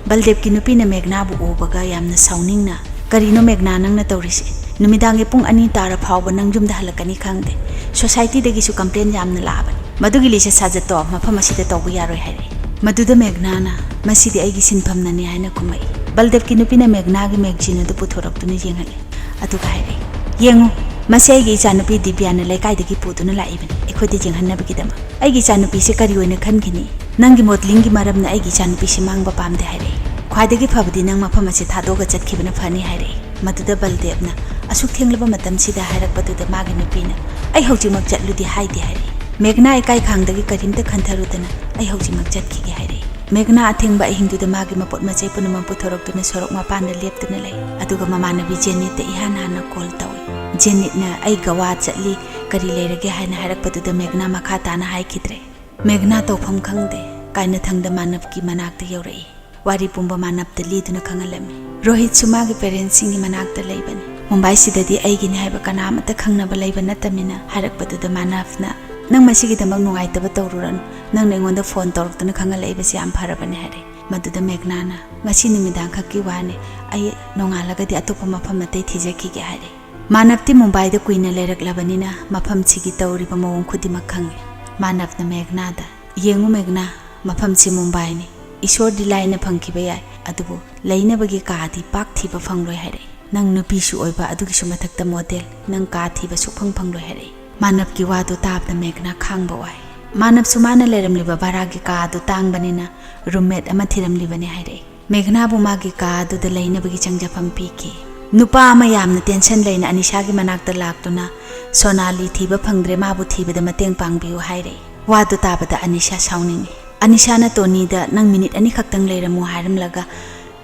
ꯕꯜꯗꯦꯕꯀꯤ ꯅꯨꯄꯤꯅ ꯃꯦꯘꯅꯥꯕꯨ ꯎꯕꯒ ꯌꯥꯝꯅ ꯁꯥꯎꯅꯤꯡꯅ, "ꯀꯔꯤꯅꯣ ꯃꯦꯘꯅꯥ ꯅꯪꯅ ꯇꯧꯔꯤꯁꯦ? ꯅꯨꯃꯤꯗꯥꯡꯒꯤ ꯄꯨꯡ ꯑꯅꯤ ꯇꯥꯔ ꯐꯥꯎꯕ ꯅꯪ ꯌꯨꯝꯗ ꯍꯜꯂꯛꯀꯅꯤ ꯈꯪꯗꯦ꯫ ꯁꯣꯁꯥꯏꯇꯤꯗꯒꯤꯁꯨ ꯀꯝꯄ꯭ꯂꯦꯟ ꯌꯥꯝꯅ ꯂꯥꯛꯑꯕꯅꯤ꯫ ꯃꯗꯨꯒꯤ ꯂꯤꯁ ꯁꯥꯖꯠꯇꯣ ꯃꯐꯝ ꯑꯁꯤꯗ ꯇꯧꯕ ꯌꯥꯔꯣꯏ" ꯍꯥꯏꯔꯛꯏ꯫ ꯃꯗꯨꯗ ꯃꯦꯘꯅꯥꯅ, "ꯃꯁꯤꯗꯤ ꯑꯩꯒꯤ ꯁꯤꯟꯐꯝꯅꯅꯤ" ꯍꯥꯏꯅ ꯈꯨꯝꯃꯛꯏ꯫ ꯕꯜꯗꯦꯕꯀꯤ ꯅꯨꯄꯤꯅ ꯃꯦꯘꯅꯥꯒꯤ ꯃꯦꯒꯖꯤꯟ ꯑꯗꯨ ꯄꯨꯊꯣꯔꯛꯇꯨꯅ ꯌꯦꯡꯍꯜꯂꯤ꯫ ꯑꯗꯨꯒ ꯍꯥꯏꯔꯛꯏ, "ꯌꯦꯡꯉꯨ, ꯃꯁꯤ ꯑꯩꯒꯤ ꯏꯆꯥꯅꯨꯄꯤ ꯗꯤꯕ꯭ꯌꯥꯅ ꯂꯩꯀꯥꯏꯗꯒꯤ ꯄꯨꯗꯨꯅ ꯂꯥꯛꯏꯕꯅꯤ, ꯑꯩꯈꯣꯏꯗ ꯌꯦꯡꯍꯟꯅꯕꯒꯤꯗꯃꯛ꯫ ꯑꯩꯒꯤ ꯏꯆꯥꯅꯨꯄꯤꯁꯦ ꯀꯔꯤ ꯑꯣꯏꯅ ꯈꯟꯈꯤꯅꯤ? ꯅꯪꯒꯤ ꯃꯣꯗꯦꯂꯤꯡꯒꯤ ꯃꯔꯝꯅ ꯑꯩꯒꯤ ꯏꯆꯥꯅꯨꯄꯤꯁꯦ ꯃꯥꯡꯕ ꯄꯥꯝꯗꯦ" ꯍꯥꯏꯔꯛꯏ꯫ "ꯈ꯭ꯋꯥꯏꯗꯒꯤ ꯐꯕꯗꯤ ꯅꯪ ꯃꯐꯝ ꯑꯁꯤ ꯊꯥꯗꯣꯛꯑꯒ ꯆꯠꯈꯤꯕꯅ ꯐꯅꯤ" ꯍꯥꯏꯔꯛꯏ꯫ ꯃꯗꯨꯗ ꯕꯜꯗꯦꯕꯅ, "ꯑꯁꯨꯛ ꯊꯦꯡꯂꯕ ꯃꯇꯝꯁꯤꯗ" ꯍꯥꯏꯔꯛꯄꯗꯨꯗ ꯃꯥꯒꯤ ꯅꯨꯄꯤꯅ, "ꯑꯩ ꯍꯧꯖꯤꯛꯃꯛ ꯆꯠꯂꯨꯗꯤ ꯍꯥꯏꯗꯦ" ꯍꯥꯏꯔꯛꯏ꯫ ꯃꯦꯘꯅꯥ ꯏꯀꯥꯏ ꯈꯥꯡꯗꯒꯤ ꯀꯔꯤꯝꯇ ꯈꯟꯊꯔꯨꯗꯅ, "ꯑꯩ ꯍꯧꯖꯤꯛꯃꯛ ꯆꯠꯈꯤꯒꯦ" ꯍꯥꯏꯔꯛꯏ꯫ ꯃꯦꯘꯅꯥ ꯑꯊꯦꯡꯕ ꯑꯍꯤꯡꯗꯨꯗ ꯃꯥꯒꯤ ꯃꯄꯣꯠ ꯃꯆꯩ ꯄꯨꯝꯅꯃꯛ ꯄꯨꯊꯣꯔꯛꯇꯨꯅ ꯁꯣꯔꯣꯛ ꯃꯄꯥꯟꯗ ꯂꯦꯞꯇꯨꯅ ꯂꯩ꯫ ꯑꯗꯨꯒ ꯃꯃꯥꯟꯅꯕꯤ ꯖꯦꯅꯤꯠꯇ ꯏꯍꯥꯟ ꯍꯥꯟꯅ ꯀꯣꯜ ꯇꯧꯏ꯫ ꯖꯦꯅꯤꯠꯅ, "ꯑꯩ ꯒꯋꯥ ꯆꯠꯂꯤ, ꯀꯔꯤ ꯂꯩꯔꯒꯦ?" ꯍꯥꯏꯅ ꯍꯥꯏꯔꯛꯄꯗꯨꯗ ꯃꯦꯘꯅꯥ ꯃꯈꯥ ꯇꯥꯅ ꯍꯥꯏꯈꯤꯗ꯭ꯔꯦ꯫ ꯃꯦꯘꯅꯥ ꯇꯧꯐꯝ ꯈꯪꯗꯦ, ꯀꯥꯏꯅꯊꯪꯗ ꯃꯥꯅꯕꯀꯤ ꯃꯅꯥꯛꯇ ꯌꯧꯔꯛꯏ꯫ ꯋꯥꯔꯤ ꯄꯨꯝꯕ ꯃꯥꯅꯕꯇ ꯂꯤꯗꯨꯅ ꯈꯪꯍꯜꯂꯝꯃꯤ꯫ ꯔꯣꯍꯤꯠꯁꯨ ꯃꯥꯒꯤ ꯄꯦꯔꯦꯟꯁꯁꯤꯡꯒꯤ ꯃꯅꯥꯛꯇ ꯂꯩꯕꯅꯤ꯫ "ꯃꯨꯝꯕꯥꯏꯁꯤꯗꯗꯤ ꯑꯩꯒꯤꯅꯤ ꯍꯥꯏꯕ ꯀꯅꯥ ꯑꯃꯠꯇ ꯈꯪꯅꯕ ꯂꯩꯕ ꯅꯠꯇꯕꯅꯤꯅ" ꯍꯥꯏꯔꯛꯄꯗꯨꯗ ꯃꯥꯅꯕꯅ, "ꯅꯪ ꯃꯁꯤꯒꯤꯗꯃꯛ ꯅꯨꯡꯉꯥꯏꯇꯕ ꯇꯧꯔꯨꯔꯅꯨ, ꯅꯪꯅ ꯑꯩꯉꯣꯟꯗ ꯐꯣꯟ ꯇꯧꯔꯛꯇꯨꯅ ꯈꯪꯍꯜꯂꯛꯏꯕꯁꯤ ꯌꯥꯝ ꯐꯔꯕꯅꯤ" ꯍꯥꯏꯔꯦ꯫ ꯃꯗꯨꯗ ꯃꯦꯘꯅꯥꯅ, "ꯉꯁꯤ ꯅꯨꯃꯤꯗꯥꯡ ꯈꯛꯀꯤ ꯋꯥꯅꯤ, ꯑꯩ ꯅꯣꯡꯉꯥꯜꯂꯒꯗꯤ ꯑꯇꯣꯞꯄ ꯃꯐꯝ ꯑꯇꯩ ꯊꯤꯖꯈꯤꯒꯦ" ꯍꯥꯏꯔꯦ꯫ ꯃꯥꯅꯕꯇꯤ ꯃꯨꯝꯕꯥꯏꯗ ꯀꯨꯏꯅ ꯂꯩꯔꯛꯂꯕꯅꯤꯅ ꯃꯐꯝꯁꯤꯒꯤ ꯇꯧꯔꯤꯕ ꯃꯑꯣꯡ ꯈꯨꯗꯤꯡꯃꯛ ꯈꯪꯉꯤ꯫ ꯃꯥꯅꯕꯅ ꯃꯦꯘꯅꯥꯗ, "ꯌꯦꯡꯉꯨ ꯃꯦꯘꯅꯥ, ꯃꯐꯝꯁꯤ ꯃꯨꯝꯕꯥꯏꯅꯤ꯫ ꯏꯁꯣꯔꯗꯤ ꯂꯥꯏꯅ ꯐꯪꯈꯤꯕ ꯌꯥꯏ, ꯑꯗꯨꯕꯨ ꯂꯩꯅꯕꯒꯤ ꯀꯥꯗꯤ ꯄꯥꯛ ꯊꯤꯕ ꯐꯪꯂꯣꯏ" ꯍꯥꯏꯔꯛꯏ꯫ "ꯅꯪ ꯅꯨꯄꯤꯁꯨ ꯑꯣꯏꯕ, ꯑꯗꯨꯒꯤꯁꯨ ꯃꯊꯛꯇ ꯃꯣꯗꯦꯜ, ꯅꯪ ꯀꯥ ꯊꯤꯕ ꯁꯨꯛꯐꯪ ꯐꯪꯂꯣꯏ" ꯍꯥꯏꯔꯛꯏ꯫ ꯃꯥꯅꯕꯀꯤ ꯋꯥꯗꯨ ꯇꯥꯕꯗ ꯃꯦꯘꯅꯥ ꯈꯥꯡꯕ ꯋꯥꯏ꯫ ꯃꯥꯅꯕꯁꯨ ꯃꯥꯅ ꯂꯩꯔꯝꯂꯤꯕ ꯚꯔꯥꯒꯤ ꯀꯥ ꯑꯗꯨ ꯇꯥꯡꯕꯅꯤꯅ ꯔꯨꯝꯃꯦꯠ ꯑꯃ ꯊꯤꯔꯝꯂꯤꯕꯅꯤ ꯍꯥꯏꯔꯛꯏ꯫ ꯃꯦꯘꯅꯥꯕꯨ ꯃꯥꯒꯤ ꯀꯥ ꯑꯗꯨꯗ ꯂꯩꯅꯕꯒꯤ ꯆꯪꯖꯐꯝ ꯄꯤꯈꯤ꯫ ꯅꯨꯄꯥ ꯑꯃ ꯌꯥꯝꯅ ꯇꯦꯟꯁꯟ ꯂꯩꯅ ꯑꯅꯤꯁꯥꯒꯤ ꯃꯅꯥꯛꯇ ꯂꯥꯛꯇꯨꯅ, "ꯁꯣꯅꯥꯂꯤ ꯊꯤꯕ ꯐꯪꯗ꯭ꯔꯦ, ꯃꯥꯕꯨ ꯊꯤꯕꯗ ꯃꯇꯦꯡ ꯄꯥꯡꯕꯤꯌꯨ" ꯍꯥꯏꯔꯛꯏ꯫ ꯋꯥꯗꯨ ꯇꯥꯕꯗ ꯑꯅꯤꯁꯥ ꯁꯥꯎꯅꯤꯡꯏ꯫ ꯑꯅꯤꯁꯥꯅ ꯇꯣꯅꯤꯗ, "ꯅꯪ ꯃꯤꯅꯤꯠ ꯑꯅꯤꯈꯛꯇꯪ ꯂꯩꯔꯝꯃꯨ" ꯍꯥꯏꯔꯝꯂꯒ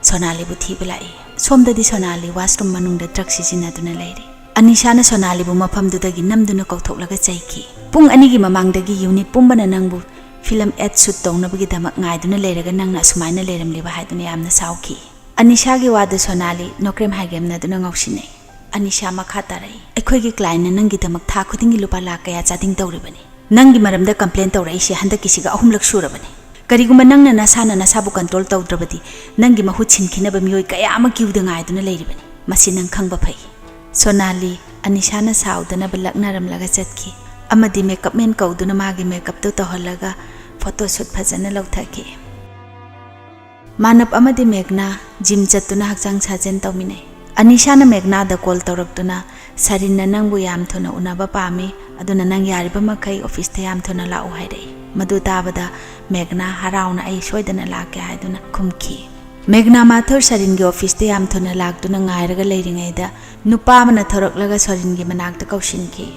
ꯁꯣꯅꯥꯂꯤꯕꯨ ꯊꯤꯕ ꯂꯥꯛꯏ꯫ ꯁꯣꯝꯗꯗꯤ ꯁꯣꯅꯥꯂꯤ ꯋꯥꯁꯔꯨꯝ ꯃꯅꯨꯡꯗ ꯗ꯭ꯔꯒ ꯁꯤꯖꯤꯟꯅꯗꯨꯅ ꯂꯩꯔꯤ꯫ ꯑꯅꯤꯁꯥꯅ ꯁꯣꯅꯥꯂꯤꯕꯨ ꯃꯐꯝꯗꯨꯗꯒꯤ ꯅꯝꯗꯨꯅ ꯀꯧꯊꯣꯛꯂꯒ ꯆꯩꯈꯤ꯫ "ꯄꯨꯡ ꯑꯅꯤꯒꯤ ꯃꯃꯥꯡꯗꯒꯤ ꯌꯨꯅꯤꯠ ꯄꯨꯝꯕꯅ ꯅꯪꯕꯨ ꯐꯤꯂꯝ ꯑꯦꯗ ꯁꯨꯠ ꯇꯧꯅꯕꯒꯤꯗꯃꯛ ꯉꯥꯏꯗꯨꯅ ꯂꯩꯔꯒ ꯅꯪꯅ ꯑꯁꯨꯃꯥꯏꯅ ꯂꯩꯔꯝꯂꯤꯕ" ꯍꯥꯏꯗꯨꯅ ꯌꯥꯝꯅ ꯁꯥꯎꯈꯤ꯫ ꯑꯅꯤꯁꯥꯒꯤ ꯋꯥꯗꯨ ꯁꯣꯅꯥꯂꯤ ꯅꯣꯀ꯭ꯔꯦꯝ ꯍꯥꯏꯒꯦꯝꯅꯗꯨꯅ ꯉꯥꯎꯁꯤꯟꯅꯩ꯫ ꯑꯅꯤꯁꯥ ꯃꯈꯥ ꯇꯥꯔꯛꯏ, "ꯑꯩꯈꯣꯏꯒꯤ ꯀ꯭ꯂꯥꯏꯟꯅ ꯅꯪꯒꯤꯗꯃꯛ ꯊꯥ ꯈꯨꯗꯤꯡꯒꯤ ꯂꯨꯄꯥ ꯂꯥꯈ ꯀꯌꯥ ꯆꯥꯗꯤꯡ ꯇꯧꯔꯤꯕꯅꯤ꯫ ꯅꯪꯒꯤ ꯃꯔꯝꯗ ꯀꯝꯄ꯭ꯂꯦꯟ ꯇꯧꯔꯛꯏꯁꯦ ꯍꯟꯗꯛꯀꯤꯁꯤꯒ ꯑꯍꯨꯝꯂꯛ ꯁꯨꯔꯕꯅꯤ꯫ ꯀꯔꯤꯒꯨꯝꯕ ꯅꯪꯅ ꯅꯁꯥꯅ ꯅꯁꯥꯕꯨ ꯀꯟꯇ꯭ꯔꯣꯜ ꯇꯧꯗ꯭ꯔꯕꯗꯤ ꯅꯪꯒꯤ ꯃꯍꯨꯠ ꯁꯤꯟꯈꯤꯅꯕ ꯃꯤꯑꯣꯏ ꯀꯌꯥ ꯑꯃ ꯀ꯭ꯌꯨꯗ ꯉꯥꯏꯗꯨꯅ ꯂꯩꯔꯤꯕꯅꯤ꯫ ꯃꯁꯤ ꯅꯪ ꯈꯪꯕ ꯐꯩ"꯫ ꯁꯣꯅꯥꯂꯤ ꯑꯅꯤꯁꯥꯅ ꯁꯥꯎꯗꯅꯕ ꯂꯛꯅꯔꯝꯂꯒ ꯆꯠꯈꯤ ꯑꯃꯗꯤ ꯃꯦꯀꯞ ꯃꯦꯟ ꯀꯧꯗꯨꯅ ꯃꯥꯒꯤ ꯃꯦꯀꯞꯇꯨ ꯇꯧꯍꯜꯂꯒ ꯐꯣꯇꯣ ꯁꯨꯠ ꯐꯖꯅ ꯂꯧꯊꯈꯤ꯫ ꯃꯥꯅꯕ ꯑꯃꯗꯤ ꯃꯦꯘꯅꯥ ꯖꯤꯝ ꯆꯠꯇꯨꯅ ꯍꯛꯆꯥꯡ ꯁꯥꯖꯦꯜ ꯇꯧꯃꯤꯟꯅꯩ꯫ ꯑꯅꯤꯁꯥꯅ ꯃꯦꯘꯅꯥꯗ ꯀꯣꯜ ꯇꯧꯔꯛꯇꯨꯅ, "ꯁꯔꯤꯟꯅ ꯅꯪꯕꯨ ꯌꯥꯝ ꯊꯨꯅ ꯎꯅꯕ ꯄꯥꯝꯃꯤ, ꯑꯗꯨꯅ ꯅꯪ ꯌꯥꯔꯤꯕ ꯃꯈꯩ ꯑꯣꯐꯤꯁꯇ ꯌꯥꯝ ꯊꯨꯅ ꯂꯥꯛꯎ" ꯍꯥꯏꯔꯛꯏ꯫ ꯃꯗꯨ ꯇꯥꯕꯗ ꯃꯦꯘꯅꯥ ꯍꯔꯥꯎꯅ "ꯑꯩ ꯁꯣꯏꯗꯅ ꯂꯥꯛꯀꯦ" ꯍꯥꯏꯗꯨꯅ ꯈꯨꯝꯈꯤ꯫ ꯃꯦꯘꯅꯥ ꯃꯥꯊꯨꯔ ꯁꯔꯤꯟꯒꯤ ꯑꯣꯐꯤꯁꯇ ꯌꯥꯝ ꯊꯨꯅ ꯂꯥꯛꯇꯨꯅ ꯉꯥꯏꯔꯒ ꯂꯩꯔꯤꯉꯩꯗ ꯅꯨꯄꯥ ꯑꯃꯅ ꯊꯣꯔꯛꯂꯒ ꯁꯔꯤꯟꯒꯤ ꯃꯅꯥꯛꯇ ꯀꯧꯁꯤꯟꯈꯤ꯫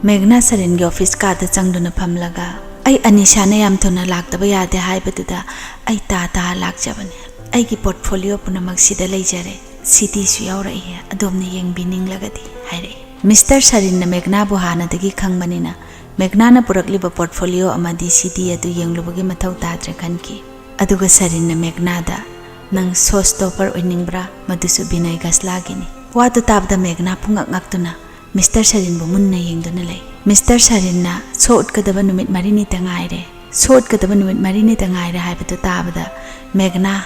ꯃꯦꯘꯅꯥ ꯁꯔꯤꯟꯒꯤ ꯑꯣꯐꯤꯁ ꯀꯥꯗ ꯆꯪꯗꯨꯅ ꯐꯝꯂꯒ, "ꯑꯩ ꯑꯅꯤꯁꯥꯅ ꯌꯥꯝ ꯊꯨꯅ ꯂꯥꯛꯇꯕ ꯌꯥꯗꯦ ꯍꯥꯏꯕꯗꯨꯗ ꯑꯩ ꯇꯥ ꯇꯥ ꯂꯥꯛꯆꯕꯅꯤ꯫ ꯑꯩꯒꯤ ꯄꯣꯔꯠꯐꯣꯂꯤꯑꯣ ꯄꯨꯝꯅꯃꯛ ꯁꯤꯗ ꯂꯩꯖꯔꯦ꯫ ꯁꯤꯗꯤꯁꯨ ꯌꯥꯎꯔꯛꯏ, ꯑꯗꯣꯝꯅ ꯌꯦꯡꯕꯤꯅꯤꯡꯂꯒꯗꯤ" ꯍꯥꯏꯔꯛꯏ꯫ ꯃꯤꯁꯇꯔ ꯁꯔꯤꯟꯅ ꯃꯦꯘꯅꯥꯕꯨ ꯍꯥꯟꯅꯗꯒꯤ ꯈꯪꯕꯅꯤꯅ ꯃꯦꯘꯅꯥꯅ ꯄꯨꯔꯛꯂꯤꯕ ꯄꯣꯔꯠꯐꯣꯂꯤꯑꯣ ꯑꯃꯗꯤ ꯁꯤꯗꯤ ꯑꯗꯨ ꯌꯦꯡꯂꯨꯕꯒꯤ ꯃꯊꯧ ꯇꯥꯗ꯭ꯔꯦ ꯈꯟꯈꯤ꯫ ꯑꯗꯨꯒ ꯁꯔꯤꯟꯅ ꯃꯦꯘꯅꯥꯗ, "ꯅꯪ ꯁꯣ ꯁ꯭ꯇꯣꯄꯔ ꯑꯣꯏꯅꯤꯡꯕ꯭ꯔꯥ? ꯃꯗꯨꯁꯨ ꯕꯤꯅꯣꯏ ꯒꯁꯂꯥꯒꯤꯅꯤ꯫ ꯋꯥꯗꯨ ꯇꯥꯕꯗ ꯃꯦꯘꯅꯥ ꯄꯨꯡꯉꯛ ꯉꯛꯇꯨꯅ ꯃꯤꯁꯇꯔ ꯁꯔꯤꯟꯕꯨ ꯃꯨꯟꯅ ꯌꯦꯡꯗꯨꯅ ꯂꯩ꯫ ꯃꯤꯁꯇꯔ ꯁꯔꯤꯟꯅ "ꯁꯣ ꯎꯠꯀꯗꯕ ꯅꯨꯃꯤꯠ ꯃꯔꯤꯅꯤꯇ ꯉꯥꯏꯔꯦ, ꯁꯣ ꯎꯠꯀꯗꯕ ꯅꯨꯃꯤꯠ ꯃꯔꯤꯅꯤꯇ ꯉꯥꯏꯔꯦ" ꯍꯥꯏꯕꯗꯨ ꯇꯥꯕꯗ ꯃꯦꯘꯅꯥ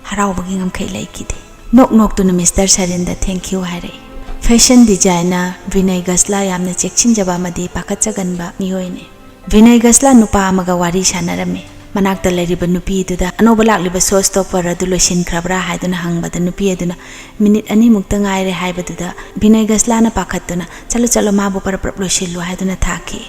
ꯍꯔꯥꯎꯕꯒꯤ ꯉꯝꯈꯩ ꯂꯩꯈꯤꯗꯦ꯫ ꯅꯣꯛ ꯅꯣꯛꯇꯨꯅ ꯃꯤꯁꯇꯔ ꯁꯔꯤꯟꯗ "Thank you" ꯍꯥꯏꯔꯛꯏ꯫ ꯐꯦꯁꯟ ꯗꯤꯖꯥꯏꯅꯔ ꯕꯤꯅꯌ ꯒꯁꯂꯥ ꯌꯥꯝꯅ ꯆꯦꯛꯁꯤꯟꯖꯕ ꯑꯃꯗꯤ ꯄꯥꯈꯠꯆꯒꯟꯕ ꯃꯤꯑꯣꯏꯅꯤ꯫ ꯕꯤꯅꯌ ꯒꯁꯂꯥ ꯅꯨꯄꯥ ꯑꯃꯒ ꯋꯥꯔꯤ ꯁꯥꯟꯅꯔꯝꯃꯤ꯫ ꯃꯅꯥꯛꯇ ꯂꯩꯔꯤꯕ ꯅꯨꯄꯤꯗꯨꯗ ꯑꯅꯧꯕ ꯂꯥꯛꯂꯤꯕ ꯁꯣ ꯁ꯭ꯇꯣꯄꯔ ꯑꯗꯨ ꯂꯣꯏꯁꯤꯟꯈ꯭ꯔꯕ꯭ꯔꯥ ꯍꯥꯏꯗꯨꯅ ꯍꯪꯕꯗ, ꯅꯨꯄꯤ ꯑꯗꯨꯅ "ꯃꯤꯅꯤꯠ ꯑꯅꯤꯃꯨꯛꯇ ꯉꯥꯏꯔꯦ" ꯍꯥꯏꯕꯗꯨꯗ ꯕꯤꯅꯌ ꯒꯁꯂꯥꯅ ꯄꯥꯈꯠꯇꯨꯅ "ꯆꯠꯂꯣ, ꯆꯠꯂꯣ, ꯃꯥꯕꯨ ꯄꯔꯞ ꯄꯔꯞ ꯂꯣꯏꯁꯤꯜꯂꯨ" ꯍꯥꯏꯗꯨꯅ ꯊꯥꯈꯤ꯫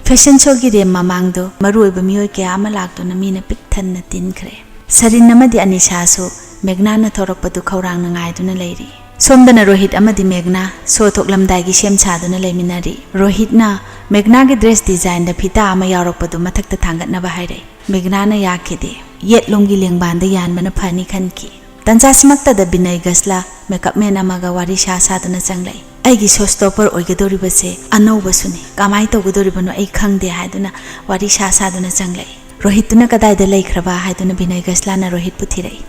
ꯐꯦꯁꯟ ꯁꯣꯒꯤ ꯔꯦꯝ ꯃꯃꯥꯡꯗꯨ ꯃꯔꯨꯑꯣꯏꯕ ꯃꯤꯑꯣꯏ ꯀꯌꯥ ꯑꯃ ꯂꯥꯛꯇꯨꯅ ꯃꯤꯅ ꯄꯤꯛ ꯊꯟꯅ ꯇꯤꯟꯈ꯭ꯔꯦ꯫ ꯁꯔꯤꯟ ꯑꯃꯗꯤ ꯑꯅꯤꯁꯥꯁꯨ ꯃꯦꯘꯅꯥꯅ ꯊꯣꯔꯛꯄꯗꯨ ꯈꯧꯔꯥꯡꯅ ꯉꯥꯏꯗꯨꯅ ꯂꯩꯔꯤ꯫ ꯁꯣꯝꯗꯅ ꯔꯣꯍꯤꯠ ꯑꯃꯗꯤ ꯃꯦꯘꯅꯥ ꯁꯣ ꯊꯣꯛꯂꯝꯗꯥꯏꯒꯤ ꯁꯦꯝ ꯁꯥꯗꯨꯅ ꯂꯩꯃꯤꯟꯅꯔꯤ꯫ ꯔꯣꯍꯤꯠꯅ ꯃꯦꯘꯅꯥꯒꯤ ꯗ꯭ꯔꯦꯁ ꯗꯤꯖꯥꯏꯟꯗ ꯐꯤꯇꯥ ꯑꯃ ꯌꯥꯎꯔꯛꯄꯗꯨ ꯃꯊꯛꯇ ꯊꯥꯡꯒꯠꯅꯕ ꯍꯥꯏꯔꯛꯏ꯫ ꯃꯦꯘꯅꯥꯅ ꯌꯥꯈꯤꯗꯦ꯫ ꯌꯦꯠꯂꯣꯝꯒꯤ ꯂꯦꯡꯕꯥꯟꯗ ꯌꯥꯟꯕꯅ ꯐꯅꯤ ꯈꯟꯈꯤ꯫ ꯇꯟꯖꯥꯁꯤꯃꯛꯇꯗ ꯕꯤꯅꯌ ꯒꯁꯂꯥ ꯃꯦꯀꯞ ꯃꯦꯟ ꯑꯃꯒ ꯋꯥꯔꯤ ꯁꯥ ꯁꯥꯗꯨꯅ ꯆꯪꯂꯛꯏ꯫ "ꯑꯩꯒꯤ ꯁꯣ ꯁ꯭ꯇꯣꯄꯔ ꯑꯣꯏꯒꯗꯧꯔꯤꯕꯁꯦ ꯑꯅꯧꯕꯁꯨꯅꯤ, ꯀꯃꯥꯏꯅ ꯇꯧꯒꯗꯧꯔꯤꯕꯅꯣ ꯑꯩ ꯈꯪꯗꯦ" ꯍꯥꯏꯗꯨꯅ ꯋꯥꯔꯤ ꯁꯥ ꯁꯥꯗꯨꯅ ꯆꯪꯂꯛꯏ꯫ "ꯔꯣꯍꯤꯠꯇꯨꯅ ꯀꯗꯥꯏꯗ ꯂꯩꯈ꯭ꯔꯕ?" ꯍꯥꯏꯗꯨꯅ ꯕꯤꯅꯌ ꯒꯁꯂꯥꯅ ꯔꯣꯍꯤꯠꯄꯨ ꯊꯤꯔꯛꯏ꯫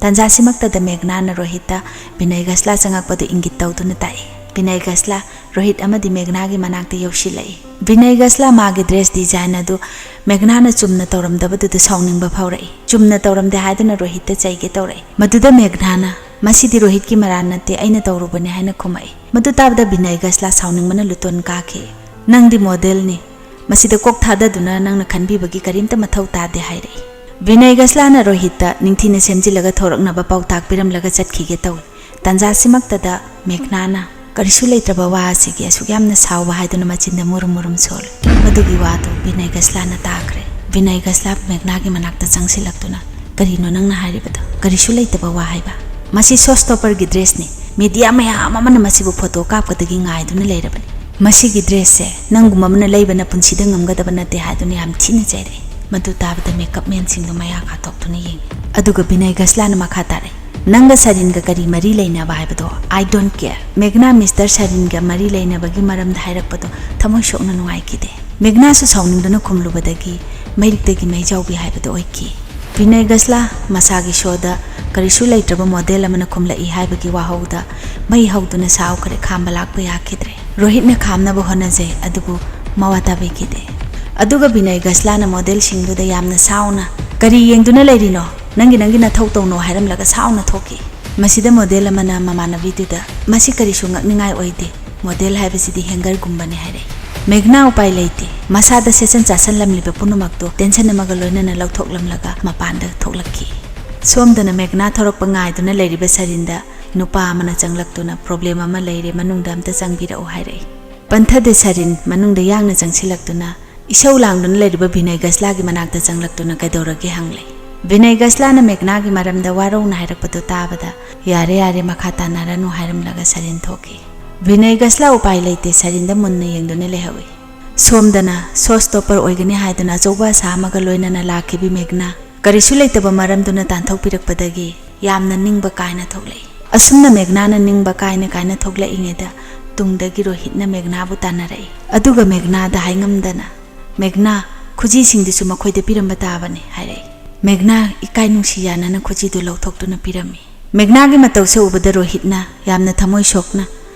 ꯇꯟꯖꯥꯁꯤꯃꯛꯇꯗ ꯃꯦꯘꯅꯥꯅ ꯔꯣꯍꯤꯠꯇ ꯕꯤꯅꯌ ꯒꯁꯂꯥ ꯆꯪꯉꯛꯄꯗꯨ ꯏꯪꯒꯤꯠ ꯇꯧꯗꯨꯅ ꯇꯥꯛꯏ꯫ ꯕꯤꯅꯌ ꯒꯁꯂꯥ ꯔꯣꯍꯤꯠ ꯑꯃꯗꯤ ꯃꯦꯘꯅꯥꯒꯤ ꯃꯅꯥꯛꯇ ꯌꯧꯁꯤꯜꯂꯛꯏ꯫ ꯕꯤꯅꯌ ꯒꯁꯂꯥ ꯃꯥꯒꯤ ꯗ꯭ꯔꯦꯁ ꯗꯤꯖꯥꯏꯟ ꯑꯗꯨ ꯃꯦꯘꯅꯥꯅ ꯆꯨꯝꯅ ꯇꯧꯔꯝꯗꯕꯗꯨꯗ ꯁꯥꯎꯅꯤꯡꯕ ꯐꯥꯎꯔꯛꯏ꯫ ꯆꯨꯝꯅ ꯇꯧꯔꯝꯗꯦ ꯍꯥꯏꯗꯨꯅ ꯔꯣꯍꯤꯠꯇ ꯆꯩꯒꯦ ꯇꯧꯔꯛꯏ꯫ ꯃꯗꯨꯗ ꯃꯦꯘꯅꯥꯅ, "ꯃꯁꯤꯗꯤ ꯔꯣꯍꯤꯠꯀꯤ ꯃꯔꯥꯜ ꯅꯠꯇꯦ, ꯑꯩꯅ ꯇꯧꯔꯨꯕꯅꯤ" ꯍꯥꯏꯅ ꯈꯨꯝꯃꯛꯏ꯫ ꯃꯗꯨ ꯇꯥꯕꯗ ꯕꯤꯅꯌ ꯒꯁꯂꯥ ꯁꯥꯎꯅꯤꯡꯕꯅ ꯂꯨꯇꯣꯟ ꯀꯥꯈꯤ꯫ "ꯅꯪꯗꯤ ꯃꯣꯗꯦꯜꯅꯤ, ꯃꯁꯤꯗ ꯀꯣꯛ ꯊꯥꯗꯗꯨꯅ ꯅꯪꯅ ꯈꯟꯕꯤꯕꯒꯤ ꯀꯔꯤꯝꯇ ꯃꯊꯧ ꯇꯥꯗꯦ" ꯍꯥꯏꯔꯛꯏ꯫ ꯕꯤꯅꯌ ꯒꯁꯂꯥꯅ ꯔꯣꯍꯤꯠꯇ ꯅꯤꯡꯊꯤꯅ ꯁꯦꯝꯖꯤꯜꯂꯒ ꯊꯣꯔꯛꯅꯕ ꯄꯥꯎꯇꯥꯛ ꯄꯤꯔꯝꯂꯒ ꯆꯠꯈꯤꯒꯦ ꯇꯧꯏ꯫ ꯇꯟꯖꯥꯁꯤꯃꯛꯇꯗ ꯃꯦꯘꯅꯥꯅ ꯀꯔꯤꯁꯨ ꯂꯩꯇ꯭ꯔꯕ ꯋꯥ ꯑꯁꯤꯒꯤ ꯑꯁꯨꯛ ꯌꯥꯝꯅ ꯁꯥꯎꯕ ꯍꯥꯏꯗꯨꯅ ꯃꯆꯤꯟꯗ ꯃꯨꯔꯨꯝ ꯃꯨꯔꯨꯝ ꯁꯣꯜꯂꯤ꯫ ꯃꯗꯨꯒꯤ ꯋꯥꯗꯨ ꯕꯤꯅꯌ ꯒꯁꯂꯥꯅ ꯇꯥꯈ꯭ꯔꯦ꯫ ꯕꯤꯅꯌ ꯒꯁꯂꯥ ꯃꯦꯘꯅꯥꯒꯤ ꯃꯅꯥꯛꯇ ꯆꯪꯁꯤꯜꯂꯛꯇꯨꯅ, "ꯀꯔꯤꯅꯣ ꯅꯪꯅ ꯍꯥꯏꯔꯤꯕꯗꯣ? ꯀꯔꯤꯁꯨ ꯂꯩꯇꯕ ꯋꯥ ꯍꯥꯏꯕ? ꯃꯁꯤ ꯁꯣ ꯁ꯭ꯇꯣꯄꯔꯒꯤ ꯗ꯭ꯔꯦꯁꯅꯤ꯫ ꯃꯤꯗꯤꯌꯥ ꯃꯌꯥꯝ ꯑꯃꯅ ꯃꯁꯤꯕꯨ ꯐꯣꯇꯣ ꯀꯥꯞꯀꯗꯒꯤ ꯉꯥꯏꯗꯨꯅ ꯂꯩꯔꯕꯅꯤ꯫ ꯃꯁꯤꯒꯤ ꯗ꯭ꯔꯦꯁꯁꯦ ꯅꯪꯒꯨꯝꯕ ꯑꯃꯅ ꯂꯩꯕꯅ ꯄꯨꯟꯁꯤꯗ ꯉꯝꯒꯗꯕ ꯅꯠꯇꯦ" ꯍꯥꯏꯗꯨꯅ ꯌꯥꯝ ꯊꯤꯅ ꯆꯩꯔꯛꯏ꯫ ꯃꯗꯨ ꯇꯥꯕꯗ ꯃꯦꯀꯞ ꯃꯦꯟꯁꯤꯡꯗꯨ ꯃꯌꯥ ꯀꯥꯊꯣꯛꯇꯨꯅ ꯌꯦꯡꯉꯤ꯫ ꯑꯗꯨꯒ ꯕꯤꯅꯌ ꯒꯁꯂꯥꯅ ꯃꯈꯥ ꯇꯥꯔꯛꯏ, "ꯅꯪꯒ ꯁꯔꯤꯟꯒ ꯀꯔꯤ ꯃꯔꯤ ꯂꯩꯅꯕ ꯍꯥꯏꯕꯗꯣ I don't care." ꯃꯦꯘꯅꯥ ꯃꯤꯁꯇꯔ ꯁꯔꯤꯟꯒ ꯃꯔꯤ ꯂꯩꯅꯕꯒꯤ ꯃꯔꯝꯗ ꯍꯥꯏꯔꯛꯄꯗꯣ ꯊꯃꯣꯏ ꯁꯣꯛꯅ ꯅꯨꯡꯉꯥꯏꯈꯤꯗꯦ꯫ ꯃꯦꯘꯅꯥꯁꯨ ꯁꯥꯎꯅꯤꯡꯗꯨꯅ ꯈꯨꯝꯂꯨꯕꯗꯒꯤ ꯃꯩꯔꯤꯛꯇꯒꯤ ꯃꯩ ꯆꯥꯎꯕꯤ ꯍꯥꯏꯕꯗꯨ ꯑꯣꯏꯈꯤ꯫ ꯕꯤꯅꯌ ꯒꯁꯂꯥ ꯃꯁꯥꯒꯤ ꯁꯣꯗ ꯀꯔꯤꯁꯨ ꯂꯩꯇ꯭ꯔꯕ ꯃꯣꯗꯦꯜ ꯑꯃꯅ ꯈꯨꯝꯂꯛꯏ ꯍꯥꯏꯕꯒꯤ ꯋꯥꯍꯧꯗ ꯃꯩ ꯍꯧꯗꯨꯅ ꯁꯥꯎꯈ꯭ꯔꯦ꯫ ꯈꯥꯝꯕ ꯂꯥꯛꯄ ꯌꯥꯈꯤꯗ꯭ꯔꯦ꯫ ꯔꯣꯍꯤꯠꯅ ꯈꯥꯝꯅꯕ ꯍꯣꯠꯅꯖꯩ, ꯑꯗꯨꯕꯨ ꯃꯋꯥ ꯇꯥꯕꯤꯈꯤꯗꯦ꯫ ꯑꯗꯨꯒ ꯕꯤꯅꯌ ꯒꯁꯂꯥꯅ ꯃꯣꯗꯦꯜꯁꯤꯡꯗꯨꯗ ꯌꯥꯝꯅ ꯁꯥꯎꯅ, "ꯀꯔꯤ ꯌꯦꯡꯗꯨꯅ ꯂꯩꯔꯤꯅꯣ? ꯅꯪꯒꯤ, ꯅꯪꯒꯤ ꯅꯊꯧ ꯇꯧꯅꯣ" ꯍꯥꯏꯔꯝꯂꯒ ꯁꯥꯎꯅ ꯊꯣꯛꯈꯤ꯫ ꯃꯁꯤꯗ ꯃꯣꯗꯦꯜ ꯑꯃꯅ ꯃꯃꯥꯟꯅꯕꯤꯗꯨꯗ, "ꯃꯁꯤ ꯀꯔꯤꯁꯨ ꯉꯛꯅꯤꯡꯉꯥꯏ ꯑꯣꯏꯗꯦ, ꯃꯣꯗꯦꯜ ꯍꯥꯏꯕꯁꯤꯗꯤ ꯍꯦꯡꯒꯔꯒꯨꯝꯕꯅꯤ" ꯍꯥꯏꯔꯛꯏ꯫ ꯃꯦꯘꯅꯥ ꯎꯄꯥꯏ ꯂꯩꯇꯦ꯫ ꯃꯁꯥꯗ ꯁꯦꯠꯆꯟ ꯆꯥꯁꯟꯂꯝꯂꯤꯕ ꯄꯨꯝꯅꯃꯛꯇꯣ ꯇꯦꯟꯁꯟ ꯑꯃꯒ ꯂꯣꯏꯅꯅ ꯂꯧꯊꯣꯛꯂꯝꯂꯒ ꯃꯄꯥꯟꯗ ꯊꯣꯛꯂꯛꯈꯤ꯫ ꯁꯣꯝꯗꯅ ꯃꯦꯘꯅꯥ ꯊꯣꯔꯛꯄ ꯉꯥꯏꯗꯨꯅ ꯂꯩꯔꯤꯕ ꯁꯔꯤꯟꯗ ꯅꯨꯄꯥ ꯑꯃꯅ ꯆꯪꯂꯛꯇꯨꯅ, "ꯄ꯭ꯔꯣꯕ꯭ꯂꯦꯝ ꯑꯃ ꯂꯩꯔꯦ, ꯃꯅꯨꯡꯗ ꯑꯝꯇ ꯆꯪꯕꯤꯔꯛꯎ" ꯍꯥꯏꯔꯛꯏ꯫ "ꯄꯟꯊꯗꯦ ꯁꯔꯤꯟ, ꯃꯅꯨꯡꯗ ꯌꯥꯡꯅ ꯆꯪꯁꯤꯜꯂꯛꯇꯨꯅ ꯏꯁꯧ ꯂꯥꯡꯗꯨꯅ ꯂꯩꯔꯤꯕ ꯕꯤꯅꯌ ꯒꯁꯂꯥꯒꯤ ꯃꯅꯥꯛꯇ ꯆꯪꯂꯛꯇꯨꯅ ꯀꯩꯗꯧꯔꯒꯦ?" ꯍꯪꯂꯦ꯫ ꯕꯤꯅꯌ ꯒꯁꯂꯥꯅ ꯃꯦꯘꯅꯥꯒꯤ ꯃꯔꯝꯗ ꯋꯥꯔꯧꯅ ꯍꯥꯏꯔꯛꯄꯗꯨ ꯇꯥꯕꯗ, "ꯌꯥꯔꯦ, ꯌꯥꯔꯦ, ꯃꯈꯥ ꯇꯥꯅꯔꯅꯨ" ꯍꯥꯏꯔꯝꯂꯒ ꯁꯔꯤꯟ ꯊꯣꯛꯈꯤ꯫ ꯕꯤꯅꯌ ꯒꯁꯂꯥ ꯎꯄꯥꯏ ꯂꯩꯇꯦ, ꯁꯔꯤꯟꯗ ꯃꯨꯟꯅ ꯌꯦꯡꯗꯨꯅ ꯂꯩꯍꯧꯏ꯫ ꯁꯣꯝꯗꯅ ꯁꯣ ꯁ꯭ꯇꯣꯄꯔ ꯑꯣꯏꯒꯅꯤ ꯍꯥꯏꯗꯨꯅ ꯑꯆꯧꯕ ꯑꯁꯥ ꯑꯃꯒ ꯂꯣꯏꯅꯅ ꯂꯥꯛꯈꯤꯕꯤ ꯃꯦꯘꯅꯥ ꯀꯔꯤꯁꯨ ꯂꯩꯇꯕ ꯃꯔꯝꯗꯨꯅ ꯇꯥꯟꯊꯣꯛꯄꯤꯔꯛꯄꯗꯒꯤ ꯌꯥꯝꯅ ꯅꯤꯡꯕ ꯀꯥꯏꯅ ꯊꯣꯛꯂꯛꯏ꯫ ꯑꯁꯨꯝꯅ ꯃꯦꯘꯅꯥꯅ ꯅꯤꯡꯕ ꯀꯥꯏꯅ ꯀꯥꯏꯅ ꯊꯣꯛꯂꯛꯏꯉꯩꯗ ꯇꯨꯡꯗꯒꯤ ꯔꯣꯍꯤꯠꯅ ꯃꯦꯘꯅꯥꯕꯨ ꯇꯥꯟꯅꯔꯛꯏ꯫ ꯑꯗꯨꯒ ꯃꯦꯘꯅꯥꯗ ꯍꯥꯏꯉꯝꯗꯅ, "ꯃꯦꯘꯅꯥ, ꯈꯨꯖꯤꯁꯤꯡꯗꯨꯁꯨ ꯃꯈꯣꯏꯗ ꯄꯤꯔꯝꯕ ꯇꯥꯕꯅꯤ" ꯍꯥꯏꯔꯛꯏ꯫ ꯃꯦꯘꯅꯥ ꯏꯀꯥꯏ ꯅꯨꯡꯁꯤ ꯌꯥꯅꯅ ꯈꯨꯖꯤꯗꯨ ꯂꯧꯊꯣꯛꯇꯨꯅ ꯄꯤꯔꯝꯃꯤ꯫ ꯃꯦꯘꯅꯥꯒꯤ ꯃꯇꯧꯁꯦ ꯎꯕꯗ ꯔꯣꯍꯤꯠꯅ ꯌꯥꯝꯅ ꯊꯃꯣꯏ ꯁꯣꯛꯅ,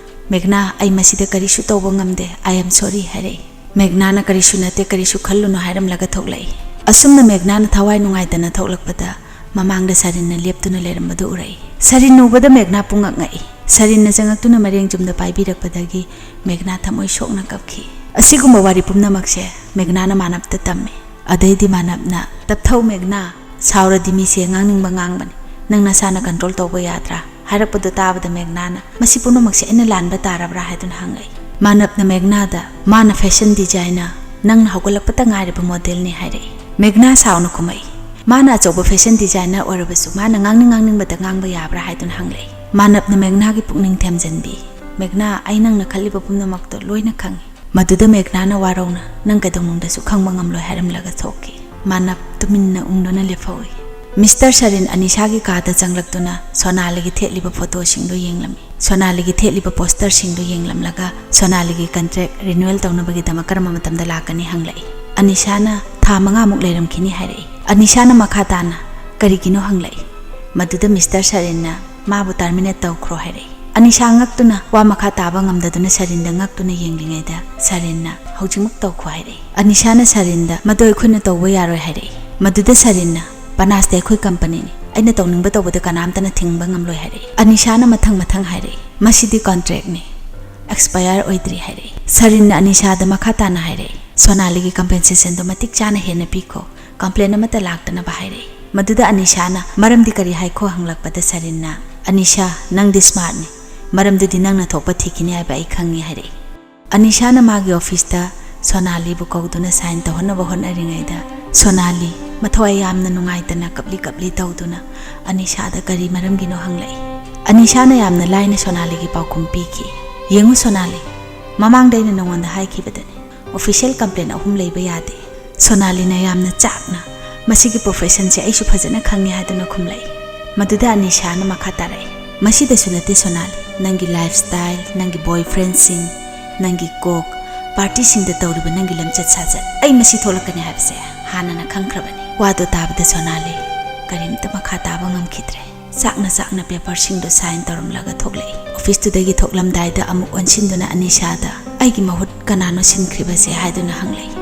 "ꯃꯦꯘꯅꯥ, ꯑꯩ ꯃꯁꯤꯗ ꯀꯔꯤꯁꯨ ꯇꯧꯕ ꯉꯝꯗꯦ, I am sorry" ꯍꯥꯏꯔꯛꯏ꯫ ꯃꯦꯘꯅꯥꯅ "ꯀꯔꯤꯁꯨ ꯅꯠꯇꯦ, ꯀꯔꯤꯁꯨ ꯈꯜꯂꯨꯅꯨ" ꯍꯥꯏꯔꯝꯂꯒ ꯊꯣꯛꯂꯛꯏ꯫ ꯑꯁꯨꯝꯅ ꯃꯦꯘꯅꯥꯅ ꯊꯋꯥꯏ ꯅꯨꯡꯉꯥꯏꯇꯅ ꯊꯣꯛꯂꯛꯄꯗ ꯃꯃꯥꯡꯗ ꯁꯔꯤꯟꯅ ꯂꯦꯞꯇꯨꯅ ꯂꯩꯔꯝꯕꯗꯨ ꯎꯔꯛꯏ꯫ ꯁꯔꯤꯟ ꯎꯕꯗ ꯃꯦꯘꯅꯥ ꯄꯨꯡꯉꯛ ꯉꯛꯏ꯫ ꯁꯔꯤꯟꯅ ꯆꯪꯉꯛꯇꯨꯅ ꯃꯔꯦꯡ ꯆꯨꯝꯗ ꯄꯥꯏꯕꯤꯔꯛꯄꯗꯒꯤ ꯃꯦꯘꯅꯥ ꯊꯃꯣꯏ ꯁꯣꯛꯅ ꯀꯞꯈꯤ꯫ ꯑꯁꯤꯒꯨꯝꯕ ꯋꯥꯔꯤ ꯄꯨꯝꯅꯃꯛꯁꯦ ꯃꯦꯘꯅꯥꯅ ꯃꯥꯅꯞꯇ ꯇꯝꯃꯤ꯫ ꯑꯗꯩꯗꯤ ꯃꯥꯅꯞꯅ, "ꯇꯞꯊꯧ ꯃꯦꯘꯅꯥ, ꯁꯥꯎꯔꯗꯤ ꯃꯤꯁꯦ ꯉꯥꯡꯅꯤꯡꯕ ꯉꯥꯡꯕꯅꯤ꯫ ꯅꯪ ꯅꯁꯥꯅ ꯀꯟꯇ꯭ꯔꯣꯜ ꯇꯧꯕ ꯌꯥꯗ꯭ꯔꯥ?" ꯍꯥꯏꯔꯛꯄꯗꯨ ꯇꯥꯕꯗ ꯃꯦꯘꯅꯥꯅ, "ꯃꯁꯤ ꯄꯨꯝꯅꯃꯛꯁꯦ ꯑꯩꯅ ꯂꯥꯟꯕ ꯇꯥꯔꯕ꯭ꯔꯥ?" ꯍꯥꯏꯗꯨꯅ ꯍꯪꯂꯛꯏ꯫ ꯃꯥꯅꯞꯅ ꯃꯦꯘꯅꯥꯗ, "ꯃꯥꯅ ꯐꯦꯁꯟ ꯗꯤꯖꯥꯏꯅꯔ, ꯅꯪꯅ ꯍꯧꯒꯠꯂꯛꯄꯇ ꯉꯥꯏꯔꯤꯕ ꯃꯣꯗꯦꯜꯅꯤ" ꯍꯥꯏꯔꯛꯏ꯫ ꯃꯦꯘꯅꯥ ꯁꯥꯎꯅ ꯈꯨꯝꯃꯛꯏ, "ꯃꯥꯅ ꯑꯆꯧꯕ ꯐꯦꯁꯟ ꯗꯤꯖꯥꯏꯅꯔ ꯑꯣꯏꯔꯕꯁꯨ ꯃꯥꯅ ꯉꯥꯡꯅꯤꯡ ꯉꯥꯡꯅꯤꯡꯕꯇ ꯉꯥꯡꯕ ꯌꯥꯕ꯭ꯔꯥ?" ꯍꯥꯏꯗꯨꯅ ꯍꯪꯂꯛꯏ꯫ ꯃꯥꯅꯞꯅ ꯃꯦꯘꯅꯥꯒꯤ ꯄꯨꯛꯅꯤꯡ ꯊꯦꯝꯖꯤꯟꯕꯤ, "ꯃꯦꯘꯅꯥ, ꯑꯩ ꯅꯪꯅ ꯈꯜꯂꯤꯕ ꯄꯨꯝꯅꯃꯛꯇꯣ ꯂꯣꯏꯅ ꯈꯪꯏ"꯫ ꯃꯗꯨꯗ ꯃꯦꯘꯅꯥꯅ ꯋꯥꯔꯧꯅ, "ꯅꯪ ꯀꯩꯗꯧꯅꯨꯡꯗꯁꯨ ꯈꯪꯕ ꯉꯝꯂꯣꯏ" ꯍꯥꯏꯔꯝꯂꯒ ꯊꯣꯛꯈꯤ꯫ ꯃꯥꯅꯞ ꯇꯨꯃꯤꯟꯅ ꯎꯪꯗꯨꯅ ꯂꯦꯞꯍꯧꯏ꯫ ꯃꯤꯁꯇꯔ ꯁꯔꯤꯟ ꯑꯅꯤꯁꯥꯒꯤ ꯀꯥꯗ ꯆꯪꯂꯛꯇꯨꯅ ꯁꯣꯅꯥꯂꯤꯒꯤ ꯊꯦꯠꯂꯤꯕ ꯐꯣꯇꯣꯁꯤꯡꯗꯨ ꯌꯦꯡꯂꯝꯃꯤ꯫ ꯁꯣꯅꯥꯂꯤꯒꯤ ꯊꯦꯠꯂꯤꯕ ꯄꯣꯁꯇꯔꯁꯤꯡꯗꯨ ꯌꯦꯡꯂꯝꯂꯒ ꯁꯣꯅꯥꯂꯤꯒꯤ ꯀꯟꯇ꯭ꯔꯦꯛ ꯔꯤꯅ꯭ꯌꯨꯑꯦꯜ ꯇꯧꯅꯕꯒꯤꯗꯃꯛ ꯀꯔꯝꯕ ꯃꯇꯝꯗ ꯂꯥꯛꯀꯅꯤ ꯍꯪꯂꯛꯏ꯫ ꯑꯅꯤꯁꯥꯅ ꯊꯥ ꯃꯉꯥꯃꯨꯛ ꯂꯩꯔꯝꯈꯤꯅꯤ ꯍꯥꯏꯔꯛꯏ꯫ ꯑꯅꯤꯁꯥꯅ ꯃꯈꯥ ꯇꯥꯅ ꯀꯔꯤꯒꯤꯅꯣ ꯍꯪꯂꯛꯏ꯫ ꯃꯗꯨꯗ ꯃꯤꯁꯇꯔ ꯁꯔꯤꯟꯅ ꯃꯥꯕꯨ ꯇꯔꯃꯤꯅꯦꯠ ꯇꯧꯈ꯭ꯔꯣ ꯍꯥꯏꯔꯛꯏ꯫ ꯑꯅꯤꯁꯥ ꯉꯛꯇꯨꯅ ꯋꯥ ꯃꯈꯥ ꯇꯥꯕ ꯉꯝꯗꯗꯨꯅ ꯁꯔꯤꯟꯗ ꯉꯛꯇꯨꯅ ꯌꯦꯡꯂꯤꯉꯩꯗ ꯁꯔꯤꯟꯅ ꯍꯧꯖꯤꯛꯃꯛ ꯇꯧꯈꯣ ꯍꯥꯏꯔꯛꯏ꯫ ꯑꯅꯤꯁꯥꯅ ꯁꯔꯤꯟꯗ ꯃꯗꯨ ꯑꯩꯈꯣꯏꯅ ꯇꯧꯕ ꯌꯥꯔꯣꯏ ꯍꯥꯏꯔꯛꯏ꯫ ꯃꯗꯨꯗ ꯁꯔꯤꯟꯅ ꯄꯅꯥꯁꯇꯤ ꯑꯩꯈꯣꯏ ꯀꯝꯄꯅꯤꯅꯤ, ꯑꯩꯅ ꯇꯧꯅꯤꯡꯕ ꯇꯧꯕꯗ ꯀꯅꯥꯝꯇꯅ ꯊꯤꯡꯕ ꯉꯝꯂꯣꯏ ꯍꯥꯏꯔꯛꯏ꯫ ꯑꯅꯤꯁꯥꯅ ꯃꯊꯪ ꯃꯊꯪ ꯍꯥꯏꯔꯛꯏ꯫ ꯃꯁꯤꯗꯤ ꯀꯣꯟꯇ꯭ꯔꯦꯛꯅꯤ, ꯑꯦꯛꯁꯄꯌꯔ ꯑꯣꯏꯗ꯭ꯔꯤ ꯍꯥꯏꯔꯛꯏ꯫ ꯁꯔꯤꯟꯅ ꯑꯅꯤꯁꯥꯗ ꯃꯈꯥ ꯇꯥꯅ ꯍꯥꯏꯔꯛꯏ꯫ ꯁꯣꯅꯥꯂꯤꯒꯤ ꯀꯝꯄꯦꯟꯁꯦꯁꯟꯗꯣ ꯃꯇꯤꯛ ꯆꯥꯅ ꯍꯦꯟꯅ ꯄꯤꯈꯣ, ꯀꯝꯄ꯭ꯂꯦꯟ ꯑꯃꯠꯇ ꯂꯥꯛꯇꯅꯕ ꯍꯥꯏꯔꯛꯏ꯫ ꯃꯗꯨꯗ ꯑꯅꯤꯁꯥꯅ ꯃꯔꯝꯗꯤ ꯀꯔꯤ ꯍꯥꯏꯈꯣ ꯍꯪꯂꯛꯄꯗ ꯁꯔꯤꯟꯅ, "ꯑꯅꯤꯁꯥ, ꯅꯪꯗꯤ ꯁ꯭ꯃꯥꯔꯠꯅꯤ, ꯃꯔꯝꯗꯨꯗꯤ ꯅꯪꯅ ꯊꯣꯛꯄ ꯊꯤꯈꯤꯅꯤ ꯍꯥꯏꯕ ꯑꯩ ꯈꯪꯉꯤ" ꯍꯥꯏꯔꯛꯏ꯫ ꯑꯅꯤꯁꯥꯅ ꯃꯥꯒꯤ ꯑꯣꯐꯤꯁꯇ ꯁꯣꯅꯥꯂꯤꯕꯨ ꯀꯧꯗꯨꯅ ꯁꯥꯏꯟ ꯇꯧꯍꯟꯅꯕ ꯍꯣꯠꯅꯔꯤꯉꯩꯗ ꯁꯣꯅꯥꯂꯤ ꯃꯊꯋꯥꯏ ꯌꯥꯝꯅ ꯅꯨꯡꯉꯥꯏꯇꯅ ꯀꯞꯂꯤ ꯀꯞꯂꯤ ꯇꯧꯗꯨꯅ ꯑꯅꯤꯁꯥꯗ ꯀꯔꯤ ꯃꯔꯝꯒꯤꯅꯣ ꯍꯪꯂꯛꯏ꯫ ꯑꯅꯤꯁꯥꯅ ꯌꯥꯝꯅ ꯂꯥꯏꯅ ꯁꯣꯅꯥꯂꯤꯒꯤ ꯄꯥꯎꯈꯨꯝ ꯄꯤꯈꯤ꯫ "ꯌꯦꯡꯉꯨ ꯁꯣꯅꯥꯂꯤ, ꯃꯃꯥꯡꯗ ꯑꯩꯅ ꯅꯉꯣꯟꯗ ꯍꯥꯏꯈꯤꯕꯗꯅꯤ, ꯑꯣꯐꯤꯁꯤꯌꯦꯜ ꯀꯝꯄ꯭ꯂꯦꯟ ꯑꯍꯨꯝ ꯂꯩꯕ ꯌꯥꯗꯦ꯫ ꯁꯣꯅꯥꯂꯤꯅ ꯌꯥꯝꯅ ꯆꯥꯛꯅ, "ꯃꯁꯤꯒꯤ ꯄ꯭ꯔꯣꯐꯦꯁꯟꯁꯦ ꯑꯩꯁꯨ ꯐꯖꯅ ꯈꯪꯉꯦ" ꯍꯥꯏꯗꯨꯅ ꯈꯨꯝꯂꯛꯏ꯫ ꯃꯗꯨꯗ ꯑꯅꯤꯁꯥꯅ ꯃꯈꯥ ꯇꯥꯔꯛꯏ, "ꯃꯁꯤꯗꯁꯨ ꯅꯠꯇꯦ ꯁꯣꯅꯥꯂꯤ, ꯅꯪꯒꯤ ꯂꯥꯏꯐ ꯁ꯭ꯇꯥꯏꯜ, ꯅꯪꯒꯤ ꯕꯣꯏꯐ꯭ꯔꯦꯟꯁꯤꯡ, ꯅꯪꯒꯤ ꯀꯣꯛ, ꯄꯥꯔꯇꯤꯁꯤꯡꯗ ꯇꯧꯔꯤꯕ ꯅꯪꯒꯤ ꯂꯝꯆꯠ ꯁꯥꯖꯠ, ꯑꯩ ꯃꯁꯤ ꯊꯣꯛꯂꯛꯀꯅꯤ ꯍꯥꯏꯕꯁꯦ ꯍꯥꯟꯅꯅ ꯈꯪꯈ꯭ꯔꯕꯅꯤ"꯫ ꯋꯥꯗꯣ ꯇꯥꯕꯗ ꯁꯣꯅꯥꯂꯤ ꯀꯔꯤꯝꯇ ꯃꯈꯥ ꯇꯥꯕ ꯉꯝꯈꯤꯗ꯭ꯔꯦ꯫ ꯆꯥꯛꯅ ꯆꯥꯛꯅ ꯄꯦꯄꯔꯁꯤꯡꯗꯣ ꯁꯥꯏꯟ ꯇꯧꯔꯝꯂꯒ ꯊꯣꯛꯂꯛꯏ꯫ ꯑꯣꯐꯤꯁꯇꯨꯗꯒꯤ ꯊꯣꯛꯂꯝꯗꯥꯏꯗ ꯑꯃꯨꯛ ꯑꯣꯟꯁꯤꯟꯗꯨꯅ ꯑꯅꯤꯁꯥꯗ, "ꯑꯩꯒꯤ ꯃꯍꯨꯠ ꯀꯅꯥꯅꯣ ꯁꯤꯟꯈ꯭ꯔꯤꯕꯁꯦ?" ꯍꯥꯏꯗꯨꯅ ꯍꯪꯂꯛꯏ꯫